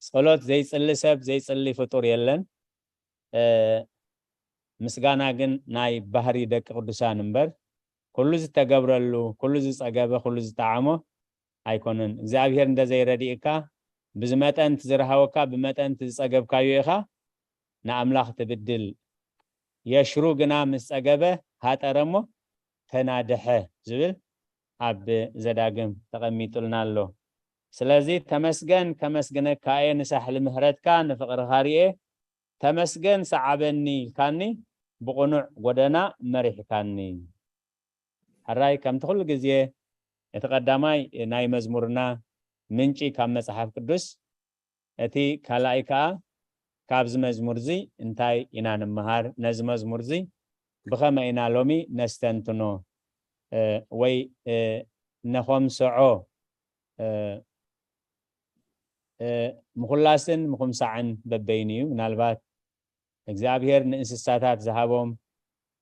ጸሎት ዘይጽሊ ሰብ፣ ዘይጽሊ ፍጡር የለን። እ፣ ምስጋና ግን ናይ ባህሪ ደቂ ቅዱሳን እምበር፣ ኩሉ ዝተገብረሉ፣ ኩሉ ዝጸገበ፣ ኩሉ ዝጠዓሞ ኣይኮነን። እግዚኣብሔር እንደ ዘይረድእካ፣ ብዝመጠን እቲ ዝረሃወካ፣ ብመጠን እቲ ዝጸገብካዮ ኢኻ ንኣምላኽ ትብድል። የሽሩ ግና ምስ ጸገበ ሃጠረ እሞ ተናድሐ ዝብል ኣብ ዘዳግም ተቐሚጡልና ኣሎ። ስለዚ ተመስገን ከመስግነካ እየ ንሳሕሊ ምሕረትካ ንፍቕርኻ ርኤ፣ ተመስገን ሰዓበኒ ኢልካኒ ብቕኑዕ ጎደና መሪሕካኒ። ሕራይ ከምቲ ኩሉ ግዜ እቲ ቀዳማይ ናይ መዝሙርና ምንጪ ካብ መጽሓፍ ቅዱስ፣ እቲ ካልኣይ ከኣ ካብዚ መዝሙር እዚ እንታይ ኢና ንመሃር? ነዚ መዝሙር እዚ ብኸመይ ኢና ሎሚ ነስተንትኖ? እ፣ ወይ፣ እ፣ ነኾምስዖ? እ፣ እ፣ ምኹላስን ምኹምሳዕን በበይኑ እዩ። ምናልባት እግዚኣብሔር ንእንስሳታት ዝሃቦም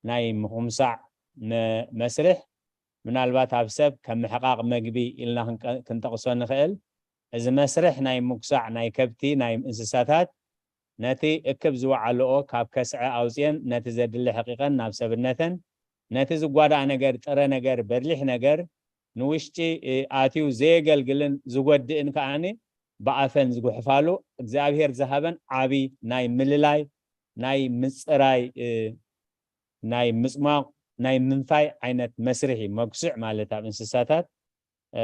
ናይ ምኹምሳዕ መ-፣ መስርሕ፣ ምናልባት ኣብ ሰብ ከም ምሕቃቕ መግቢ ኢልና ክንቀ-፣ ክንጠቕሶ ንኽእል። እዚ መስርሕ ናይ ምኩሳዕ ናይ ከብቲ፣ ናይ እንስሳታት፣ ነቲ እክብ ዝወዓልኦ ካብ ከስዐ ኣውጽኤን ነቲ ዘድሊ ሕቂቐን ናብ ሰብነተን፣ ነቲ ዝጓዳእ ነገር፣ ጥረ ነገር፣ በሊሕ ነገር ንውሽጢ፣ እ፣ ኣትዩ ዘየገልግልን ዝጎድእን ከኣኒ ብኣፈን ዝጉሕፋሉ እግዚኣብሔር ዝሃበን ዓቢ ናይ ምልላይ፣ ናይ ምጽራይ፣ እ፣ ናይ ምጽሟቕ፣ ናይ ምንፋይ ዓይነት መስርሕ እዩ። መጉስዕ ማለት ኣብ እንስሳታት፣ እ፣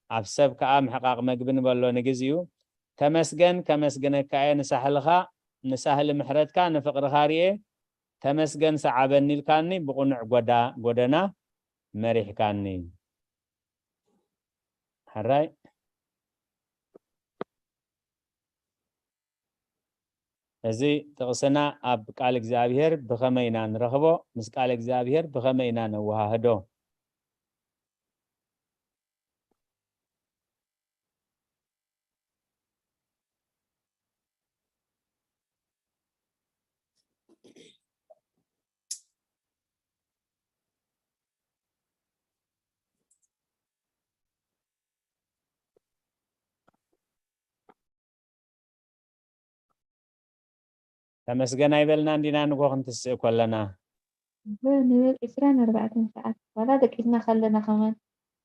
ኣብ ሰብ ከኣ ምሕቃቕ መግቢ ንበሎ ንግዚኡ። ተመስገን ከመስግነካ እየ ንሳህልኻ፣ ንሳህሊ ምሕረትካ፣ ንፍቕርኻ ርኤ። ተመስገን ሰዓበኒ ኢልካኒ፣ ብቕኑዕ ጎዳ-፣ ጎደና መሪሕካኒ። ሕራይ። እዚ ጥቕስና ኣብ ቃል እግዚኣብሔር ብኸመይ ኢና ንረኽቦ? ምስ ቃል እግዚኣብሔር ብኸመይ ኢና ነወሃህዶ? ተመስገን ኣይበልና እንዲና ንጎ ክንትስእ ከለና። እወ፣ ንብል ዕስራን ኣርባዕተን ሰዓት። ዋላ ደቂስና ከለና ከማን።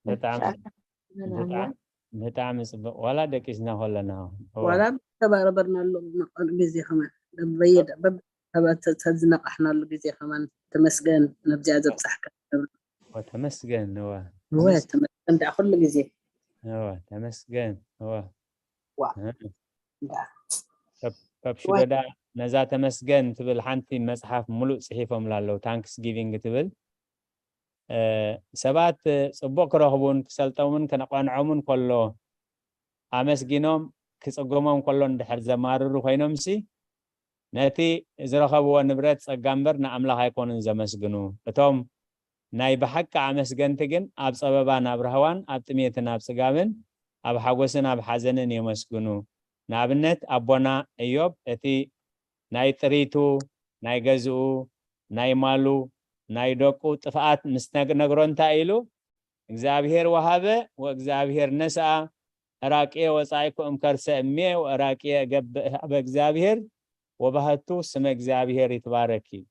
ብጣዕሚ ሰዓት ጽቡቕ። ከማን ብጣዕሚ፣ ኣምላኽ። ብጣዕሚ ጽቡቕ። ዋላ ደቂስና ከለና። እወ። ዋላ ተባረበርናሉ ግዜ ከማን። በበየ-፣ በብ-፣ ተበ-፣ ተ-፣ ተዝነቃሕናሉ ግዜ ከማን። ተመስገን፣ ነብዚኣ ዘብጻሕካ። እወ፣ ተመስገን፣ እወ። እወ፣ ተመስ- ተመስገን ደኣ ኩሉ ግዜ። እወ፣ ተመስገን፣ እወ። ዋ። እ። ደኣ። ፐፕ-፣ ፐፕ ወ- ሽዶዳ ነዛ ተመስገን ትብል ሓንቲ መጽሓፍ ሙሉእ ጽሒፎምላ ኣለዉ፣ ታንክስ ጊቪንግ ትብል። እ፣ ሰባት ጽቡቕ ክረኽቡን ክሰልጦምን ክነቐንዖምን ከሎ ኣመስጊኖም፣ ክጽገሞም ከሎ እንድሕር ዘማርሩ ኮይኖምሲ፣ ነቲ ዝረኸብዎ ንብረት ጸጋ እምበር ንኣምላኽ ኣይኮኑን ዘመስግኑ። እቶም ናይ ብሓቂ ኣመስገንቲ ግን ኣብ ጸበባን ኣብ ራህዋን፣ ኣብ ጥሜትን ኣብ ጽጋብን፣ ኣብ ሓጎስን ኣብ ሓዘንን የመስግኑ። ንኣብነት ኣቦና እዮብ እቲ ናይ ጥሪቱ፣ ናይ ገዝኡ፣ ናይ ማሉ፣ ናይ ደቁ ጥፍኣት ምስ ነግ-፣ ነግሮ እንታይ ኢሉ? እግዚኣብሔር ወሃበ ወእግዚኣብሔር ነስኣ፣ ዕራቅየ ወጻእኩ እምከርሰ እምየ ወዕራቅየ እገብእ ሀበ እግዚኣብሔር ወባህቱ ስመ እግዚኣብሔር ይትባረክ እዩ።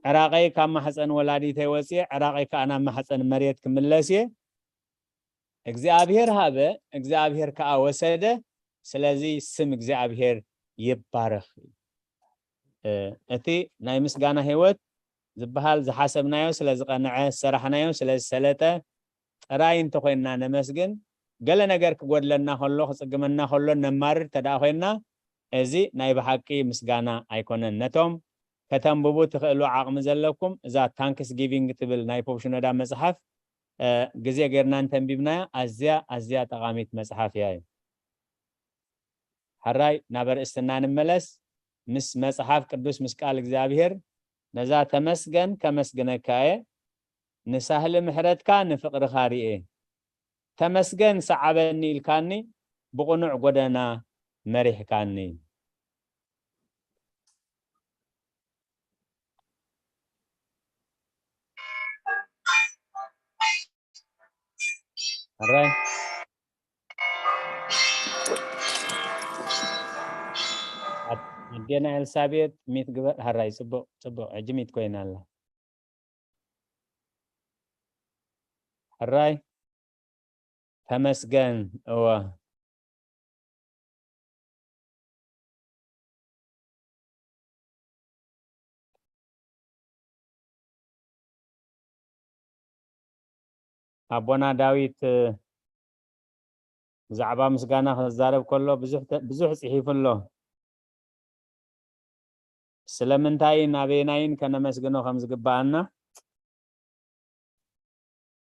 ዕራቀይ ካብ ማሕፀን ወላዲተይ ወፅየ፣ ዕራቀይ ከዓ ናብ ማሕፀን መሬት ክምለስ እየ። እግዚኣብሔር ሃበ፣ እግዚኣብሔር ከዓ ወሰደ። ስለዚ ስም እግዚኣብሔር ይባረክ። እ፣ እቲ ናይ ምስጋና ህይወት ዝበሃል ዝሓሰብናዮ ስለ ዝቐንዐ፣ ዝሰራሕናዮ ስለ ዝሰለጠ ጥራይ እንተኾይንና ነመስግን። ገለ ነገር ክጎድለና ከሎ፣ ክጽግመና ከሎ ነማርር ተደኣ ኮይንና፣ እዚ ናይ ብሓቂ ምስጋና ኣይኮነን። ነቶም ከተንብቡ ትኽእሉ ዓቕሚ ዘለኩም፣ እዛ ታንክስ ጊቪንግ ትብል ናይ ፖፕ ሽኖዳ መጽሓፍ፣ እ፣ ግዜ ጌርና እንተንቢብናያ፣ ኣዝያ፣ ኣዝያ ጠቓሚት መጽሓፍ እያ እዩ። ሕራይ፣ ናብ ኣርእስትና ንመለስ። ምስ መጽሓፍ ቅዱስ፣ ምስ ቃል እግዚኣብሔር፣ ነዛ ተመስገን ከመስግነካ እየ፣ ንሳህሊ ምሕረትካ፣ ንፍቕርኻ ርኤ። ተመስገን ሰዓበኒ ኢልካኒ፣ ብቕኑዕ ጎደና መሪሕካኒ። ሕራይ። ኣዴና ኤልሳቤጥ ሚት ግበር። ሕራይ፣ ጽቡቕ፣ ጽቡቕ። ሕጂ ሚት ኮይና ኣላ። ሕራይ። ተመስገን። እወ። ኣቦና ዳዊት፣ እ፣ ብዛዕባ ምስጋና ክዛረብ ከሎ ብዙሕ ተ-፣ ብዙሕ ጽሒፉ ኣሎ። ስለምንታይን ኣበየናይን ከነመስግኖ ከም ዝግብኣና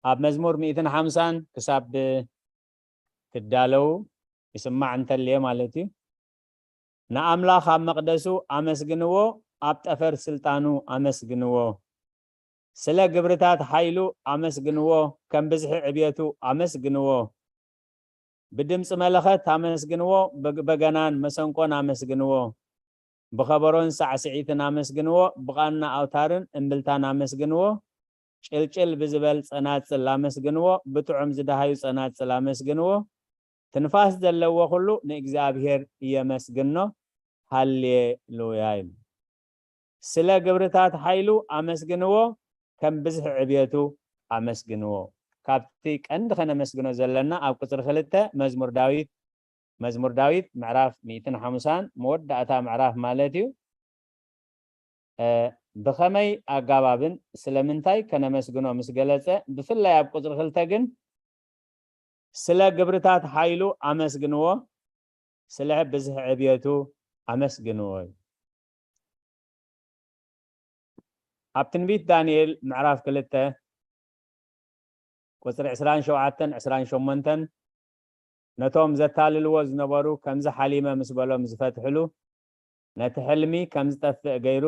ኣብ መዝሙር ሚእትን ሓምሳን ክሳብ ትዳለዉ ይስማዕ እንተልየ ማለት እዩ። ንኣምላኽ ኣብ መቕደሱ ኣመስግንዎ፣ ኣብ ጠፈር ስልጣኑ ኣመስግንዎ። ስለ ግብርታት ሓይሉ ኣመስግንዎ፣ ከም ብዝሒ ዕብየቱ ኣመስግንዎ። ብድምፂ መለኸት ኣመስግንዎ፣ በግ-፣ በገናን መሰንቆን ኣመስግንዎ። ብኸበሮን ሳዕስዒትን ኣመስግንዎ፣ ብቓና ኣውታርን እምብልታን ኣመስግንዎ። ጭልጭል ብዝበል ጸናጽል ኣመስግንዎ፣ ብጥዑም ዝደሃዩ ጸናጽል ኣመስግንዎ። ትንፋስ ዘለዎ ኩሉ ንእግዚኣብሔር የመስግኖ። ሃሌሉያ ይብል። ስለ ግብርታት ሓይሉ ኣመስግንዎ፣ ከም ብዝሒ ዕብየቱ ኣመስግንዎ። ካብቲ ቀንዲ ከነመስግኖ ዘለና ኣብ ቁጽሪ ክልተ መዝሙር ዳዊት፣ መዝሙር ዳዊት ምዕራፍ ሚእትን ሓምሳን መወዳእታ ምዕራፍ ማለት እዩ። እ፣ ብኸመይ ኣጋባብን ስለምንታይ ከነመስግኖ ምስ ገለጸ፣ ብፍላይ ኣብ ቁጽሪ ክልተ ግን ስለ ግብርታት ሓይሉ ኣመስግንዎ፣ ስለ ብዝሒ ዕብየቱ ኣመስግንዎ እዩ። ኣብ ትንቢት ዳንኤል ምዕራፍ ክልተ ቁጽሪ ዕስራን ሸውዓተን ዕስራን ሸሞንተን፣ ነቶም ዘታልልዎ ዝነበሩ ከምዚ ሓሊመ ምስ በሎም ዝፈትሕሉ፣ ነቲ ሕልሚ ከም ዝጠፍእ ገይሩ፣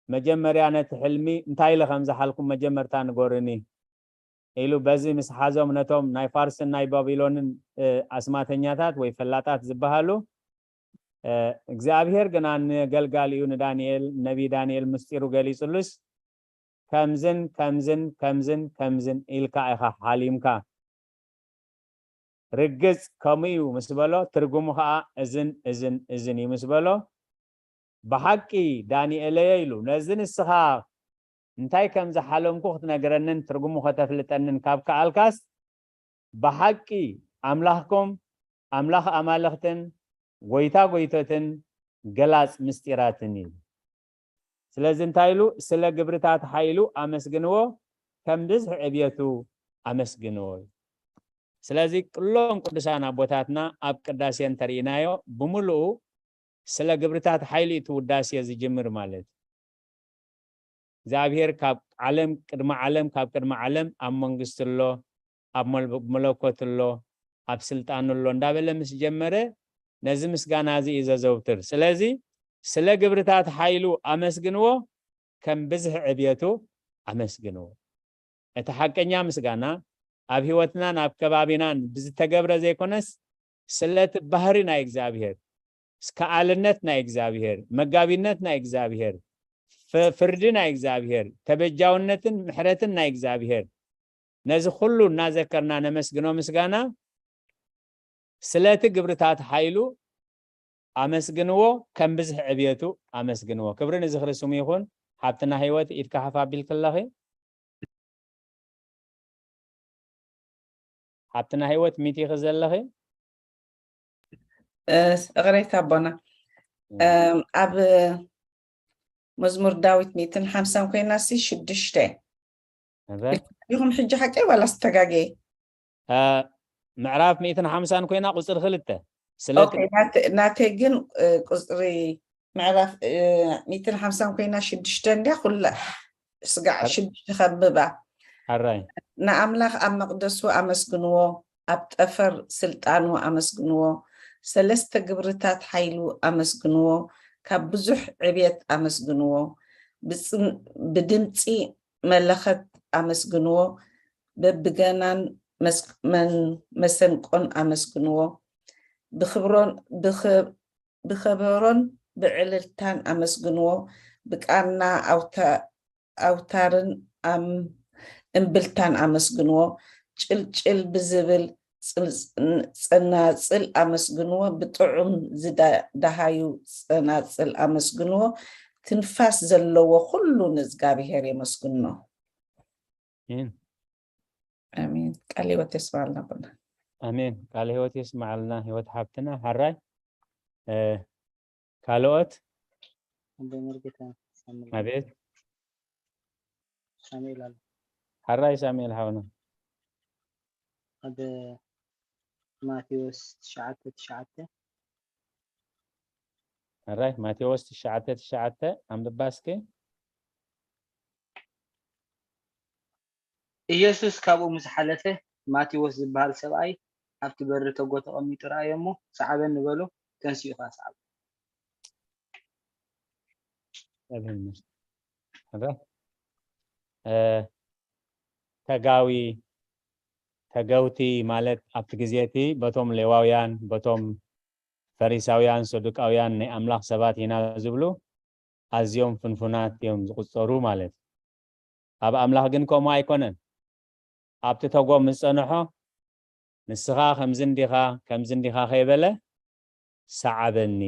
መጀመርያ ነቲ ሕልሚ እንታይ ኢለ ከም ዝሓልኩም መጀመርታ ንገሩኒ ኢሉ በዚ ምስ ሓዞም ነቶም ናይ ፋርስን ናይ ባቢሎንን፣ እ፣ ኣስማተኛታት ወይ ፈላጣት ዝበሃሉ፣ እ፣ እግዚኣብሔር ግና ንገልጋሊኡ ንዳንኤል፣ ነቢ ዳንኤል ምስጢሩ ገሊጹሉስ፣ ከምዝን ከምዝን ከምዝን ከምዝን ኢልካ ኢኻ ሓሊምካ። ርግጽ ከምኡ እዩ ምስ በሎ፣ ትርጉሙ ኸኣ እዝን እዝን እዝን እዩ ምስ በሎ፣ ብሓቂ ዳንኤለየ ኢሉ፣ ነዚ ንስኻ እንታይ ከም ዝሓለምኩ ክትነግረንን ትርጉሙ ከተፍልጠንን ካብ ከኣልካስ፣ ብሓቂ ኣምላኽኩም ኣምላኽ ኣማልኽትን ጎይታ ጎይቶትን ገላጽ ምስጢራትን እዩ። ስለዚ እንታይ ኢሉ? ስለ ግብርታት ሓይሉ ኣመስግንዎ፣ ከም ብዝሒ ዕብየቱ ኣመስግንዎ። ስለዚ ኩሎም ቅዱሳን ኣቦታትና ኣብ ቅዳሴ እንተርኢናዮ፣ ብምሉኡ ስለ ግብርታት ሓይሉ እቲ ውዳሴ ዝጅምር ማለት እዩ። እግዚኣብሔር ካብ ዓለም፣ ቅድሚ ዓለም፣ ካብ ቅድሚ ዓለም ኣብ መንግስቲ ኣሎ፣ ኣብ መል-፣ መለኮት ኣሎ፣ ኣብ ስልጣኑ ኣሎ እንዳበለ ምስ ጀመረ፣ ነዚ ምስጋና እዚ እዩ ዘዘውትር። ስለዚ ስለ ግብርታት ሓይሉ ኣመስግንዎ፣ ከም ብዝሒ ዕብየቱ ኣመስግንዎ። እቲ ሓቀኛ ምስጋና ኣብ ህይወትናን ኣብ ከባቢናን ብዝተገብረ ዘይኮነስ፣ ስለቲ ባህሪ ናይ እግዚኣብሔር፣ ከኣልነት ናይ እግዚኣብሔር፣ መጋቢነት ናይ እግዚኣብሔር፣ ፍ- ፍርዲ ናይ እግዚኣብሔር፣ ተበጃውነትን ምሕረትን ናይ እግዚኣብሔር፣ ነዚ ኩሉ እናዘከርና ነመስግኖ ምስጋና። ስለቲ ግብርታት ሓይሉ ኣመስግንዎ፣ ከም ብዝሒ ዕብየቱ ኣመስግንዎ። ክብሪ ንዝኽሪ ስሙ ይኹን። ሓብትና ህይወት፣ ኢድካ ሓፍ ኣቢልኪ ኣለኺ። ሓብትና ህይወት፣ ሚቲኺ ዘለኺ። እቕሬታ ኣቦና። ኣብ መዝሙር ዳዊት ሚእትን ሓምሳን ኮይና ሲ ሽዱሽተ ኢኹም ሕጂ ሓቀይ ዋላ ስተጋገየ? ምዕራፍ ሚእትን ሓምሳን ኮይና ቁፅሪ ክልተ። ስለዚ ናተይ ግን ቁፅሪ ምዕራፍ ሚእትን ሓምሳን ኮይና ሽዱሽተ እንዲያ ኩላ ስጋዕ ሽዱሽተ ከብባ። ሓራይ ንኣምላኽ ኣብ መቕደሱ ኣመስግንዎ፣ ኣብ ጠፈር ስልጣኑ ኣመስግንዎ፣ ሰለስተ ግብርታት ሓይሉ ኣመስግንዎ፣ ካብ ብዙሕ ዕብየት ኣመስግንዎ፣ ብድምፂ መለኸት ኣመስግንዎ፣ በብገናን መሰንቆን ኣመስግንዎ፣ ብኸበሮን ብዕልልታን ኣመስግንዎ፣ ብቃና ኣውታርን እምብልታን ኣመስግንዎ፣ ጭልጭል ብዝብል ጸናጽል ኣመስግንዎ፣ ብጥዑም ዝደሃዩ ጸናጽል ኣመስግንዎ፣ ትንፋስ ዘለዎ ኩሉ ንእዝጋብሄር የመስግኖ። ኣሜን። ቃል ህይወት የስማዕልና ኣቦና። ኣሜን። ቃል ህይወት የስማዕልና ህይወት ሓብትና። ሓራይ ካልኦት ኣቦይ መርጌታ ሳሙኤል ኣቤት ሳሙኤል ኣሎ። ሓራይ ሳሙኤል ሓውና ኣብ ማቴዎስ ትሽዓተ ትሽዓተ ሓራይ ማቴዎስ ትሽዓተ ትሽዓተ ኣንብባ እስኪ። ኢየሱስ ካብኡ ምስ ሓለፈ፣ ማቴዎስ ዝበሃል ሰብኣይ ኣብቲ በሪ ተጎ ተቐሚጡ ረኣዮ እሞ፣ ሰዓበኒ በሎ፣ ተንሲኡ ኸዓ ሰዓቦ። ተጋዊ ተገውቲ ማለት ኣብቲ ግዜ እቲ በቶም ሌዋውያን በቶም ፈሪሳውያን ሰዱቃውያን ናይ ኣምላኽ ሰባት ኢና ዝብሉ ኣዝዮም ፍንፉናት እዮም ዝቑጸሩ ማለት እዩ። ኣብ ኣምላኽ ግን ከምኡ ኣይኮነን። ኣብቲ ተጎ ምስ ጸንሖ ንስኻ ከምዚ እንዲኻ ከምዚ እንዲኻ ከይበለ ሰዓበኒ።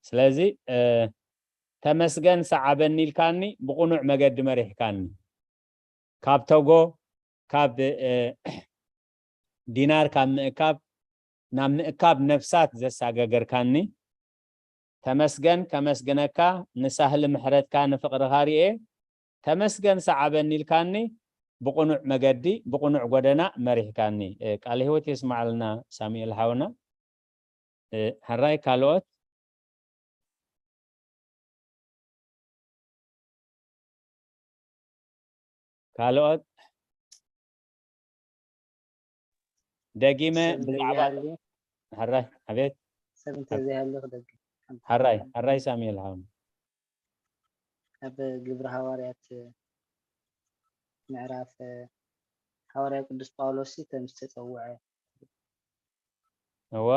ስለዚ ተመስገን ሰዓበኒ ኢልካኒ ብቕኑዕ መገዲ መሪሕካኒ። ካብ ተጎ ካብ ዲናር ካብ ምእካብ ናብ ምእካብ ነፍሳት ዘሳገገርካኒ ተመስገን ከመስግነካ ንሳህሊ ምሕረትካ ንፍቕርኻ ርኤ ተመስገን ሰዓበኒ ኢልካኒ ብቕኑዕ መገዲ ብቕኑዕ ጎደና መሪሕካኒ። ቃለ ህይወት የስማዓልና ሳሙኤል ሓውና። ሕራይ ካልኦት ካልኦት ደጊመ ብዛዕባ ሕራይ ኣቤት ሰብ እንተዘይሃሉ ክደግም ሕራይ ሕራይ ሳሙኤል ሓውና ኣብ ግብሪ ሃዋርያት ምዕራፍ ሃዋርያ ቅዱስ ጳውሎስ ከም ዝተጸውዐ እወ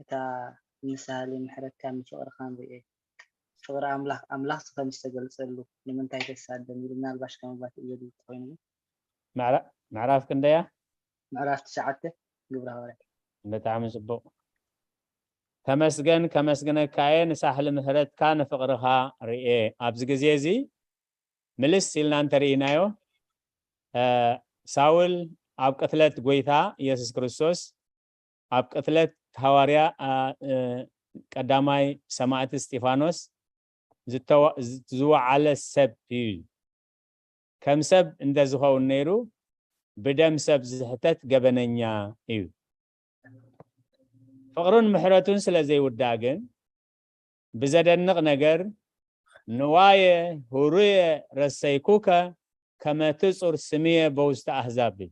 እታ ንሳህሊ ምሕረትካን ንፍቕርኻን ርኤ። ፍቕሪ ኣምላኽ ኣምላኽ ከም ዝተገልጸሉ ንምንታይ ተሳደም ኢሉ ምናልባሽ ከመባትእ ዘድሊ ተኾይኑ ግን ምዕራፍ ክንደያ? ምዕራፍ ትሽዓተ ግብረ ሃዋርያት። ብጣዕሚ ጽቡቕ። ተመስገን ከመስግነካ እየ ንሳሕሊ ምሕረትካ ንፍቕርኻ ርኤ። ኣብዚ ግዜ እዚ ምልስ ኢልና እንተርኢናዮ ሳውል ኣብ ቅትለት ጎይታ ኢየሱስ ክርስቶስ ኣብ ቅትለት ሃዋርያ ቀዳማይ ሰማዕቲ እስጢፋኖስ ዝወዓለ ሰብ እዩ። ከም ሰብ እንተዝኸውን ነይሩ ብደም ሰብ ዝሕተት ገበነኛ እዩ። ፍቕሩን ምሕረቱን ስለ ዘይውዳእ ግን ብዘደንቕ ነገር ንዋየ ሁሩየ ረሰይኩከ ከመ ትጹር ስምየ በውስተ ኣህዛብ እዩ።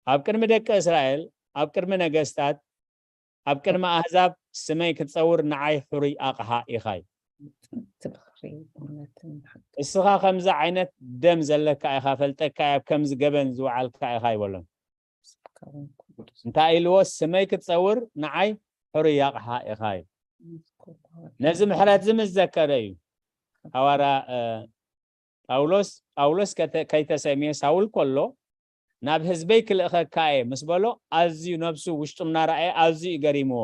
ኣብ ቅድሚ ደቂ እስራኤል ኣብ ቅድሚ ነገስታት ኣብ ቅድሚ ኣህዛብ ስመይ ክትጸውር ንዓይ ሕሩይ ኣቕሓ ኢኻ እዩ። እስኻ ከምዚ ዓይነት ደም ዘለካ ኢኻ፣ ፈልጠካ እየ፣ ኣብ ከምዚ ገበን ዝወዓልካ ኢኻ ኣይበሎን። እንታይ ኢልዎ? ስመይ ክትጸውር ንዓይ ሕሩይ ኣቕሓ ኢኻ እዩ። ነዚ ምሕረት እዚ ምስ ዘከረ እዩ ሃዋርያ ጳውሎስ ጳውሎስ ከይተሰምየ ሳውል ከሎ ናብ ህዝበይ ክልእኸካ እየ ምስ በሎ ኣዝዩ ነብሱ ውሽጡ እናረኣየ ኣዝዩ እዩ ገሪምዎ።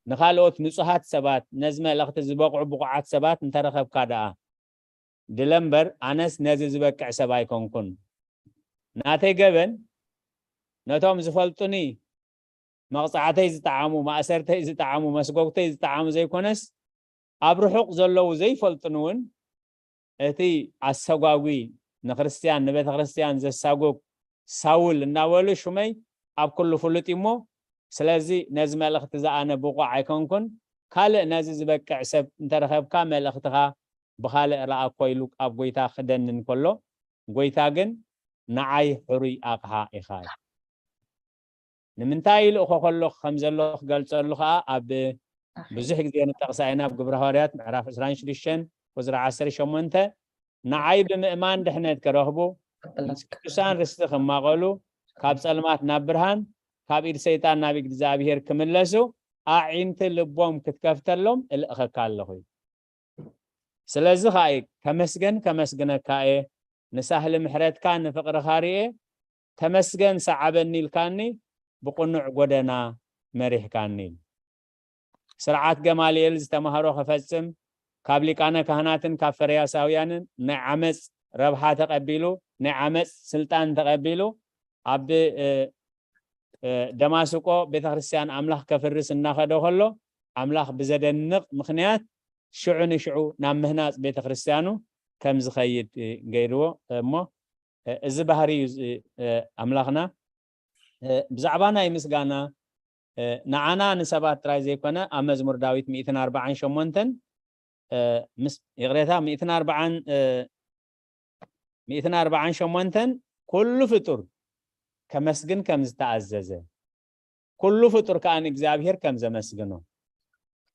ንኻልኦት ንጹሃት ሰባት ነዚ መልእኽቲ ዝበቕዑ ብቑዓት ሰባት እንተረኸብካ ደኣ ድለ እምበር ኣነስ ነዚ ዝበቅዕ ሰብ ኣይኮንኩን። ናተይ ገበን ነቶም ዝፈልጡኒ መቕጻዕተይ ዝጠዓሙ፣ ማእሰርተይ ዝጠዓሙ፣ መስጎግተይ ዝጠዓሙ ዘይኮነስ ኣብ ርሑቕ ዘለዉ ዘይፈልጡኒ እውን እቲ ኣሰጓጒ ንክርስትያን ንቤተ ክርስትያን ዘሳጉግ ሳውል እናበሉ ሹመይ ኣብ ኩሉ ፍሉጥ እዩ እሞ ስለዚ ነዚ መልእኽቲ ዝኣነ ብቑዕ ኣይኮንኩን። ካልእ ነዚ ዝበቅዕ ሰብ እንተረኸብካ መልእኽትኻ ብኻልእ ረኣኮ ኢሉ ኣብ ጎይታ ክደንን ከሎ ጎይታ ግን ንዓይ ሕሩይ ኣቕሓ ኢኻ እዩ። ንምንታይ ይልእኾ ከሎ ከም ዘሎ ክገልጸሉ ከኣ ኣብ ብዙሕ ግዜ ንጠቕሳ ኢና ኣብ ግብረ ሃዋርያት ምዕራፍ ዕስራን ሽዱሽተን ቁጽሪ ዓሰርተ ሸሞንተ ንዓይ ብምእማን ድሕነት ክረኽቡ ቅዱሳን ርስቲ ክማቐሉ ካብ ጸልማት ናብ ብርሃን ካብ ኢድ ሰይጣን ናብ ኢድ እግዚኣብሔር ክምለሱ ኣዒንቲ ልቦም ክትከፍተሎም እልእኸካ ኣለኹ። ስለዚ ከኣ ከመስገን ከመስግነካ እየ ንሳህሊ ምሕረትካ ንፍቕርኻ ርኤ ተመስገን ሰዓበኒ ኢልካኒ ብቕኑዕ ጎደና መሪሕካኒ። ስርዓት ገማልኤል ዝተማህሮ ክፈጽም ካብ ሊቃነ ካህናትን ካብ ፈሪሳውያንን ናይ ዓመፅ ረብሓ ተቐቢሉ ናይ ዓመፅ ስልጣን ተቐቢሉ ኣብ ደማስቆ ቤተክርስትያን ኣምላኽ ከፍርስ እናኸደ ከሎ ኣምላኽ ብዘደንቕ ምኽንያት ሽዑ ንሽዑ ናብ ምህናፅ ቤተክርስትያኑ ከም ዝኸይድ ገይርዎ እሞ እዚ ባህሪ እዩ ኣምላኽና። ብዛዕባ ናይ ምስጋና ንዓና ንሰባት ጥራይ ዘይኮነ ኣብ መዝሙር ዳዊት ሚእትን ኣርባዓን ሸሞንተን ይቕሬታ ሚእትን ኣርባዓን ሚእትን ኣርባዓን ሸሞንተን ኩሉ ፍጡር ከመስግን ከም ዝተኣዘዘ ኩሉ ፍጡር ከኣ ንእግዚኣብሔር ከም ዘመስግኖ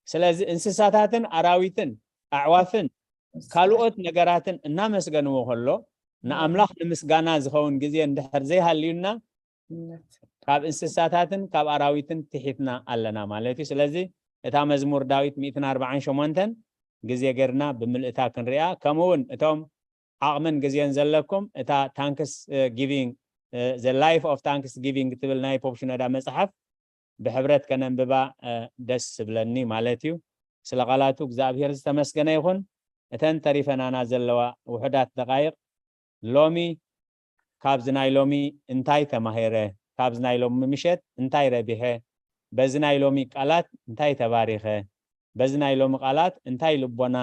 ስለዚ እንስሳታትን ኣራዊትን ኣዕዋፍን ካልኦት ነገራትን እናመስገንዎ ከሎ ንኣምላኽ ንምስጋና ዝኸውን ግዜ እንድሕር ዘይሃልዩና ካብ እንስሳታትን ካብ ኣራዊትን ትሒትና ኣለና ማለት እዩ። ስለዚ እታ መዝሙር ዳዊት ሚእትን ኣርባዓን ሸሞንተን ግዜ ገርና ብምልእታ ክንሪኣ ከምኡ እውን እቶም ዓቕምን ግዜን ዘለኩም እታ ታንክስ ጊቪንግ the life of thanksgiving ትብል ናይ ፖፕ ሽኖዳ መፅሓፍ ብሕብረት ከነንብባ ደስ ዝብለኒ ማለት እዩ። ስለ ቃላቱ እግዚኣብሔር ዝተመስገነ ይኹን። እተን ተሪፈናና ዘለዋ ውሑዳት ደቃይቕ ሎሚ ካብዚ ናይ ሎሚ እንታይ ተማሂረ? ካብዚ ናይ ሎሚ ምሸት እንታይ ረቢሐ? በዚ ናይ ሎሚ ቃላት እንታይ ተባሪኸ? በዚ ናይ ሎሚ ቃላት እንታይ ልቦና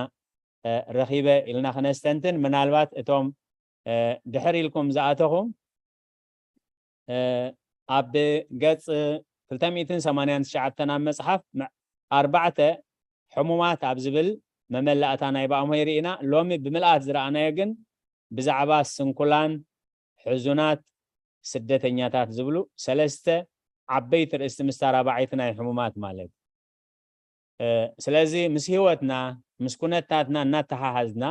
ረኺበ ኢልና ክነስተንትን ምናልባት እቶም ድሕር ኢልኩም ዝኣተኹም ኣብ ገጽ ክልተ ሚእትን ሰማንያን ትሽዓተን ኣብ መጽሓፍ ኣርባዕተ ሕሙማት ኣብ ዝብል መመላእታ ናይ ብኣምሆይ ርኢና ሎሚ ብምልኣት ዝረኣናዮ ግን ብዛዕባ ስንኩላን ሕዙናት ስደተኛታት ዝብሉ ሰለስተ ዓበይቲ ርእስቲ ምስታ ራባዓይቲ ናይ ሕሙማት ማለት ስለዚ ምስ ህይወትና ምስ ኩነታትና እናተሓሃዝና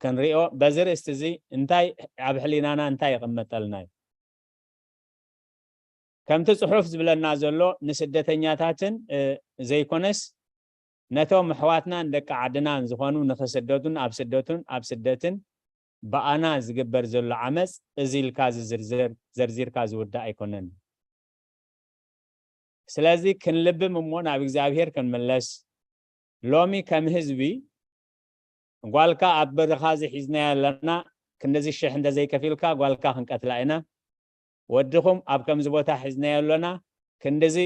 ክንሪኦ በዚ ርእስቲ እዚ እንታይ ኣብ ሕሊናና እንታይ ይቕመጠልና እዩ ከምቲ ጽሑፍ ዝብለና ዘሎ ንስደተኛታትን ዘይኮነስ ነቶም ኣሕዋትናን ደቂ ዓድናን ዝኾኑ ንኽስደቱን ኣብ ስደቱን ኣብ ስደትን ብኣና ዝግበር ዘሎ ዓመፅ እዚ ኢልካ ዝዝርዝር ዘርዚርካ ዝውዳእ ኣይኮነን። ስለዚ ክንልብም እሞ ናብ እግዚኣብሔር ክንምለስ ሎሚ ከም ህዝቢ ጓልካ ኣብ በረኻ እዚ ሒዝናያ ኣለና ክንድዚ ሽሕ እንተዘይከፊልካ ጓልካ ክንቀትላ ኢና ወድኹም ኣብ ከምዚ ቦታ ሒዝናዮ ኣሎና ክንድዚ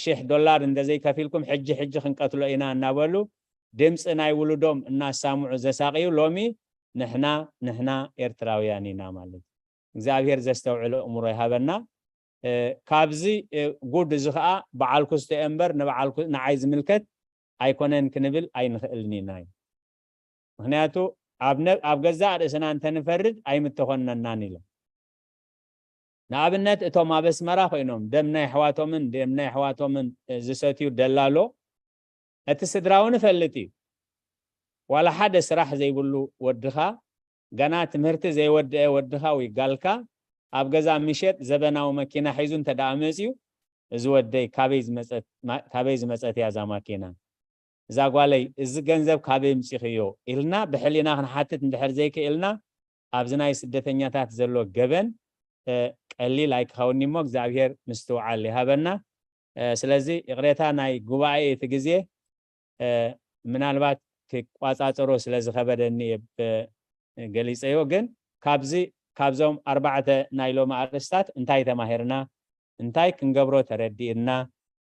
ሽሕ ዶላር እንተዘይከፊልኩም ሕጂ ሕጂ ክንቀትሎ ኢና እናበሉ ድምፂ ናይ ውሉዶም እናሳምዑ ዘሳቅዩ ሎሚ ንሕና ንሕና ኤርትራውያን ኢና ማለት እግዚኣብሔር ዘስተውዕሎ እምሮ ይሃበና ካብዚ ጉድ እዚ ከዓ በዓል ኩስቶ እምበር ንበዓል ንዓይ ዝምልከት ኣይኮነን ክንብል ኣይንኽእልን ኢና እዩ ምክንያቱ ኣብ ገዛእ ርእስና እንተንፈርድ ኣይምተኾነናን ኢሎም ንኣብነት እቶም ኣብ ኣስመራ ኮይኖም ደም ናይ ኣሕዋቶምን ደም ናይ ኣሕዋቶምን ዝሰትዩ ደላሎ እቲ ስድራውን እፈልጥ እዩ ዋላ ሓደ ስራሕ ዘይብሉ ወድኻ፣ ገና ትምህርቲ ዘይወደአ ወድኻ ወይ ጋልካ ኣብ ገዛ ምሸት ዘበናዊ መኪና ሒዙ እንተ ደኣ መጺኡ፣ እዚ ወደይ ካበይ ዝመጸት፣ ማ-፣ ካበይ ዝመጸት እያ እዛ ማኪና? እዛ ጓለይ፣ እዚ ገንዘብ ካበይ ኣምጺኽዮ? ኢልና ብሕሊና ክንሓትት እንድሕር ዘይክእልና፣ ኣብዚ ናይ ስደተኛታት ዘሎ ገበን፣ እ፣ ቀሊል ኣይክኸውን እሞ እግዚኣብሔር ምስትውዓል ይሃበና። እ፣ ስለዚ ይቕሬታ ናይ ጉባኤ እቲ ግዜ፣ እ፣ ምናልባት ክቋጻጸሮ ስለ ዝኸበደኒ እየ ብ-፣ ገሊጸዮ። ግን ካብዚ፣ ካብዞም ኣርባዕተ ናይ ሎሚ ኣርእስታት እንታይ ተማሂርና? እንታይ ክንገብሮ ተረዲእና?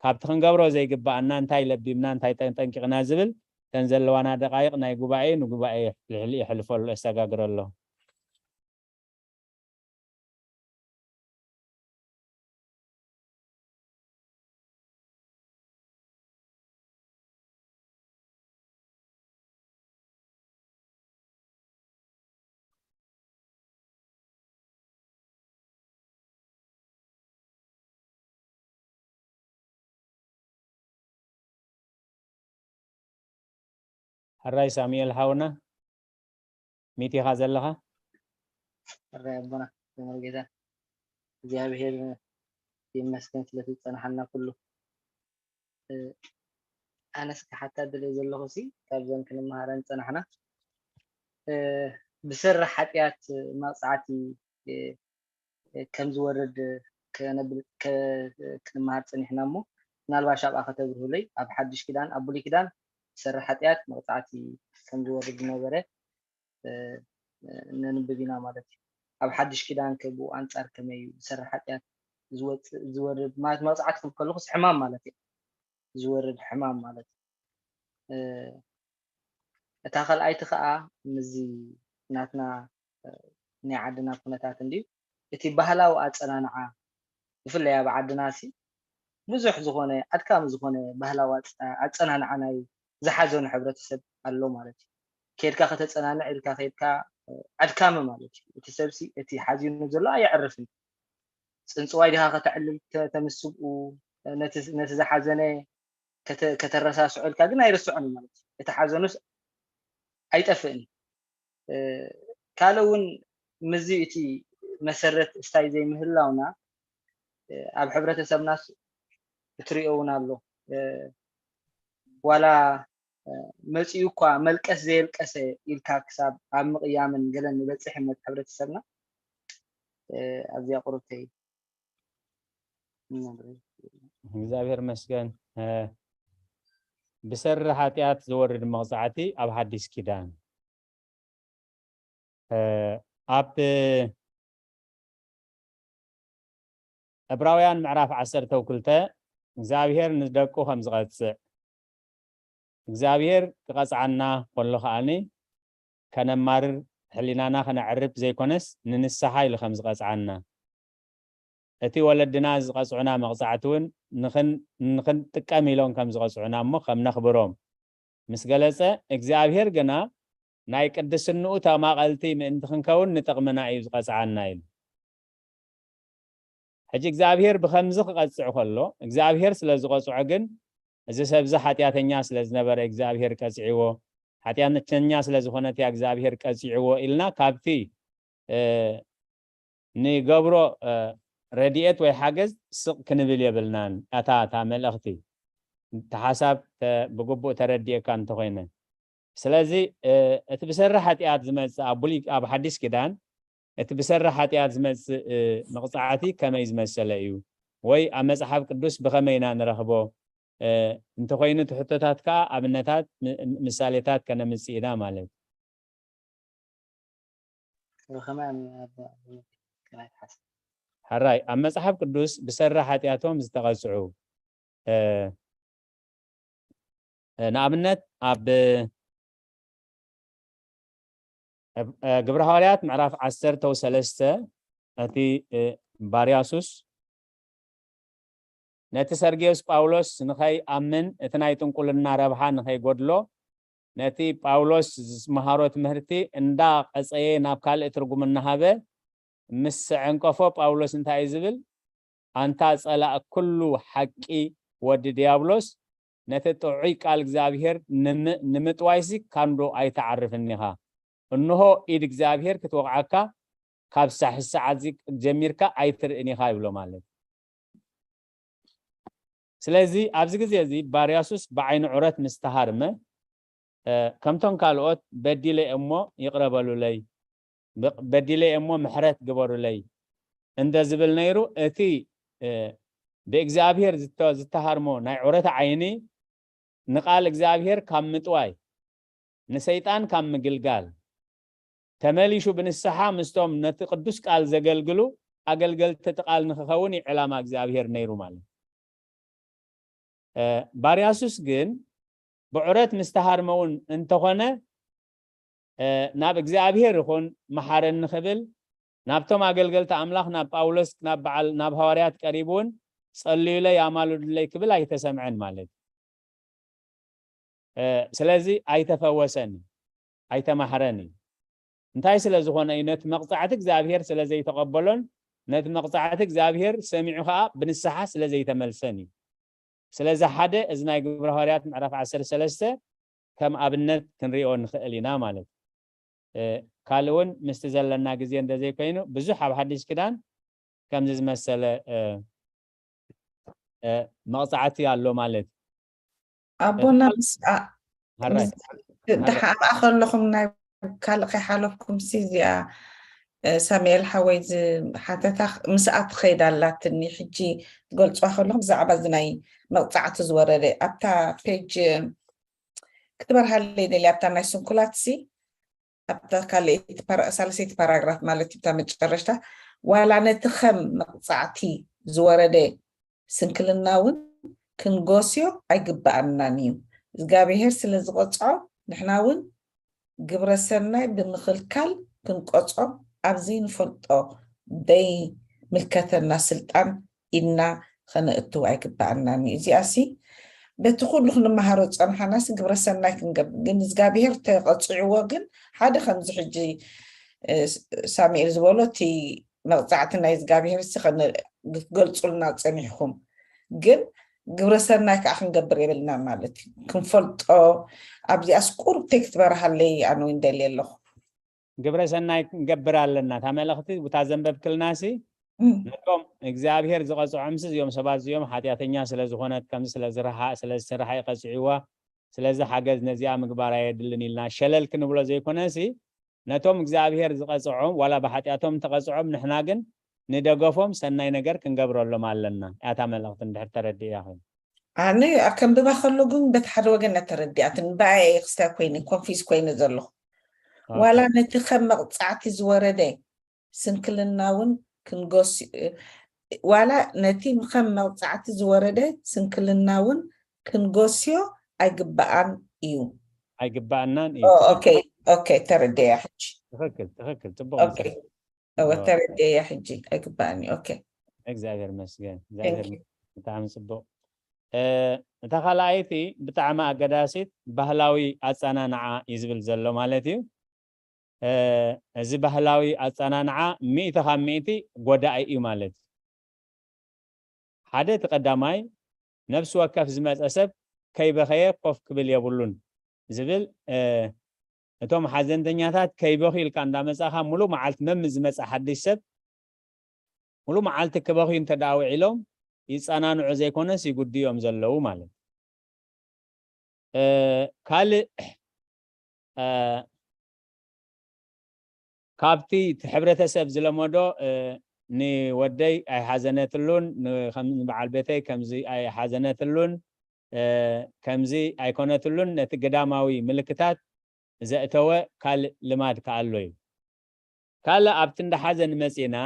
ካብቲ ክንገብሮ ዘይግባኣና እንታይ ለቢምና፣ እንታይ ጠንጠንቂቕና ዝብል፣ እተን ዘለዋና ደቓይቕ ናይ ጉባኤ ንጉባኤ የሕልፈሉ፣ የሰጋግረሉ። ሕራይ ሳሙኤል ሓውና፣ ሚት ኢኻ ዘለኻ? ሕራይ ኣቦና፣ ክብሪ ጌታ እግዚኣብሔር ይመስገን ስለቲ ዝጸናሓልና ኩሉ። እ፣ ኣነስ ክሓታ ድልየ ዘለኹ ሲ፣ ካብዘን ክንመሃረን ዝጸናሕና፣ እ፣ ብሰሪ ሓጢኣት መቕጻዕቲ፣ እ፣ ከም ዝወርድ ከነብል-፣ ከ-፣ ክንመሃር ጸኒሕና እሞ፣ ምናልባሽ ኣብኣ ከተብርሁለይ፣ ኣብ ሓድሽ ኪዳን፣ ኣብ ብሉይ ኪዳን ብሰሪ ሓጢኣት መቕጻዕቲ ከም ዝወርድ ዝነበረ፣ እ፣ ነንብብ ኢና ማለት እዩ። ኣብ ሓድሽ ኪዳን ከ ብኡ ኣንጻር ከመይ እዩ? ብሰሪ ሓጢኣት ዝወጽእ፣ ዝወርድ ማለት መቕጻዕቲ ክብል ከለኹስ ሕማም ማለት እዩ። ዝወርድ ሕማም ማለት እዩ። እ፣ እታ ካልኣይቲ ከኣ ምስዚ ናትና፣ እ፣ ናይ ዓድና ኩነታት እንድዩ። እቲ ባህላዊ ኣጸናንዓ፣ ብፍላይ ኣብ ዓድና ሲ ብዙሕ ዝኾነ ኣድካሚ ዝኾነ ባህላዊ ኣጸ-፣ ኣጸናንዓ ናይ ዝሓዘኑ ሕብረተሰብ ኣሎ ማለት እዩ። ኬድካ ከተጸናንዕ ኢልካ ኬድካ፣ እ፣ ኣድካሚ ማለት እዩ። እቲ ሰብሲ እቲ ሓዚኑ ዘሎ ኣየዕርፍን። ጽንጽዋይ ዲኻ ከተዕልል ተ-፣ ተምስብኡ፣ ነቲ፣ ነቲ ዝሓዘነ ከተ-፣ ከተረሳስዖ ኢልካ ግን ኣይርስዖን እዩ ማለት እዩ። እቲ ሓዘኑስ ኣይጠፍእን እዩ። እ፣ ካልእ እውን ምስዚ እቲ መሰረት እስታይ ዘይምህላውና፣ እ፣ ኣብ ሕብረተሰብናስ እትሪኦ እውን ኣሎ። እ፣ ዋላ፣ እ፣ መጺኡ እኳ መልቀስ ዘየልቀሰ ኢልካ ክሳብ ኣብ ምቕያምን ገለን ንበጽሕ ይመጽእ ሕብረተሰብና። እ፣ ኣብዚኣ ቁርብተይ። እግዚኣብሔር መስገን። እ፣ ብሰሪ ሓጢኣት ዝወርድ መቕጻዕቲ ኣብ ሓዲስ ኪዳን። እ፣ ኣብ ዕብራውያን ምዕራፍ ዓሰርተ ክልተ እግዚኣብሔር ንደቁ ከም ዝቐጽዕ፣ እግዚኣብሔር ክቐጽዓና ከሎ ከኣኒ ከነማርር፣ ሕሊናና ከነዕርብ ዘይኮነስ ንንስሓ ኢሉ ከም ዝቐጽዓና፣ እቲ ወለድና ዝቐጽዑና መቕጻዕቲ እውን ንኽን-፣ ንኽንጥቀም ኢሎም ከም ዝቐጽዑና እሞ ከም ነኽብሮም ምስ ገለጸ፣ እግዚኣብሔር ግና ናይ ቅድስንኡ ተማቐልቲ ምእንቲ ክንከውን ንጥቕምና እዩ ዝቐጽዓና ኢሉ። ሕጂ እግዚኣብሔር ብኸምዚ ክቐጽዕ ከሎ፣ እግዚኣብሔር ስለ ዝቐጽዖ ግን፣ እዚ ሰብዚ ሓጢኣተኛ ስለ ዝነበረ እግዚኣብሔር ቀጺዕዎ፣ ሓጢኣተኛ ስለ ዝኾነት እያ እግዚኣብሔር ቀጺዕዎ ኢልና ካብቲ፣ እ፣ ንገብሮ፣ እ፣ ረድኤት ወይ ሓገዝ ስቕ ክንብል የብልናን። እታ፣ እታ መልእኽቲ፣ እቲ ሓሳብ ተ-፣ ብግቡእ ተረዲኤካ እንተኾይነ። ስለዚ፣ እ፣ እቲ ብሰሪ ሓጢኣት ዝመጽእ ኣብ ብሉይ፣ ኣብ ሓዲስ ኪዳን፣ እቲ ብሰሪ ሓጢኣት ዝመጽእ፣ እ፣ መቕጻዕቲ ከመይ ዝመሰለ እዩ? ወይ ኣብ መጽሓፍ ቅዱስ ብኸመይ ኢና ንረኽቦ? እ፣ እንተኾይኑ እቲ ሕቶታት ከኣ ኣብነታት፣ ም-፣ ምሳሌታት ከነምጽእ ኢና ማለት እዩ። ብኸመይ ኣብ፣ ኣብ፣ ኣብ ከመይ ትሓስብ? ሕራይ፣ ኣብ መጽሓፍ ቅዱስ ብሰሪ ሓጢኣቶም ዝተቐጽዑ፣ እ፣ እ፣ ንኣብነት ኣብ፣ ኣብ፣ እ፣ ግብረ ሃዋርያት ምዕራፍ ዓሰርተ ሰለስተ እቲ፣ እ፣ ባርያሱስ ነቲ ሰርግዮስ ጳውሎስ ንኸይኣምን፣ እቲ ናይ ጥንቁልና ረብሓ ንኸይጎድሎ፣ ነቲ ጳውሎስ ዝመሃሮ ትምህርቲ እንዳቐጸየ ናብ ካልእ ትርጉም እናሃበ ምስ ዘዐንቀፎ፣ ጳውሎስ እንታይ እዩ ዝብል? ኣንታ ጸላእ ኩሉ ሓቂ ወዲ ዲያብሎስ፣ ነቲ ጥዑይ ቃል እግዚኣብሔር ንምጥዋይሲ ካንዶ ኣይትዓርፍን ኢኻ። እንሆ ኢድ እግዚኣብሔር ክትወቕዓካ ካብ ሳሕ ሰዓት ጀሚርካ ኣይትርእን ኢኻ ይብሎ ማለት። ስለዚ ኣብዚ ግዜ እዚ ባርያሱስ ብዓይኒ ዑረት ምስ ተሃርመ ከምቶም ካልኦት በዲለ እሞ ይቕረበሉለይ፣ በዲለ እሞ ምሕረት ግበሩለይ እንደ ዝብል ነይሩ፣ እቲ ብእግዚኣብሔር ዝተሃርሞ ናይ ዑረት ዓይኒ ንቃል እግዚኣብሔር ካብ ምጥዋይ ንሰይጣን ካብ ምግልጋል ተመሊሹ ብንስሓ ምስቶም ነቲ ቅዱስ ቃል ዘገልግሉ ኣገልገልቲ እቲ ቃል ንክኸውን እዩ ዕላማ እግዚኣብሔር ነይሩ ማለት። ባርያሱስ ግን ብዑረት ምስተሃርመውን እንተኾነ ናብ እግዚኣብሔር ይኹን መሓረኒ ክብል ናብቶም ኣገልገልቲ ኣምላኽ ናብ ጳውሎስ ናብ በዓል ናብ ሃዋርያት ቀሪቡ እውን ጸልዩለይ ኣማልዱለይ ክብል ኣይተሰምዐን ማለት እዩ። ስለዚ ኣይተፈወሰን እዩ፣ ኣይተማህረን እዩ። እንታይ ስለ ዝኾነ እዩ? ነቲ መቕጻዕቲ እግዚኣብሔር ስለ ዘይተቐበሎን ነቲ መቕጻዕቲ እግዚኣብሔር ሰሚዑ ከዓ ብንስሓ ስለ ዘይተመልሰን እዩ። ስለዚ ሓደ እዚ ናይ ግብረ ሃዋርያት ምዕራፍ ዓሰርተ ሰለስተ ከም ኣብነት ክንሪኦ ንኽእል ኢና ማለት እዩ። ካልእ እውን ምስቲ ዘለና ግዜ እንደዘይኮይኑ ብዙሕ ኣብ ሓድሽ ክዳን ከምዚ ዝመሰለ መቕፃዕቲ ኣሎ ማለት ኣቦና ምስ ደሓ ኣብኣ ከለኹም ናይ ካልእ ከይሓለፍኩም ሲ እዚኣ ሳሙኤል ሓወይ ዝሓተታ ምስኣ ትኸይድ ኣላትኒ ሕጂ ትገልፅዋ ከለኹም ብዛዕባ እዚ ናይ መቕፃዕቲ ዝወረደ ኣብታ ፔጅ ክትበርሃለይ ደልያ ኣብታ ናይ ስንኩላት ሲ ኣብታ ካልኣይቲ ሳልሰይቲ ፓራግራፍ ማለት እዩ፣ እታ መጨረሽታ ዋላ ነቲ ከም መቕፃዕቲ ዝወረደ ስንክልና እውን ክንጎስዮ ኣይግበኣናን እዩ። እግዚኣብሄር ስለ ዝቐፅዖ ንሕና እውን ግብረ ሰናይ ብምኽልካል ክንቆፅዖ ኣብ ዘይንፈልጦ ዘይምልከተና ስልጣን ኢድና ከነእትው ኣይግበኣናን እዩ። እዚኣሲ በቲ ኩሉ ክንመሃሮ ዝፀንሓናሲ ግብረ ሰናይ ክንገብር ግን እግዚኣብሄር ተቐፅዕዎ ግን ሓደ ከምዚ ሕጂ ሳሙኤል ዝበሎ እቲ መቕፃዕቲ ናይ እግዚኣብሄር ሲ ክትገልፁልና ፀኒሕኩም ግን ግብረ ሰናይ ከዓ ክንገብር የብልና ማለት እዩ። ክንፈልጦ ኣብዚኣስ ቁሩብ ቴክስት በረሃለይ ኣነ እውን ደልየ ኣለኹ። ግብረ ሰናይ ክንገብር ኣለና። እታ መልእኽቲ እታ ዘንበብክልና ሲ ነቶም እግዚኣብሄር ዝቐፅዖም ሲ እዚኦም ሰባት እዚኦም ሓጢኣተኛ ስለ ዝኾነት ከምዚ ስለ ዝረሓ ስለ ዝስራሕ እዩ ቀፂዕዋ፣ ስለዚ ሓገዝ ነዚኣ ምግባር ኣየድልን ኢልና ሸለል ክንብሎ ዘይኮነ ሲ ነቶም እግዚኣብሄር ዝቐፅዖም ዋላ ብሓጢኣቶም ተቐፅዖም ንሕና ግን ንደገፎም ሰናይ ነገር ክንገብረሎም ኣለና። ያታ መልእኽቲ እንድሕር ተረዲእያ ኮይኑ ኣነ ከንብባ ከሎ ግን በቲ ሓደ ወገን ነተረዲኣትን ብኣየ ክስታይ ኮይነ ኮንፊዝ ኮይነ ዘለኹ ዋላ ነቲ ከም መቕፃዕቲ ዝወረደ ስንክልና እውን ክንጎስ ዋላ ነቲ ከም መቕፃዕቲ ዝወረደ ስንክልና እውን ክንጎስዮ ኣይግበኣን እዩ። ኣይግበኣናን እዩ። ኦኬ ኦኬ ተረደያ ሕጂ። ትኽክል ትኽክል ፅቡቅ። እወ ተረደያ ሕጂ ኣይግበኣን እዩ። ኦኬ እግዚኣብሔር መስገን እግዚኣብሔር ብጣዕሚ ፅቡቅ። እታ ካልኣይቲ ብጣዕሚ ኣገዳሲት ባህላዊ ኣፀናንዓ እዩ ዝብል ዘሎ ማለት እዩ። እዚ ባህላዊ ኣፀናንዓ ሚእቲ ካብ ሚእቲ ጎዳኢ እዩ ማለት እዩ። ሓደ እቲ ቀዳማይ ነፍሲ ወከፍ ዝመፀ ሰብ ከይበኸየ ኮፍ ክብል የብሉን ዝብል እቶም ሓዘንተኛታት ከይበኹ ኢልካ እንዳመፃኻ ሙሉእ መዓልቲ መም ዝመፀ ሓድሽ ሰብ ሙሉእ መዓልቲ ክበኽዩ እንተ ደኣ ውዒሎም ይፀናንዑ ዘይኮነስ ይጉድዮም ዘለዉ ማለት ካልእ ካብቲ እቲ ሕብረተሰብ ዝለመዶ ንወደይ ኣይሓዘነትሉን ከም በዓል ቤተይ ከምዚ ኣይሓዘነትሉን ከምዚ ኣይኮነትሉን ነቲ ግዳማዊ ምልክታት ዘእተወ ካልእ ልማድ ከኣሎ እዩ። ካልእ ኣብቲ እንዳሓዘን መፂና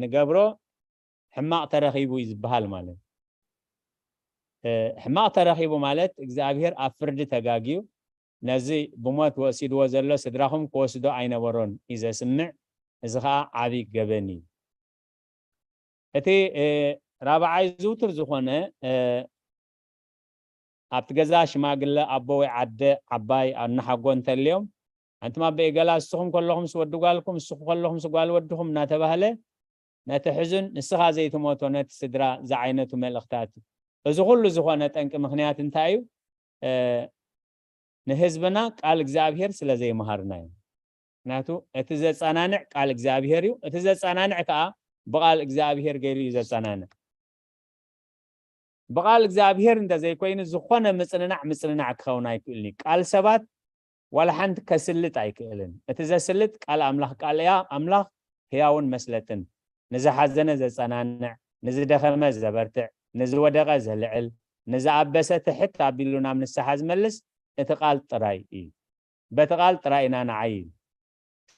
ንገብሮ ሕማቕ ተረኺቡ እዩ ዝበሃል ማለት ሕማቕ ተረኺቡ ማለት እግዚኣብሔር ኣብ ፍርዲ ተጋግዩ ነዚ ብሞት ወሲድዎ ዘሎ ስድራኹም ክወስዶ ኣይነበሮን እዩ ዘስምዕ። እዚ ከዓ ዓብዪ ገበን እዩ። እቲ ራብዓይ ዝውትር ዝኾነ ኣብቲ ገዛ ሽማግለ ኣቦ ወይ ዓደ ዓባይ ኣናሓጎ እንተልዮም ኣንቱም ኣበይ ገላ እስኹም ከለኹም ስወዲ ጓልኩም እስኹ ከለኹም ስጓል ወድኹም እናተባህለ ነቲ ሕዙን ንስኻ ዘይትሞቶ ነቲ ስድራ ዝዓይነቱ መልእኽታት እዩ። እዚ ኩሉ ዝኾነ ጠንቂ ምኽንያት እንታይ እዩ? ንህዝብና ቃል እግዚኣብሔር ስለ ዘይመሃርና እዩ። ምክንያቱ እቲ ዘጸናንዕ ቃል እግዚኣብሔር እዩ። እቲ ዘጸናንዕ ከዓ ብቃል እግዚኣብሔር ገይሩ እዩ ዘጸናንዕ። ብቃል እግዚኣብሔር እንተዘይኮይኑ ዝኾነ ምጽንናዕ ምጽንናዕ ክኸውን ኣይክእልን እዩ። ቃል ሰባት ዋላ ሓንቲ ከስልጥ ኣይክእልን። እቲ ዘስልጥ ቃል ኣምላኽ ቃል እያ። ኣምላኽ ህያውን መስለጥን፣ ንዝሓዘነ ዘጸናንዕ፣ ንዝደኸመ ዘበርትዕ፣ ንዝወደቐ ዘልዕል፣ ንዝኣበሰ ትሕት ኣቢሉ ናብ ንስሓ ዝመልስ እቲ ቃል ጥራይ እዩ። በቲ ቃል ጥራይ ኢና ንዓይይ።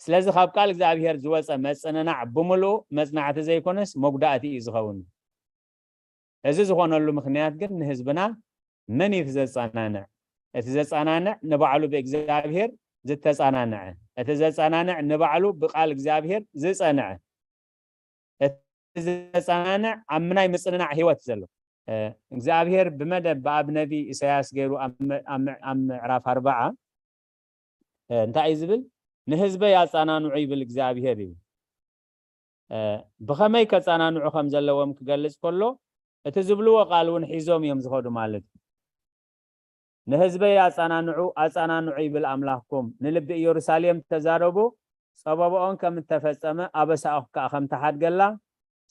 ስለዚ ካብ ቃል እግዚኣብሔር ዝወጸ መጽንናዕ ብምሉኡ መጽናዕቲ ዘይኮነስ መጉዳእቲ እዩ ዝኸውን። እዚ ዝኾነሉ ምክንያት ግን ንህዝብና መን እዩ እቲ ዘጸናንዕ? እቲ ዘጸናንዕ ንባዕሉ ብእግዚኣብሔር ዝተጸናንዐ፣ እቲ ዘጸናንዕ ንባዕሉ ብቃል እግዚኣብሔር ዝጸንዐ፣ እቲ ዘጸናንዕ ኣብ ናይ ምጽንናዕ ህይወት ዘሎ እግዚኣብሔር ብመደብ ብኣብ ነቢ ኢሳያስ ገይሩ ኣብ ምዕራፍ ኣርባዓ እንታይ እዩ ዝብል? ንህዝበይ ኣጸናንዑ ይብል እግዚኣብሔር እዩ። ብኸመይ ከጸናንዑ ከም ዘለዎም ክገልጽ ከሎ እቲ ዝብልዎ ቃል እውን ሒዞም እዮም ዝኸዱ ማለት እዩ። ንህዝበይ ኣጸናንዑ ኣጸናንዑ ይብል ኣምላኽኩም፣ ንልቢ ኢየሩሳሌም ተዛረቡ፣ ጸበባኦን ከም እተፈጸመ ኣበሳኦን ከኣ ከም ተሓድገላ፣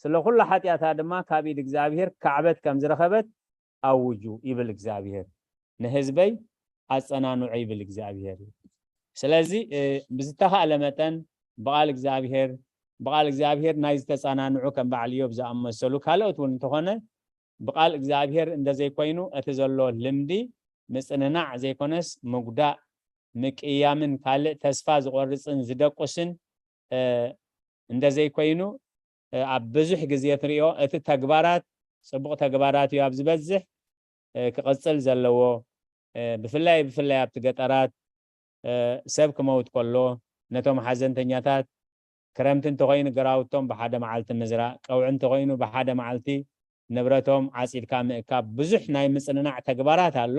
ስለ ኩሉ ሓጢኣታ ድማ ካብ ኢድ እግዚኣብሔር ካዕበት ከም ዝረኸበት ኣውጁ ይብል እግዚኣብሔር። ንህዝበይ ኣጸናንዑ ይብል እግዚኣብሔር። ስለዚ ብዝተኻእለ መጠን ብቓል እግዚኣብሔር ብቓል እግዚኣብሔር ናይ ዝተጸናንዑ ከም በዓል ኢዮብ ዝኣመሰሉ ካልኦት እውን እንተኾነ ብቓል እግዚኣብሔር እንደዘይኮይኑ እቲ ዘሎ ልምዲ ምጽንናዕ ዘይኮነስ ምጉዳእ ምቅያምን ካልእ ተስፋ ዝቆርጽን ዝደቁስን እንደዘይኮይኑ ኣብ ብዙሕ ግዜ ትሪኦ። እቲ ተግባራት ጽቡቕ ተግባራት እዩ ኣብ ዝበዝሕ ክቕጽል ዘለዎ። ብፍላይ ብፍላይ ኣብቲ ገጠራት ሰብ ክመውት ከሎ ነቶም ሓዘንተኛታት ክረምቲ እንተኾይኑ ግራውቶም ብሓደ መዓልቲ ምዝራእ፣ ቀውዒ እንተኾይኑ ብሓደ መዓልቲ ንብረቶም ዓጺድካ ምእካብ ብዙሕ ናይ ምጽንናዕ ተግባራት ኣሎ።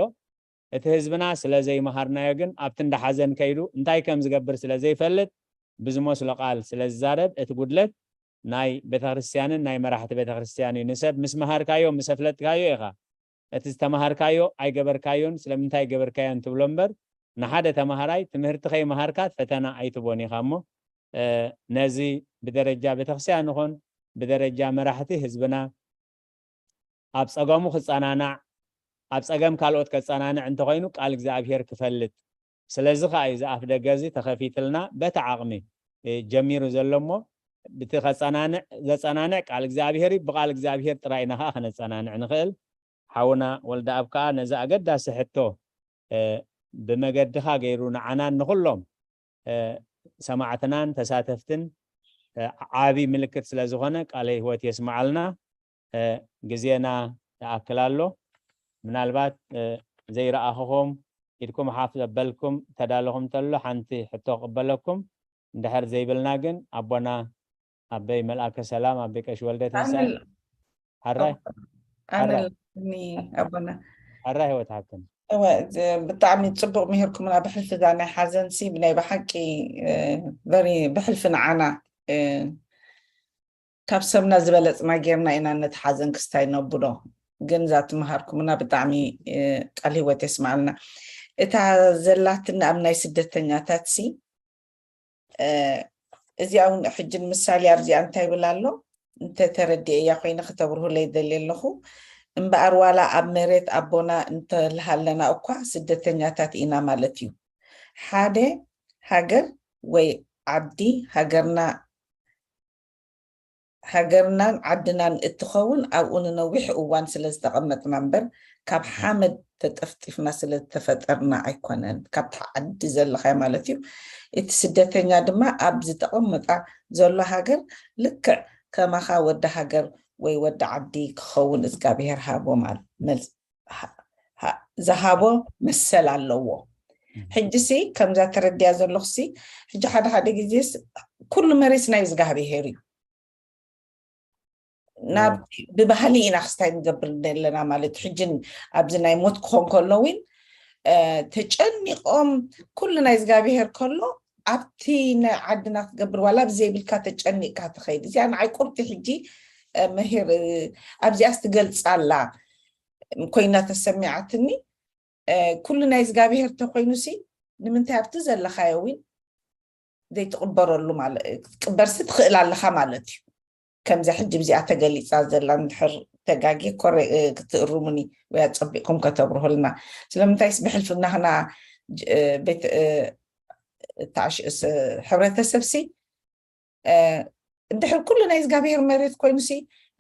እቲ ህዝብና ስለ ዘይመሃርናዮ ግን ኣብቲ እንዳ ሓዘን ከይዱ እንታይ ከም ዝገብር ስለ ዘይፈልጥ ብዝመስሎ ቃል ስለ ዝዛረብ እቲ ጉድለት ናይ ቤተክርስትያንን ናይ መራሕቲ ቤተክርስትያን እዩ። ንሰብ ምስ መሃርካዮ ምስ ኣፍለጥካዮ ኢኻ እቲ ዝተማሃርካዮ ኣይገበርካዮን ስለምንታይ ገበርካዮን ትብሎ እምበር ንሓደ ተማሃራይ ትምህርቲ ከይመሃርካ ፈተና ኣይትቦን ኢኻ እሞ ነዚ ብደረጃ ቤተክርስትያን ይኹን ብደረጃ መራሕቲ ህዝብና ኣብ ጸገሙ ክጸናናዕ ኣብ ጸገም ካልኦት ከጸናንዕ እንተኾይኑ ቃል እግዚኣብሔር ክፈልጥ ስለዚ ከዓ እዩ ዝኣፍ ደገ እዚ ተኸፊትልና በቲ ዓቕሚ ጀሚሩ ዘሎ እሞ ብቲ ከጸናንዕ ዘጸናንዕ ቃል እግዚኣብሔር እዩ ብቃል እግዚኣብሔር ጥራይ ኢና ከዓ ከነጸናንዕ ንኽእል ሓውና ወልደ ኣብ ከዓ ነዚ ኣገዳሲ ሕቶ ብመገድኻ ገይሩ ንዓናን ንኹሎም ሰማዕትናን ተሳተፍትን ዓቢ ምልክት ስለ ዝኾነ ቃለ ህይወት የስምዓልና። ግዜና ይኣክል ኣሎ። ምናልባት ዘይረኣኽኹም ኢድኩም ሓፍ ዘበልኩም ተዳለኹም ተሎ ሓንቲ ሕቶ ክቕበለኩም እንድሕር ዘይብልና ግን ኣቦና ኣበይ መልኣከ ሰላም ኣበይ ቀሽ ወልደ ትንሳኤ ሓራይ ሓራይ ኣቦና ሓራይ ህይወት ሓብትን ብጣዕሚ ፅቡቅ ምሂርኩምና ብሕልፊ እዛ ናይ ሓዘንሲ ብናይ ብሓቂ ብሕልፊ ንዓና ካብ ሰብና ዝበለፅና ጌርና ኢና ነቲ ሓዘን ክስታይ ነብሎ ግን እዛ ትምሃርኩምና ብጣዕሚ ቃል ህይወት የስማዓልና እታ ዘላትኒ ኣብ ናይ ስደተኛታት ሲ እዚኣ እውን ሕጂ ንምሳሌ ኣብዚኣ እንታይ ይብል ኣሎ እንተተረዲኤያ ኮይነ ክተብርሁለይ ደልየ ኣለኹ እምበኣር ዋላ ኣብ መሬት ኣቦና እንተልሃለና እኳ ስደተኛታት ኢና ማለት እዩ ሓደ ሃገር ወይ ዓዲ ሃገርና ሃገርናን ዓድናን እትኸውን ኣብኡ ንነዊሕ እዋን ስለ ዝተቐመጥና እምበር ካብ ሓመድ ተጠፍጢፍና ስለ ዝተፈጠርና ኣይኮነን። ካብቲ ዓዲ ዘለኻዮ ማለት እዩ። እቲ ስደተኛ ድማ ኣብ ዝተቐመጣ ዘሎ ሃገር ልክዕ ከማኻ ወዲ ሃገር ወይ ወዲ ዓዲ ክኸውን እዝጋብሄር ሃቦ ማለት መልስ ዝሃቦ መሰል ኣለዎ። ሕጂ ሲ ከምዛ ተረድያ ዘለኹ ሲ ሕጂ ሓደ ሓደ ግዜ ኩሉ መሬት ናይ እዝጋብሄር እዩ። ናብ ብባህሊ ኢና ክስታይ ንገብር ዘለና ማለት ሕጂ ኣብዚ ናይ ሞት ክኾን ከሎ እውን ተጨኒቆም ኩሉ ናይ እግዚኣብሄር ከሎ ኣብቲ ናይ ዓድና ክትገብር ዋላ ብዘይብልካ ተጨኒቅካ ትኸይድ እዚኣ ንዓይ ቁርቲ ሕጂ መሄር ኣብዚኣስ ትገልፃ ኣላ ኮይና ተሰሚዓትኒ ኩሉ ናይ እግዚኣብሔር ተኮይኑሲ ንምንታይ ኣብቲ ዘለካዮ እውን ዘይትቕበረሉ ማለት ክትቅበርሲ ትኽእል ኣለካ ማለት እዩ። ከምዛ ሕጂ ብዚኣ ተገሊፃ ዘላ እንድሕር ተጋጌ ክትእርሙኒ ወይ ኣፀቢቕኩም ከተብርሁልና። ስለምንታይስ ብሕልፍና ክና ቤት ታሽእስ ሕብረተሰብሲ እንድሕር ኩሉ ናይ እግዚኣብሔር መሬት ኮይኑሲ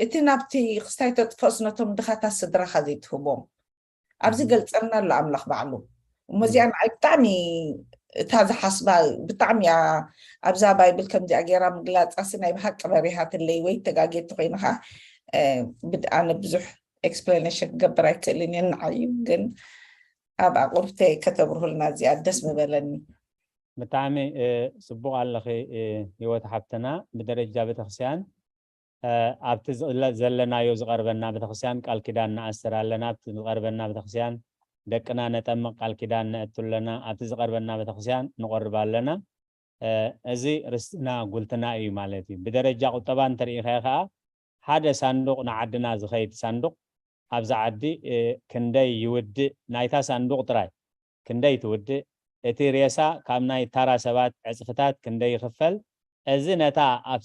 እቲ ናብቲ ክስታይ ተጥፈስ ነቶም ድኻታት ስድራኻ ዘይትህቦም ኣብዚ ገልፀልና ኣሎ ኣምላኽ ባዕሉ። እሞ እዚኣ ንዓይ ብጣዕሚ እታ ዝሓስባ ብጣዕሚ እያ። ኣብዛ ባይብል ከምዚኣ ገይራ ምግላፃሲ ናይ ብሓቂ በሪሃትለይ ወይ ተጋጌቲ ኮይንካ ኣነ ብዙሕ ኤክስፕላኔሽን ክገብር ኣይክእልን እየ። ንዓይ ግን ኣብ ኣቁርብተ ከተብርሁልና እዚኣ ደስ ምበለኒ። ብጣዕሚ ፅቡቅ ኣለኺ ህይወት ሓፍትና። ብደረጃ ቤተክርስትያን ኣብቲ ዘለናዮ ዝቐርበና ቤተክርስትያን ቃል ኪዳን ንኣስር ኣለና። ኣብቲ ዝቐርበና ቤተክርስትያን ደቅና ነጠምቕ፣ ቃል ኪዳን ነእቱ ኣለና። ኣብቲ ዝቐርበና ቤተክርስትያን ንቆርብ ኣለና። እዚ ርስትና ጉልትና እዩ ማለት እዩ። ብደረጃ ቁጠባ እንተርኢኻዮ ከዓ ሓደ ሳንዱቕ ንዓድና ዝኸይድ ሳንዱቕ ኣብዛ ዓዲ ክንደይ ይውድእ ናይታ ሳንዱቕ ጥራይ ክንደይ ትውድእ፣ እቲ ሬሳ ካብ ናይ ታራ ሰባት ዕፅፍታት ክንደይ ይኽፈል፣ እዚ ነታ ኣብ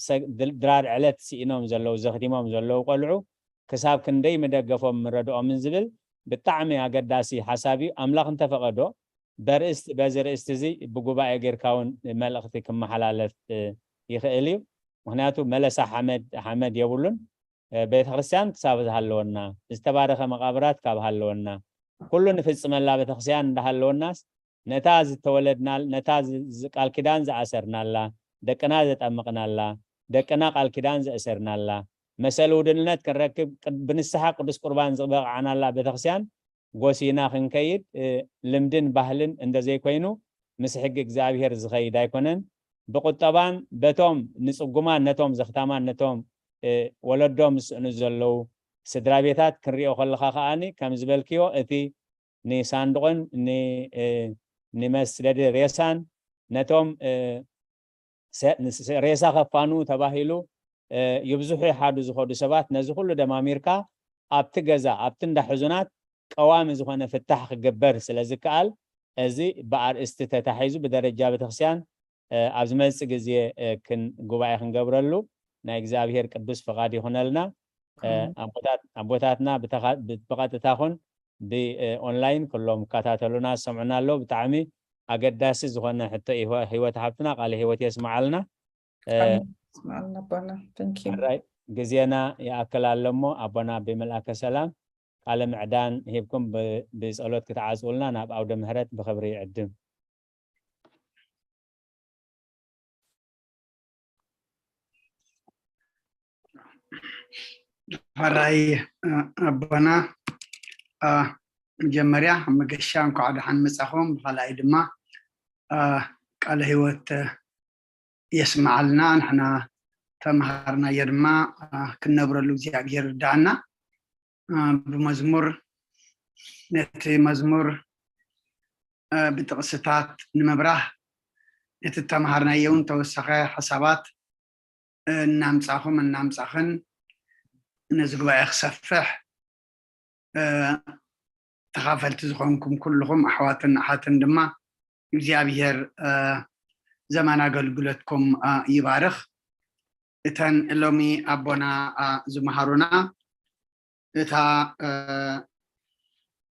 ድራር ዕለት ስኢኖም ዘለዉ ዘኽቲሞም ዘለዉ ቆልዑ ክሳብ ክንደይ ምደገፎም ምረድኦምን ዝብል ብጣዕሚ ኣገዳሲ ሓሳብ እዩ። ኣምላኽ እንተፈቐዶ በርእስቲ በዚ ርእስቲ እዚ ብጉባኤ ጌርካ እውን መልእኽቲ ክመሓላለፍ ይኽእል እዩ። ምክንያቱ መለሳ ሓመድ ሓመድ የብሉን። ቤተክርስትያን ክሳብ ዝሃለወና ዝተባረኸ መቃብራት ካብ ሃለወና ኩሉ ንፍፅመላ ቤተክርስትያን እንዳሃለወናስ ነታ ዝተወለድና ነታ ቃል ኪዳን ዝኣሰርናላ ደቅና ዘጠምቅናላ ደቅና ቃል ኪዳን ዘእሰርናላ መሰል ውድልነት ክንረክብ ብንስሓ ቅዱስ ቁርባን ዝበቕዓናላ ቤተክርስትያን ጎሲና ክንከይድ ልምድን ባህልን እንደዘይኮይኑ ምስ ሕጊ እግዚኣብሔር ዝኸይድ ኣይኮነን። ብቁጠባን በቶም ንፅጉማን ነቶም ዘኽታማን ነቶም ወለዶም ዝስእኑ ዘለዉ ስድራ ቤታት ክንሪኦ ከለካ ከዓኒ ከም ዝበልክዮ እቲ ንሳንዱቕን ንመስደዲ ሬሳን ነቶም ሬሳ ከፋኑ ተባሂሉ ይብዝሑ ይሓዱ ዝኸዱ ሰባት ነዚ ኩሉ ደማሚርካ ኣብቲ ገዛ ኣብቲ እንዳ ሕዙናት ቀዋሚ ዝኾነ ፍታሕ ክግበር ስለ ዝከኣል እዚ ብኣርእስቲ ተታሒዙ ብደረጃ ቤተክርስትያን ኣብ ዝመፅእ ግዜ ክን ጉባኤ ክንገብረሉ ናይ እግዚኣብሔር ቅዱስ ፍቓድ ይኹነልና። ኣቦታትና ብቐጥታ ኹን ብኦንላይን ኩሎም ይከታተሉና ዝሰምዑና ኣለዉ። ብጣዕሚ ኣገዳሲ ዝኾነ ሕቶ ህይወት ሓብትና ቃለ ህይወት የስምዓልና። ራይ ግዜና ይኣክል ኣሎ እሞ ኣቦና ብመልኣከ ሰላም ቃለ ምዕዳን ሂብኩም ብፀሎት ክትዓፅውልና ናብ ኣውደ ምህረት ብክብሪ ይዕድም። ሕራይ ኣቦና መጀመርያ መገሻ እንኳዕ ደሓን መፃኹም። ብካልኣይ ድማ ቃለ ህይወት የስምዓልና። ንሕና ተምሃርናዮ ድማ ክንነብረሉ እግዚኣብሔር ርዳኣና። ብመዝሙር ነቲ መዝሙር ብጥቕስታት ንምብራህ ነቲ ተምሃርናዮ እውን ተወሳኸ ሓሳባት እናምፃኹም እናምፃኽን ነዚ ጉባኤ ክሰፍሕ ተኻፈልቲ ዝኾንኩም ኩልኹም ኣሕዋትን ኣሓትን ድማ እግዚኣብሔር ዘመን ኣገልግሎትኩም ይባርኽ። እተን ሎሚ ኣቦና ዝመሃሩና እታ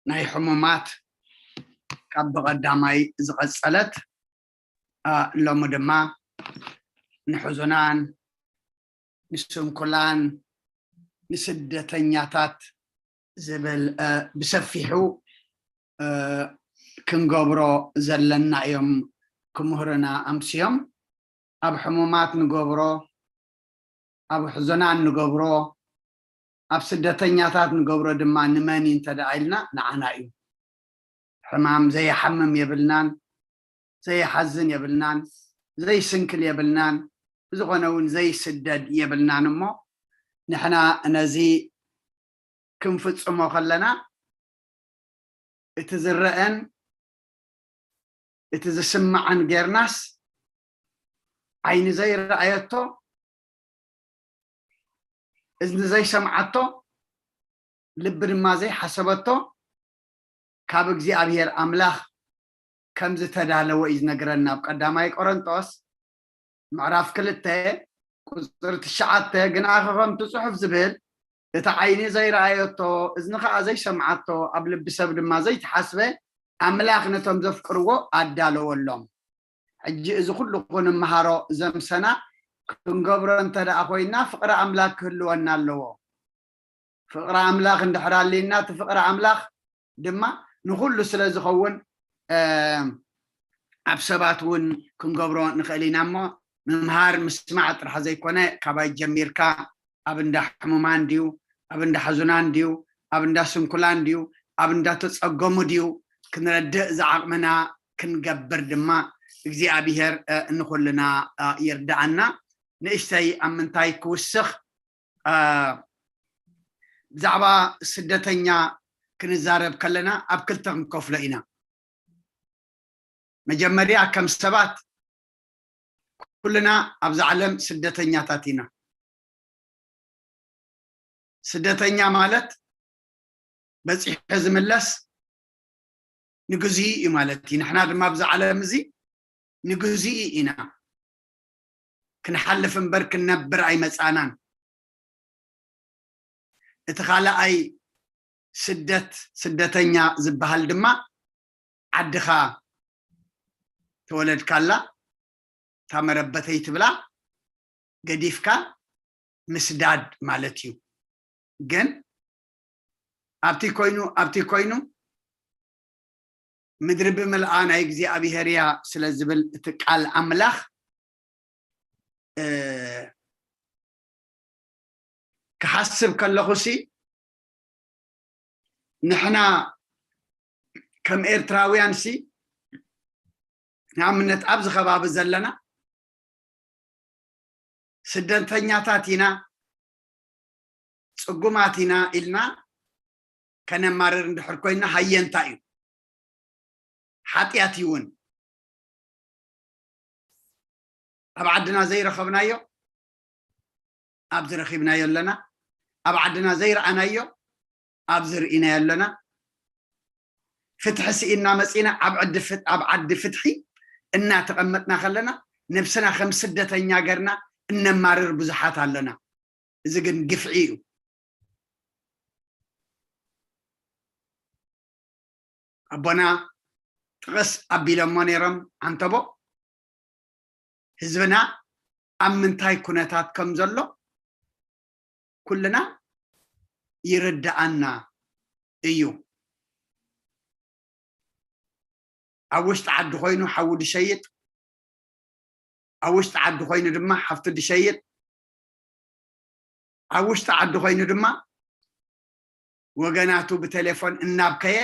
ናይ ሕሙማት ካብ ብቐዳማይ ዝቐጸለት ሎሚ ድማ ንሕዙናን ንስንኩላን ንስደተኛታት ዝብል ብሰፊሑ ክንገብሮ ዘለና እዮም ክምህሩና ኣምስዮም። ኣብ ሕሙማት ንገብሮ ኣብ ሕዙናት ንገብሮ ኣብ ስደተኛታት ንገብሮ ድማ ንመን እዩ እንተ ደኣ ኢልና ንዓና እዩ። ሕማም ዘይሓምም የብልናን፣ ዘይሓዝን የብልናን፣ ዘይስንክል የብልናን፣ ብዝኾነ እውን ዘይስደድ የብልናን። እሞ ንሕና ነዚ ክንፍጽሞ ከለና እቲ ዝረአን እቲ ዝስማዕን ጌርናስ ዓይኒ ዘይረኣየቶ እዝኒ ዘይሰምዓቶ ልቢ ድማ ዘይሓሰበቶ ካብ እግዚኣብሔር ኣምላኽ ከም ዝተዳለወ እዩ ዝነግረና። ኣብ ቀዳማይ ቆሮንጦስ ምዕራፍ ክልተ ቁፅሪ ትሽዓተ፣ "ግናኸ ከምቲ ጽሑፍ ዝብል፣ እቲ ዓይኒ ዘይረኣየቶ፣ እዝኒ ኸዓ ዘይሰምዓቶ፣ ኣብ ልቢ ሰብ ድማ ዘይተሓስበ፣ ኣምላኽ ነቶም ዘፍቅርዎ ኣዳለወሎም።" ሕጂ እዚ ኩሉ ክንምሃሮ ዘምሰና ክንገብሮ እንተ ደኣ ኮይና፣ ፍቕሪ ኣምላኽ ክህልወና ኣለዎ። ፍቕሪ ኣምላኽ እንድሕር ኣልዩና፣ እቲ ፍቕሪ ኣምላኽ ድማ ንኹሉ ስለ ዝኸውን፣ እ፣ ኣብ ሰባት እውን ክንገብሮ ንኽእል ኢና። እሞ ምምሃር ምስማዕ ጥራሕ ዘይኮነ፣ ካባይ ጀሚርካ ኣብ እንዳ ሕሙማን ድዩ፣ ኣብ እንዳ ሕዙናን ድዩ፣ ኣብ እንዳ ስንኩላን ድዩ፣ ኣብ እንዳ ተጸገሙ ድዩ ክንረድእ ዝዓቕምና ክንገብር ድማ እግዚኣብሔር፣ እ፣ ንኹልና፣ እ፣ ይርድኣና። ንእሽተይ ኣብ ምንታይ ክውስኽ፣ እ፣ ብዛዕባ ስደተኛ ክንዛረብ ከለና ኣብ ክልተ ክንከፍሎ ኢና። መጀመርያ ከም ሰባት ኩልና ኣብዛ ዓለም ስደተኛታት ኢና። ስደተኛ ማለት በጺሑ ዝምለስ ንግዚኡ እዩ ማለት እዩ። ንሕና ድማ ኣብዛ ዓለም እዚ ንግዚኡ ኢና። ክንሓልፍ እምበር ክንነብር ኣይመጻናን። እቲ ካልኣይ ስደት፣ ስደተኛ ዝበሃል ድማ ዓድኻ ተወለድካላ፣ እታ መረበተይ ትብላ ገዲፍካ ምስዳድ ማለት እዩ። ግን ኣብቲ ኮይኑ፣ ኣብቲ ኮይኑ ምድሪ ብምልኣ ናይ እግዚኣብሔር እያ ስለ ዝብል እቲ ቃል ኣምላኽ፣ እ፣ ክሓስብ ከለኹሲ ንሕና ከም ኤርትራውያንሲ ንኣብነት ኣብዚ ከባቢ ዘለና ስደተኛታት ኢና፣ ጽጉማት ኢና ኢልና ከነማርር እንድሕር ኮይና ሃየንታ እዩ። ሓጢኣት እዩ እውን። ኣብ ዓድና ዘይረኸብናዮ ኣብዚ ረኺብናዮ ኣለና። ኣብ ዓድና ዘይረኣናዮ ኣብዚ ርኢናዮ ኣለና። ፍትሒ ስኢንና መጺና ኣብ ዓዲ ፍት-፣ ኣብ ዓዲ ፍትሒ እናተቐመጥና ከለና ነብስና ከም ስደተኛ ገርና እነማርር ብዙሓት ኣለና። እዚ ግን ግፍዒ እዩ። ኣቦና ጥቕስ ኣቢሎሞ ነይሮም፣ ዓንተቦ፣ ህዝብና ኣብ ምንታይ ኩነታት ከም ዘሎ ኩልና ይርድኣና እዩ። ኣብ ውሽጢ ዓዲ ኮይኑ ሓዉ ድሸይጥ፣ ኣብ ውሽጢ ዓዲ ኮይኑ ድማ ሓፍቱ ድሸይጥ፣ ኣብ ውሽጢ ዓዲ ኮይኑ ድማ ወገናቱ ብቴሌፎን እናብከየ፣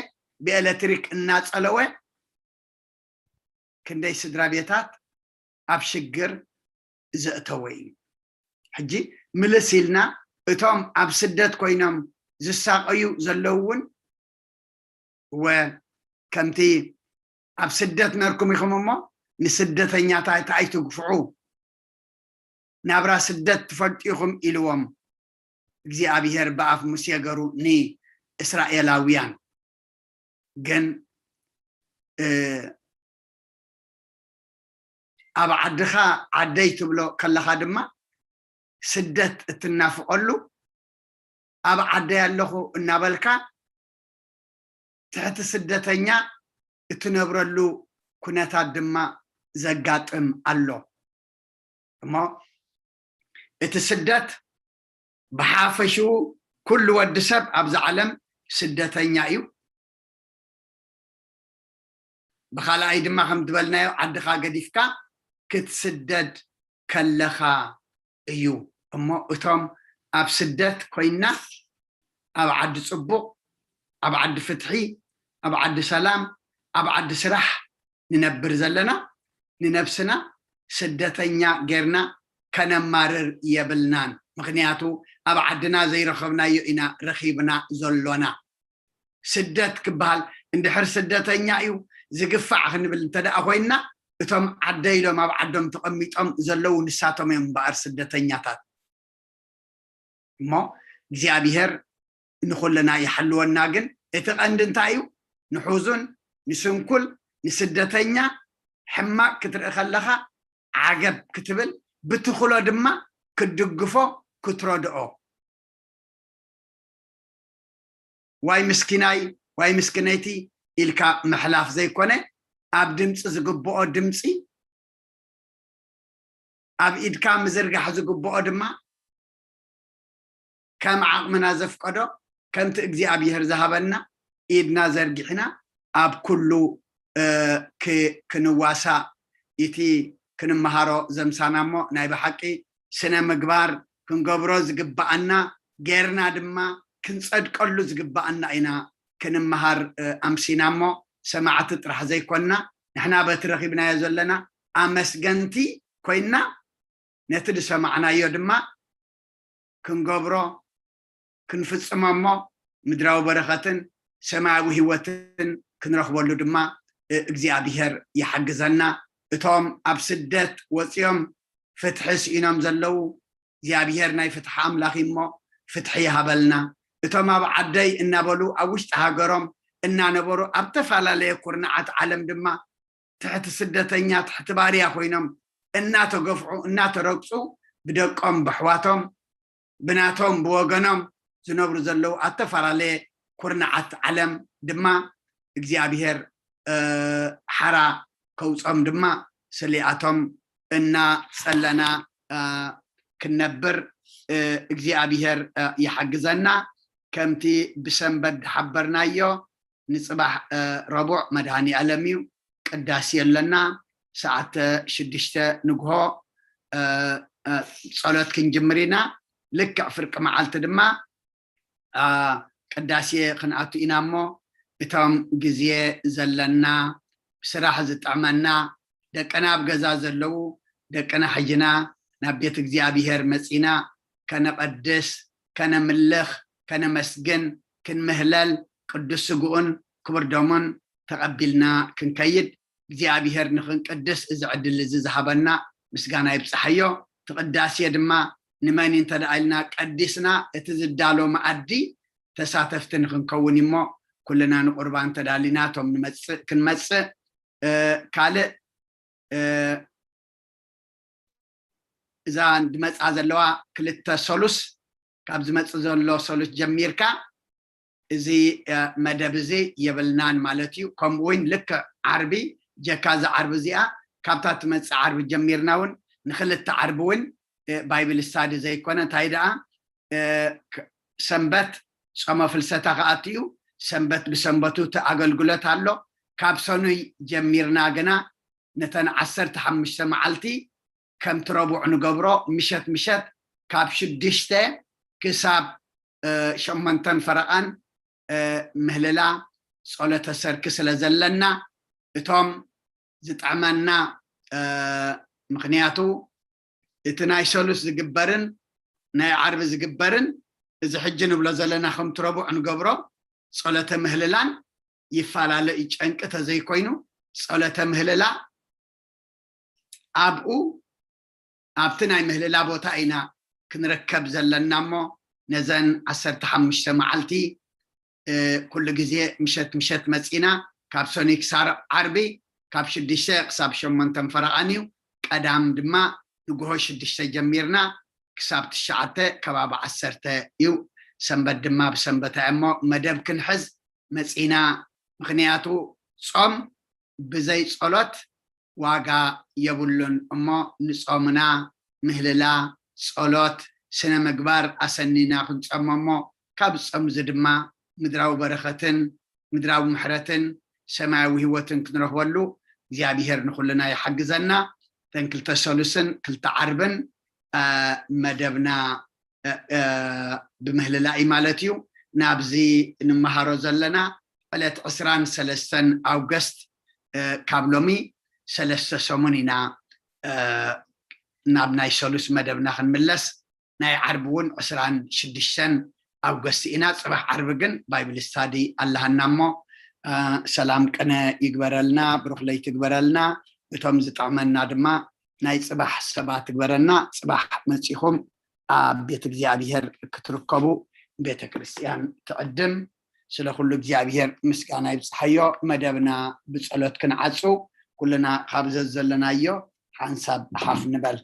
ብኤሌክትሪክ እናጸለወ፣ ክንደይ ስድራ ቤታት ኣብ ሽግር ዘእተወ እዩ። ሕጂ ምልስ ኢልና እቶም ኣብ ስደት ኮይኖም ዝሳቐዩ ዘለዉ እውን፣ እወ፣ ከምቲ ኣብ ስደት ነርኩም ኢኹም እሞ ንስደተኛታት ኣይትግፍዑ፣ ናብራ ስደት ትፈልጡ ኢኹም ኢልዎም እግዚኣብሔር ብኣፍ ሙሴ ገሩ ንእስራኤላውያን። ግን፣ እ፣ ኣብ ዓድኻ ዓደይ ትብሎ ከለኻ ድማ ስደት እትናፍቐሉ፣ ኣብ ዓደይ ኣለኹ እናበልካ ትሕቲ ስደተኛ እትነብረሉ ኩነታት ድማ ዘጋጥም ኣሎ። እሞ እቲ ስደት ብሓፈሽኡ ኩሉ ወዲ ሰብ ኣብዚ ዓለም ስደተኛ እዩ። ብኻልኣይ ድማ ከም ዝበልናዮ ዓድኻ ገዲፍካ ክትስደድ ከለኻ እዩ። እሞ እቶም ኣብ ስደት ኮይና ኣብ ዓዲ ጽቡቕ፣ ኣብ ዓዲ ፍትሒ፣ ኣብ ዓዲ ሰላም፣ ኣብ ዓዲ ስራሕ ንነብር ዘለና ንነብስና ስደተኛ ጌርና ከነማርር የብልናን። ምኽንያቱ ኣብ ዓድና ዘይረኸብናዮ ኢና ረኺብና ዘሎና። ስደት ክበሃል እንድሕር ስደተኛ እዩ ዝግፋዕ ክንብል እንተ ደኣ ኮይንና፣ እቶም ዓደይ ኢሎም ኣብ ዓዶም ተቐሚጦም ዘለዉ ንሳቶም እዮም እምበኣር ስደተኛታት። እሞ እግዚኣብሔር ንኹልና ይሓልወና። ግን እቲ ቀንዲ እንታይ እዩ? ንሑዙን ንስንኩል ንስደተኛ ሕማቕ ክትርኢ ከለኻ ዓገብ ክትብል፣ ብትኽሎ ድማ ክትድግፎ ክትረድኦ። ዋይ ምስኪናይ ዋይ ምስኪነይቲ ኢልካ ምሕላፍ ዘይኮነ፣ ኣብ ድምፂ ዝግብኦ ድምፂ፣ ኣብ ኢድካ ምዝርጋሕ ዝግብኦ ድማ ከም ዓቕምና ዘፍቀዶ፣ ከምቲ እግዚኣብሔር ዝሃበና ኢድና ዘርጊሕና ኣብ ኩሉ ክንዋሳእ፣ እቲ ክንመሃሮ ዘምሳና እሞ ናይ ብሓቂ ስነ ምግባር ክንገብሮ ዝግብኣና ጌርና ድማ ክንጸድቀሉ ዝግብኣና ኢና ክንመሃር ኣምሲና እሞ፣ ሰማዕቲ ጥራሕ ዘይኮንና፣ ንሕና በቲ ረኺብናዮ ዘለና ኣመስገንቲ ኮይንና፣ ነቲ ዝሰማዕናዮ ድማ ክንገብሮ ክንፍጽሞ እሞ፣ ምድራዊ በረኸትን ሰማያዊ ህይወትን ክንረኽበሉ ድማ እግዚኣብሔር ይሓግዘና። እቶም ኣብ ስደት ወፂኦም ፍትሒ ስኢኖም ዘለዉ፣ እግዚኣብሔር ናይ ፍትሒ ኣምላኽ እሞ ፍትሒ ይሃበልና። እቶም ኣብ ዓደይ እናበሉ ኣብ ውሽጢ ሃገሮም እናነበሩ ኣብ ተፈላለየ ኩርናዓት ዓለም ድማ ትሕቲ ስደተኛ፣ ትሕቲ ባርያ ኮይኖም እናተገፍዑ እናተረግፁ፣ ብደቆም ብኣሕዋቶም ብናቶም ብወገኖም ዝነብሩ ዘለዉ ኣብ ተፈላለየ ኩርናዓት ዓለም ድማ እግዚኣብሔር ሓራ ከውፆም ድማ ስሊኣቶም እናፀለና ክንነብር እግዚኣብሔር ይሓግዘና። ከምቲ ብሰንበት ዝሓበርናዮ ንፅባሕ ረቡዕ መድሃኒ ኣለም እዩ። ቅዳሴ ኣለና። ሰዓተ ሽዱሽተ ንግሆ ጸሎት ክንጅምር ኢና። ልክዕ ፍርቂ መዓልቲ ድማ ቅዳሴ ክንኣቱ ኢና እሞ፣ እቶም ግዜ ዘለና ብስራሕ ዝጥዕመና ደቅና ኣብ ገዛ ዘለዉ ደቅና ሕጅና ናብ ቤት እግዚኣብሔር መጺና ከነቐድስ፣ ከነምልኽ፣ ከነመስግን፣ ክንምህለል ቅዱስ ስግኡን ክቡር ደሙን ተቐቢልና ክንከይድ እግዚኣብሔር ንኽንቅድስ እዚ ዕድል እዚ ዝሃበና ምስጋና ይብጽሓዮ። እቲ ቅዳሴ ድማ ንመን እንተ ደኣ ኢልና ቀዲስና እቲ ዝዳሎ መኣዲ ተሳተፍቲ ንኽንከውን እሞ ኩልና ንቁርባን ተዳሊና እቶም ንመጽእ ክንመጽእ ካልእ እዛ ዝመፃ ዘለዋ ክልተ ሰሉስ ካብ ዝመፅእ ዘሎ ሰሉስ ጀሚርካ እዚ መደብ እዚ የብልናን ማለት እዩ። ከምኡ እውን ልክዕ ዓርቢ ጀካ እዛ ዓርቢ እዚኣ ካብታ ትመፅእ ዓርቢ ጀሚርና እውን ንክልተ ዓርቢ እውን ባይብል ስታዲ ዘይኮነ እንታይ ደኣ ሰንበት ጾመ ፍልሰታ ክኣቱ እዩ። ሰንበት ብሰንበቱ እቲ ኣገልግሎት ኣሎ። ካብ ሰኑይ ጀሚርና ግና ነተን ዓሰርተ ሓሙሽተ መዓልቲ ከምቲ ረቡዕ ንገብሮ ምሸት ምሸት ካብ ሽዱሽተ ክሳብ ሸሞንተን ፈረቓን ምህልላ ጸሎተ ሰርኪ ስለ ዘለና እቶም ዝጥዕመና ምኽንያቱ እቲ ናይ ሰሉስ ዝግበርን ናይ ዓርቢ ዝግበርን እዚ ሕጂ ንብሎ ዘለና ከምቲ ረቡዕ ንገብሮ ጸሎተ ምህልላን ይፈላለ እዩ። ጨንቂ ተዘይኮይኑ ጸሎተ ምህልላ ኣብኡ ኣብቲ ናይ ምህልላ ቦታ ኢና ክንርከብ ዘለና እሞ ነዘን ዓሰርተ ሓሙሽተ መዓልቲ ኩሉ ግዜ ምሸት ምሸት መፂና ካብ ሰኑይ ክሳብ ዓርቢ ካብ ሽዱሽተ ክሳብ ሸሞንተን ፈረቓን እዩ። ቀዳም ድማ ንግሆ ሽዱሽተ ጀሚርና ክሳብ ትሽዓተ ከባቢ ዓሰርተ እዩ። ሰንበት ድማ ብሰንበታ እሞ መደብ ክንሕዝ መፂና። ምኽንያቱ ጾም ብዘይ ጸሎት ዋጋ የብሉን እሞ ንጾምና ምህልላ፣ ጸሎት፣ ስነ ምግባር ኣሰኒና ክንጸሞ እሞ ካብ ጾም እዚ ድማ ምድራዊ በረኸትን ምድራዊ ምሕረትን ሰማያዊ ህይወትን ክንረኽበሉ እግዚኣብሔር ንኹልና ይሓግዘና። እተን ክልተ ሰሉስን ክልተ ዓርብን መደብና ብምህልላ እዩ ማለት እዩ። ናብዚ እንመሃሮ ዘለና ዕለት ዕስራን ሰለስተን ኣውገስት ካብ ሎሚ ሰለስተ ሰሙን ኢና ናብ ናይ ሰሉስ መደብና ክንምለስ። ናይ ዓርቢ እውን ዕስራን ሽዱሽተን ኣውገስት ኢና። ፅባሕ ዓርቢ ግን ባይብል ስታዲ ኣለሃና እሞ ሰላም ቅነ ይግበረልና፣ ብሩኽ ለይቲ ይግበረልና። እቶም ዝጠቕመና ድማ ናይ ፅባሕ ሰባት ይግበረና። ፅባሕ መፂኹም ኣብ ቤት እግዚኣብሔር ክትርከቡ ቤተ ክርስቲያን ትዕድም። ስለ ኩሉ እግዚኣብሔር ምስጋና ይብጽሓዮ። መደብና ብጸሎት ክንዓጹ፣ ኩልና ካብ ዘዘለናዮ ሓንሳብ ሓፍ ንበል።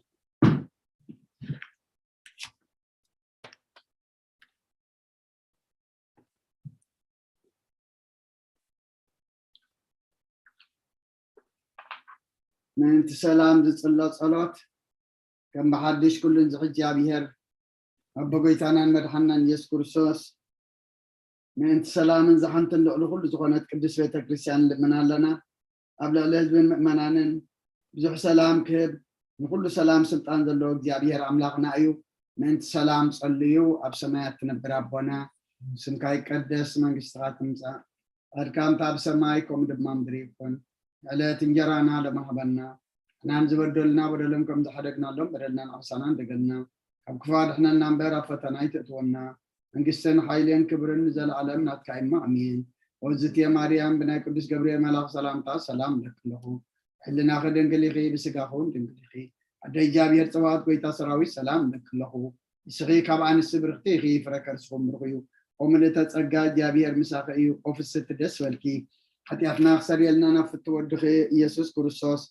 ምእንቲ ሰላም ዝጽሎ ጸሎት፣ ከም ብሓድሽ ኩሉን ዝሕጂ ኣብሔር፣ ኣቦ ጎይታናን መድሓናን ኢየሱስ ክርስቶስ፣ ምእንቲ ሰላምን ዝሓንትን ልዕሊ ኩሉ ዝኾነት ቅድስት ቤተ ክርስቲያን ንልምን ኣለና። ኣብ ልዕሊ ህዝብን ምእመናንን ብዙሕ ሰላም ክህብ፣ ንኩሉ ሰላም ስልጣን ዘለዎ እግዚኣብሔር ኣምላኽና እዩ። ምእንቲ ሰላም ጸልዩ። ኣብ ሰማያት ትነብር ኣቦና፣ ስምካ ይቀደስ፣ መንግስትኻ ትምጻእ፣ ፈቃድካ ኣብ ሰማይ ከምኡ ድማ ምድሪ ይኹን። ዕለት እንጀራና ሎሚ ሃበና። ንሕናን ዝበደሉና በደሎም ከም ዝሓደግናሎም በደልና ንዓብሳና እንደገልና። ካብ ክፉ ኣድሕነና እምበር ኣብ ፈተና ኣይተእትወና። መንግስትን ሓይልን ክብርን ንዘለኣለም ናትካ እሞ ኣሜን። ወዝትየ ማርያም ብናይ ቅዱስ ገብርኤል መልኣኽ ሰላምታ ሰላም እብለኪ ኣለኹ። ሕልናኺ ድንግል ኢኺ፣ ብስጋኺ እውን ድንግል ኢኺ። ኣደ እግዚኣብሔር ጸባኦት ጎይታ ሰራዊት ሰላም እብለኪ ኣለኹ። ንስኺ ካብ ኣንስቲ ብርኽቲ ኢኺ፣ ፍረ ከርስኺ እውን ብሩኽ እዩ። ኦ ምልእተ ጸጋ እግዚኣብሔር ምሳኺ እዩ። ኦ ፍስሕቲ ደስ በልኪ። ሓጢኣትና ክሰርየልና ናብ ፍትው ወድኺ ኢየሱስ ክርስቶስ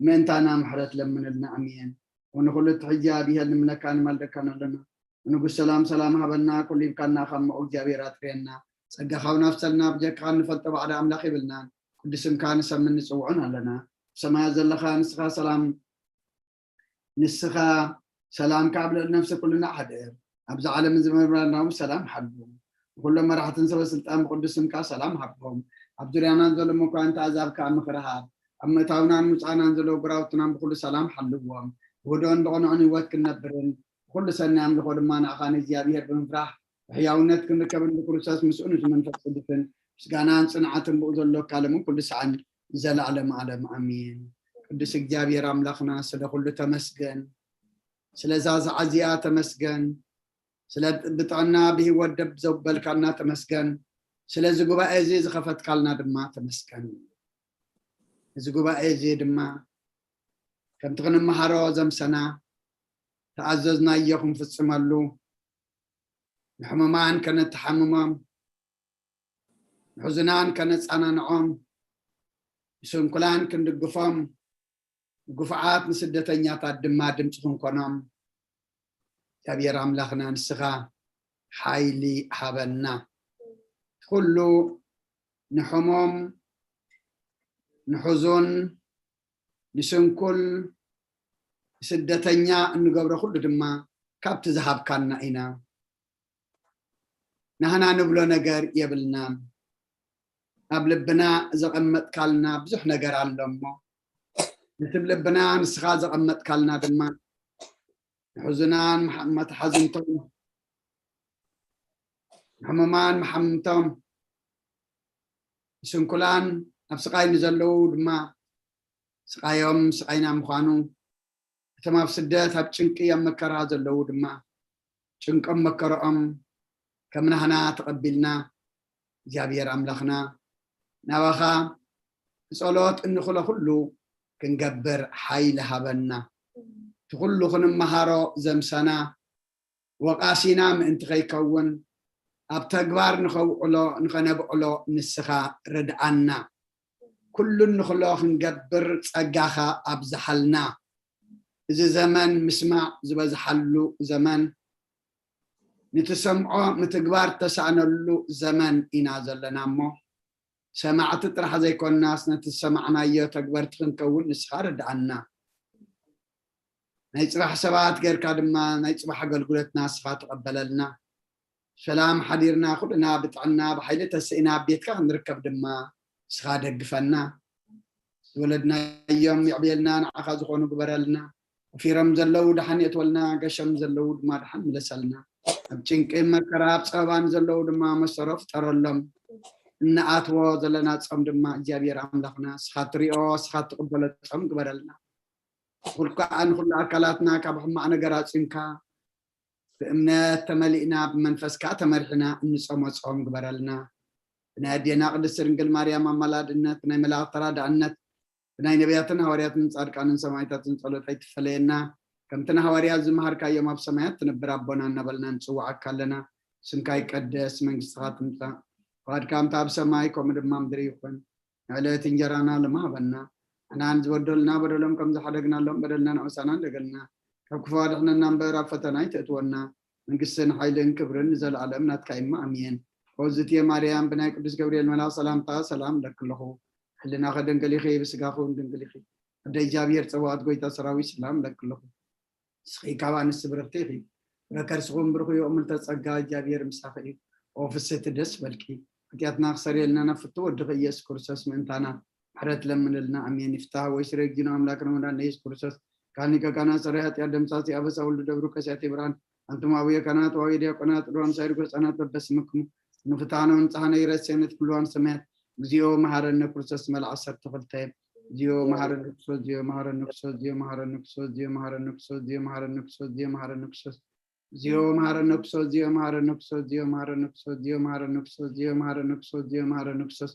ምእንታና ምሕረት ለምንልና። ኣሜን። ወንኹሉ እቲ ሕጂ ኣብሔር ንምለካ ንማልደካን ኣለና። ንጉስ ሰላም ሰላም ሃበና፣ ኩሉ ሂብካና ካብ ምቑ እግዚኣብሔር ኣጥርየና። ጸጋኻ እውን ኣፍሰልና፣ ብጀካኻ እንፈልጦ ባዕዳ ኣምላኽ የብልናን። ቅዱስ ስምካ ንሰምን ንጽውዖን ኣለና። ብሰማያት ዘለኻ ንስኻ ሰላም፣ ንስኻ ሰላምካ ኣብ ልዕሊ ነፍሲ ኩልና ሓድር። ኣብዚ ዓለም ዝመርመረና እውን ሰላም ሓሉ። ንኩሎም መራሕትን ሰበ ስልጣን ብቅዱስ ስምካ ሰላም ሃቦም። ኣብ ዙርያና ዘሎ መኳንንቲ ኣዛብ ከዓ ምኽሪ ሃብ። ኣብ ምእታውናን ምውፃእናን ዘለዉ ግራውትናን ብኩሉ ሰላም ሓልዎም። ብህድኦን ብቕኑዕን ህይወት ክንነብርን ብኩሉ ሰናይ ኣምልኾ ድማ ንኣኻ ንእግዚኣብሔር ብምፍራሕ ብሕያውነት ክንርከብን ብክርስቶስ ምስኡ ንመንፈስ ቅዱስን ምስጋናን ጽንዓትን ብኡ ዘሎ ካለምን ኩሉ ሰዓን ንዘለዓለም ዓለም ኣሜን። ቅዱስ እግዚኣብሔር ኣምላኽና ስለ ኩሉ ተመስገን። ስለዛ ሰዓት እዚኣ ተመስገን። ስለ ብጥዕና ብህይወት ደብ ዘበልካልና ተመስገን። ስለዚ ጉባኤ እዚ ዝኸፈትካልና ድማ ተመስገን። እዚ ጉባኤ እዚ ድማ ከምቲ ክንመሃሮ ዘምሰና ተኣዘዝናዮ ክንፍጽመሉ ንሕሙማን ከነተሓምሞም ንሕዙናን ከነጸናንዖም ንስንኩላን ክንድግፎም ንግፉዓት ንስደተኛታት ድማ ድምፂ ክንኮኖም እግዚኣብሔር ኣምላኽና ንስኻ ሓይሊ ሃበና። ኩሉ ንሕሙም ንሕዙን ንስንኩል ንስደተኛ እንገብሮ ኩሉ ድማ ካብቲ ዝሃብካና ኢና። ናህና ንብሎ ነገር የብልናን። ኣብ ልብና ዘቐመጥካልና ብዙሕ ነገር ኣሎ እሞ ነቲ ልብና ንስኻ ዘቐመጥካልና ድማ ንሕዙናን መሓ- መተሓዝንቶም ንሕሙማን መሓምምቶም ንስንኩላን ኣብ ስቓይ ንዘለዉ ድማ ስቓዮም ስቓይና ምዃኑ እቶም ኣብ ስደት ኣብ ጭንቂ ኣብ መከራ ዘለዉ ድማ ጭንቆም መከረኦም ከም ናህና ተቐቢልና እግዚኣብሔር ኣምላኽና ናባኻ ብጸሎት እንኽሎ ኩሉ ክንገብር ሓይሊ ሃበና። እቲ ኩሉ ክንመሃሮ ዘምሰና ወቓሲና ምእንቲ ከይከውን ኣብ ተግባር ንኸውዕሎ ንኸነብዕሎ ንስኻ ርድኣና። ኩሉ እንኽሎ ክንገብር ጸጋኻ ኣብዝሓልና። እዚ ዘመን ምስማዕ ዝበዝሓሉ ዘመን ንትሰምዖ ምትግባር ተሳእነሉ ዘመን ኢና ዘለና እሞ ሰማዕቲ ጥራሕ ዘይኮንናስ ነቲ ዝሰማዕናዮ ተግበርቲ ክንከውን ንስኻ ርድኣና። ናይ ፅባሕ ሰባት ጌርካ ድማ ናይ ፅባሕ ኣገልግሎትና ንስኻ ተቐበለልና። ሰላም ሓዲርና ኩልና ብጥዕና ብሓይሊ ተስኢና ኣብ ቤትካ ክንርከብ ድማ ንስኻ ደግፈና። ዝወለድናዮም ይዕብየልና ንዓኻ ዝኾኑ ግበረልና። ወፊሮም ዘለዉ ደሓን የእትወልና ገሸም ዘለዉ ድማ ደሓን ምለሰልና። ኣብ ጭንቂ መከራ ኣብ ፀበባን ዘለዉ ድማ መሰሮ ፍጠረሎም። እንኣትዎ ዘለና ፆም ድማ እግዚኣብሔር ኣምላኽና ስኻ ትሪኦ ስኻ ትቕበሎ ፆም ግበረልና። ኩልካ ንኩሉ ኣካላትና ካብ ሕማቕ ነገር ኣፂምካ ብእምነት ተመሊእና ብመንፈስካ ተመሪሕና እንፀሞ ፆም ግበረልና። ብናይ ኣዴና ቅድስት ድንግል ማርያም ኣማላድነት ብናይ መላእክት ተራዳእነት ብናይ ነቢያትን ሃዋርያትን ጻድቃንን ሰማዕታትን ጸሎት ኣይትፈለየና። ከምቲ ንሃዋርያት ዝመሃርካዮም ኣብ ሰማያት ትነብር ኣቦና እናበልና ንጽውዓካ ኣለና። ስምካ ይቀደስ፣ መንግስትኻ ትምጻእ፣ ፍቓድካ ከምቲ ኣብ ሰማይ ከምኡ ድማ ምድሪ ይኹን። ንዕለት እንጀራና ሎሚ ሃበና። ንሕና ንዝበደሉና በደሎም ከም ዝሓደግናሎም በደልና ንዕውሳና እንደገልና። ካብ ክፉ ኣድሕነና እምበር ኣብ ፈተና ኣይተእትወና። መንግስትን ሓይልን ክብርን ንዘለኣለም ናትካ እዩ እሞ ኣሜን። ኦዝትየ ማርያም ብናይ ቅዱስ ገብርኤል መልኣኽ ሰላምታ ሰላም እለኪ ኣለኹ። ሕልናኺ ድንግል ኢኺ፣ ብስጋኺ እውን ድንግል ኢኺ። ኣደ እግዚኣብሔር ጸባኦት ጎይታ ሰራዊት ሰላም እለኪ ኣለኹ። ንስኺ ካብ ኣንስቲ ብርኽቲ ኢኺ። ፍረ ከርስኹም ብሩኽ እዩ፣ እምልተ ጸጋ እግዚኣብሔር ምሳኺ እዩ። ኦ ፍስሕቲ ደስ በልኪ። ሓጢኣትና ክሰርየልና ናብ ፍቱ ወድኺ ኢየሱስ ክርስቶስ ምእንታና ምሕረት ለምንልና። ኣሜን። ይፍታህ ወይ ስረ እግዚእነ ኣምላክነ ወመድኃኒነ ኢየሱስ ክርስቶስ ካህን ሊቀ ካህናት ጸራይ ኃጢአት ደምሳሲ ኣበሳ ወልድ ደብሩ ከሲያት ብርሃን ኣንቱም አቡየ ካህናት ወአቡየ ዲያቆናት ሩዋን ሳይድ ጎጻናት በበስምክሙ ንፍትሐነ ወንጽሐነ ይረሴነ ኩሉ ሰማያት እግዚኦ መሐረነ ክርስቶስ መልአ ዓሰርተ ክልተ። እግዚኦ መሐረነ ክርስቶስ፣ እግዚኦ መሐረነ ክርስቶስ፣ እግዚኦ መሐረነ ክርስቶስ፣ እግዚኦ መሐረነ ክርስቶስ፣ እግዚኦ መሐረነ ክርስቶስ፣ እግዚኦ መሐረነ ክርስቶስ፣ እግዚኦ መሐረነ ክርስቶስ፣ እግዚኦ መሐረነ ክርስቶስ፣ እግዚኦ መሐረነ ክርስቶስ፣ እግዚኦ መሐረነ ክርስቶስ፣ እግዚኦ መሐረነ ክርስቶስ።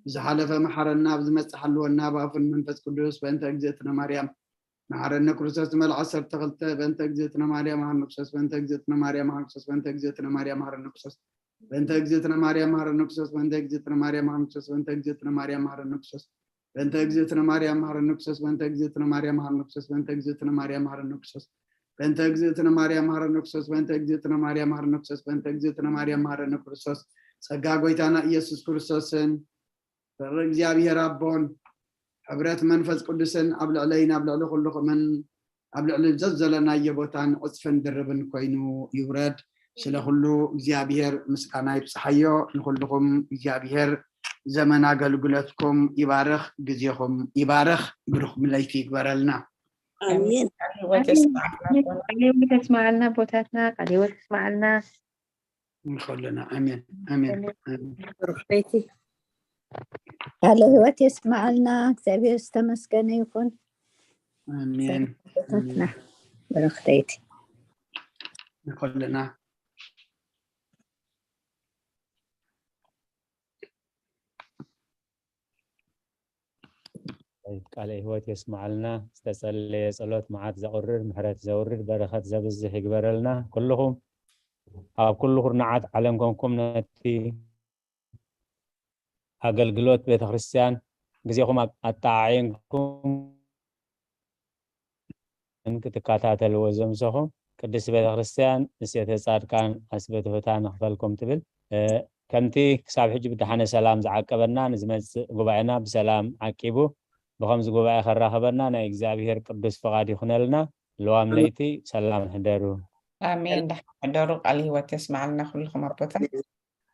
ዝሓለፈ መሐረና፣ ኣብ ዝመጽእ ሓልወና፣ ብኣፉን መንፈስ ቅዱስ በእንተ እግዝእትነ ማርያም መሐረነ ክርስቶስ መልአ ዓሰርተ ክልተ። በእንተ እግዝእትነ ማርያም መሐረነ ክርስቶስ፣ በእንተ እግዝእትነ ማርያም መሐረነ ክርስቶስ፣ በእንተ እግዝእትነ ማርያም መሐረነ ክርስቶስ፣ በእንተ እግዝእትነ ማርያም መሐረነ ክርስቶስ፣ በእንተ እግዝእትነ ማርያም መሐረነ ክርስቶስ፣ በእንተ እግዝእትነ ማርያም መሐረነ ክርስቶስ፣ በእንተ እግዝእትነ ማርያም መሐረነ ክርስቶስ፣ በእንተ እግዝእትነ ማርያም መሐረነ ክርስቶስ፣ በእንተ እግዝእትነ ማርያም መሐረነ ክርስቶስ፣ በእንተ እግዝእትነ ማርያም መሐረነ ክርስቶስ፣ በእንተ እግዝእትነ ማርያም መሐረነ ክርስቶስ። ጸጋ ጎይታና ኢየሱስ ክርስቶስን ፍቕሪ እግዚኣብሔር ኣቦን ሕብረት መንፈስ ቅዱስን ኣብ ልዕለይን ኣብ ልዕሊ ኩልኹምን ኣብ ልዕሊ ዘዘለናዮ ቦታን ዕጽፍን ድርብን ኮይኑ ይውረድ። ስለ ኩሉ እግዚኣብሔር ምስጋና ይብጽሓዮ። ንኹልኹም እግዚኣብሔር ዘመን ኣገልግሎትኩም ይባርኽ፣ ግዜኹም ይባርኽ። ብሩኽ ምለይቲ ይግበረልና። ኣሜን። ቃለ ህይወት የስማዕልና ኣቦና። ቃለ ህይወት የስማዕልና ኣቦታትና፣ ቃለ ህይወት የስማዕልና። ንኸለና ኣሜን ኣሜን ኣሜን። ብሩኽተይቲ ቃለ ህይወት የስማዓልና። እግዚኣብሔር ዝተመስገነ ይኹን። ኣሜን ኣቦታትና ብሩኽተይቲ ንኸለና ቃለ ህይወት የስማዓልና። ዝተጸለየ ጸሎት መዓት ዘቑርር፣ ምሕረት ዘውርድ፣ በረኸት ዘብዝሕ ይግበረልና። ኩልኹም ኣብ ኩሉ ኩርናዓት ዓለም ኮንኩም ነቲ ኣገልግሎት ቤተክርስትያን ግዜኹም ኣጣዓዒንኩም ክትከታተልዎ ዘምሰኹም ቅድስቲ ቤተክርስትያን ንሴተ ጻድቃን ኣስበትሑታ ንኽፈልኩም ትብል። ከምቲ ክሳብ ሕጂ ብደሓነ ሰላም ዝዓቀበና ንዝመጽእ ጉባኤና ብሰላም ዓቂቡ ብኸምዚ ጉባኤ ከራኸበና ናይ እግዚኣብሔር ቅዱስ ፍቓድ ይኹነልና። ልዋም ለይቲ ሰላም ሕደሩ። ኣሜን። ደሓን ሕደሩ። ቃል ህይወት የስማዓልና ኩልኹም ኣቦታት።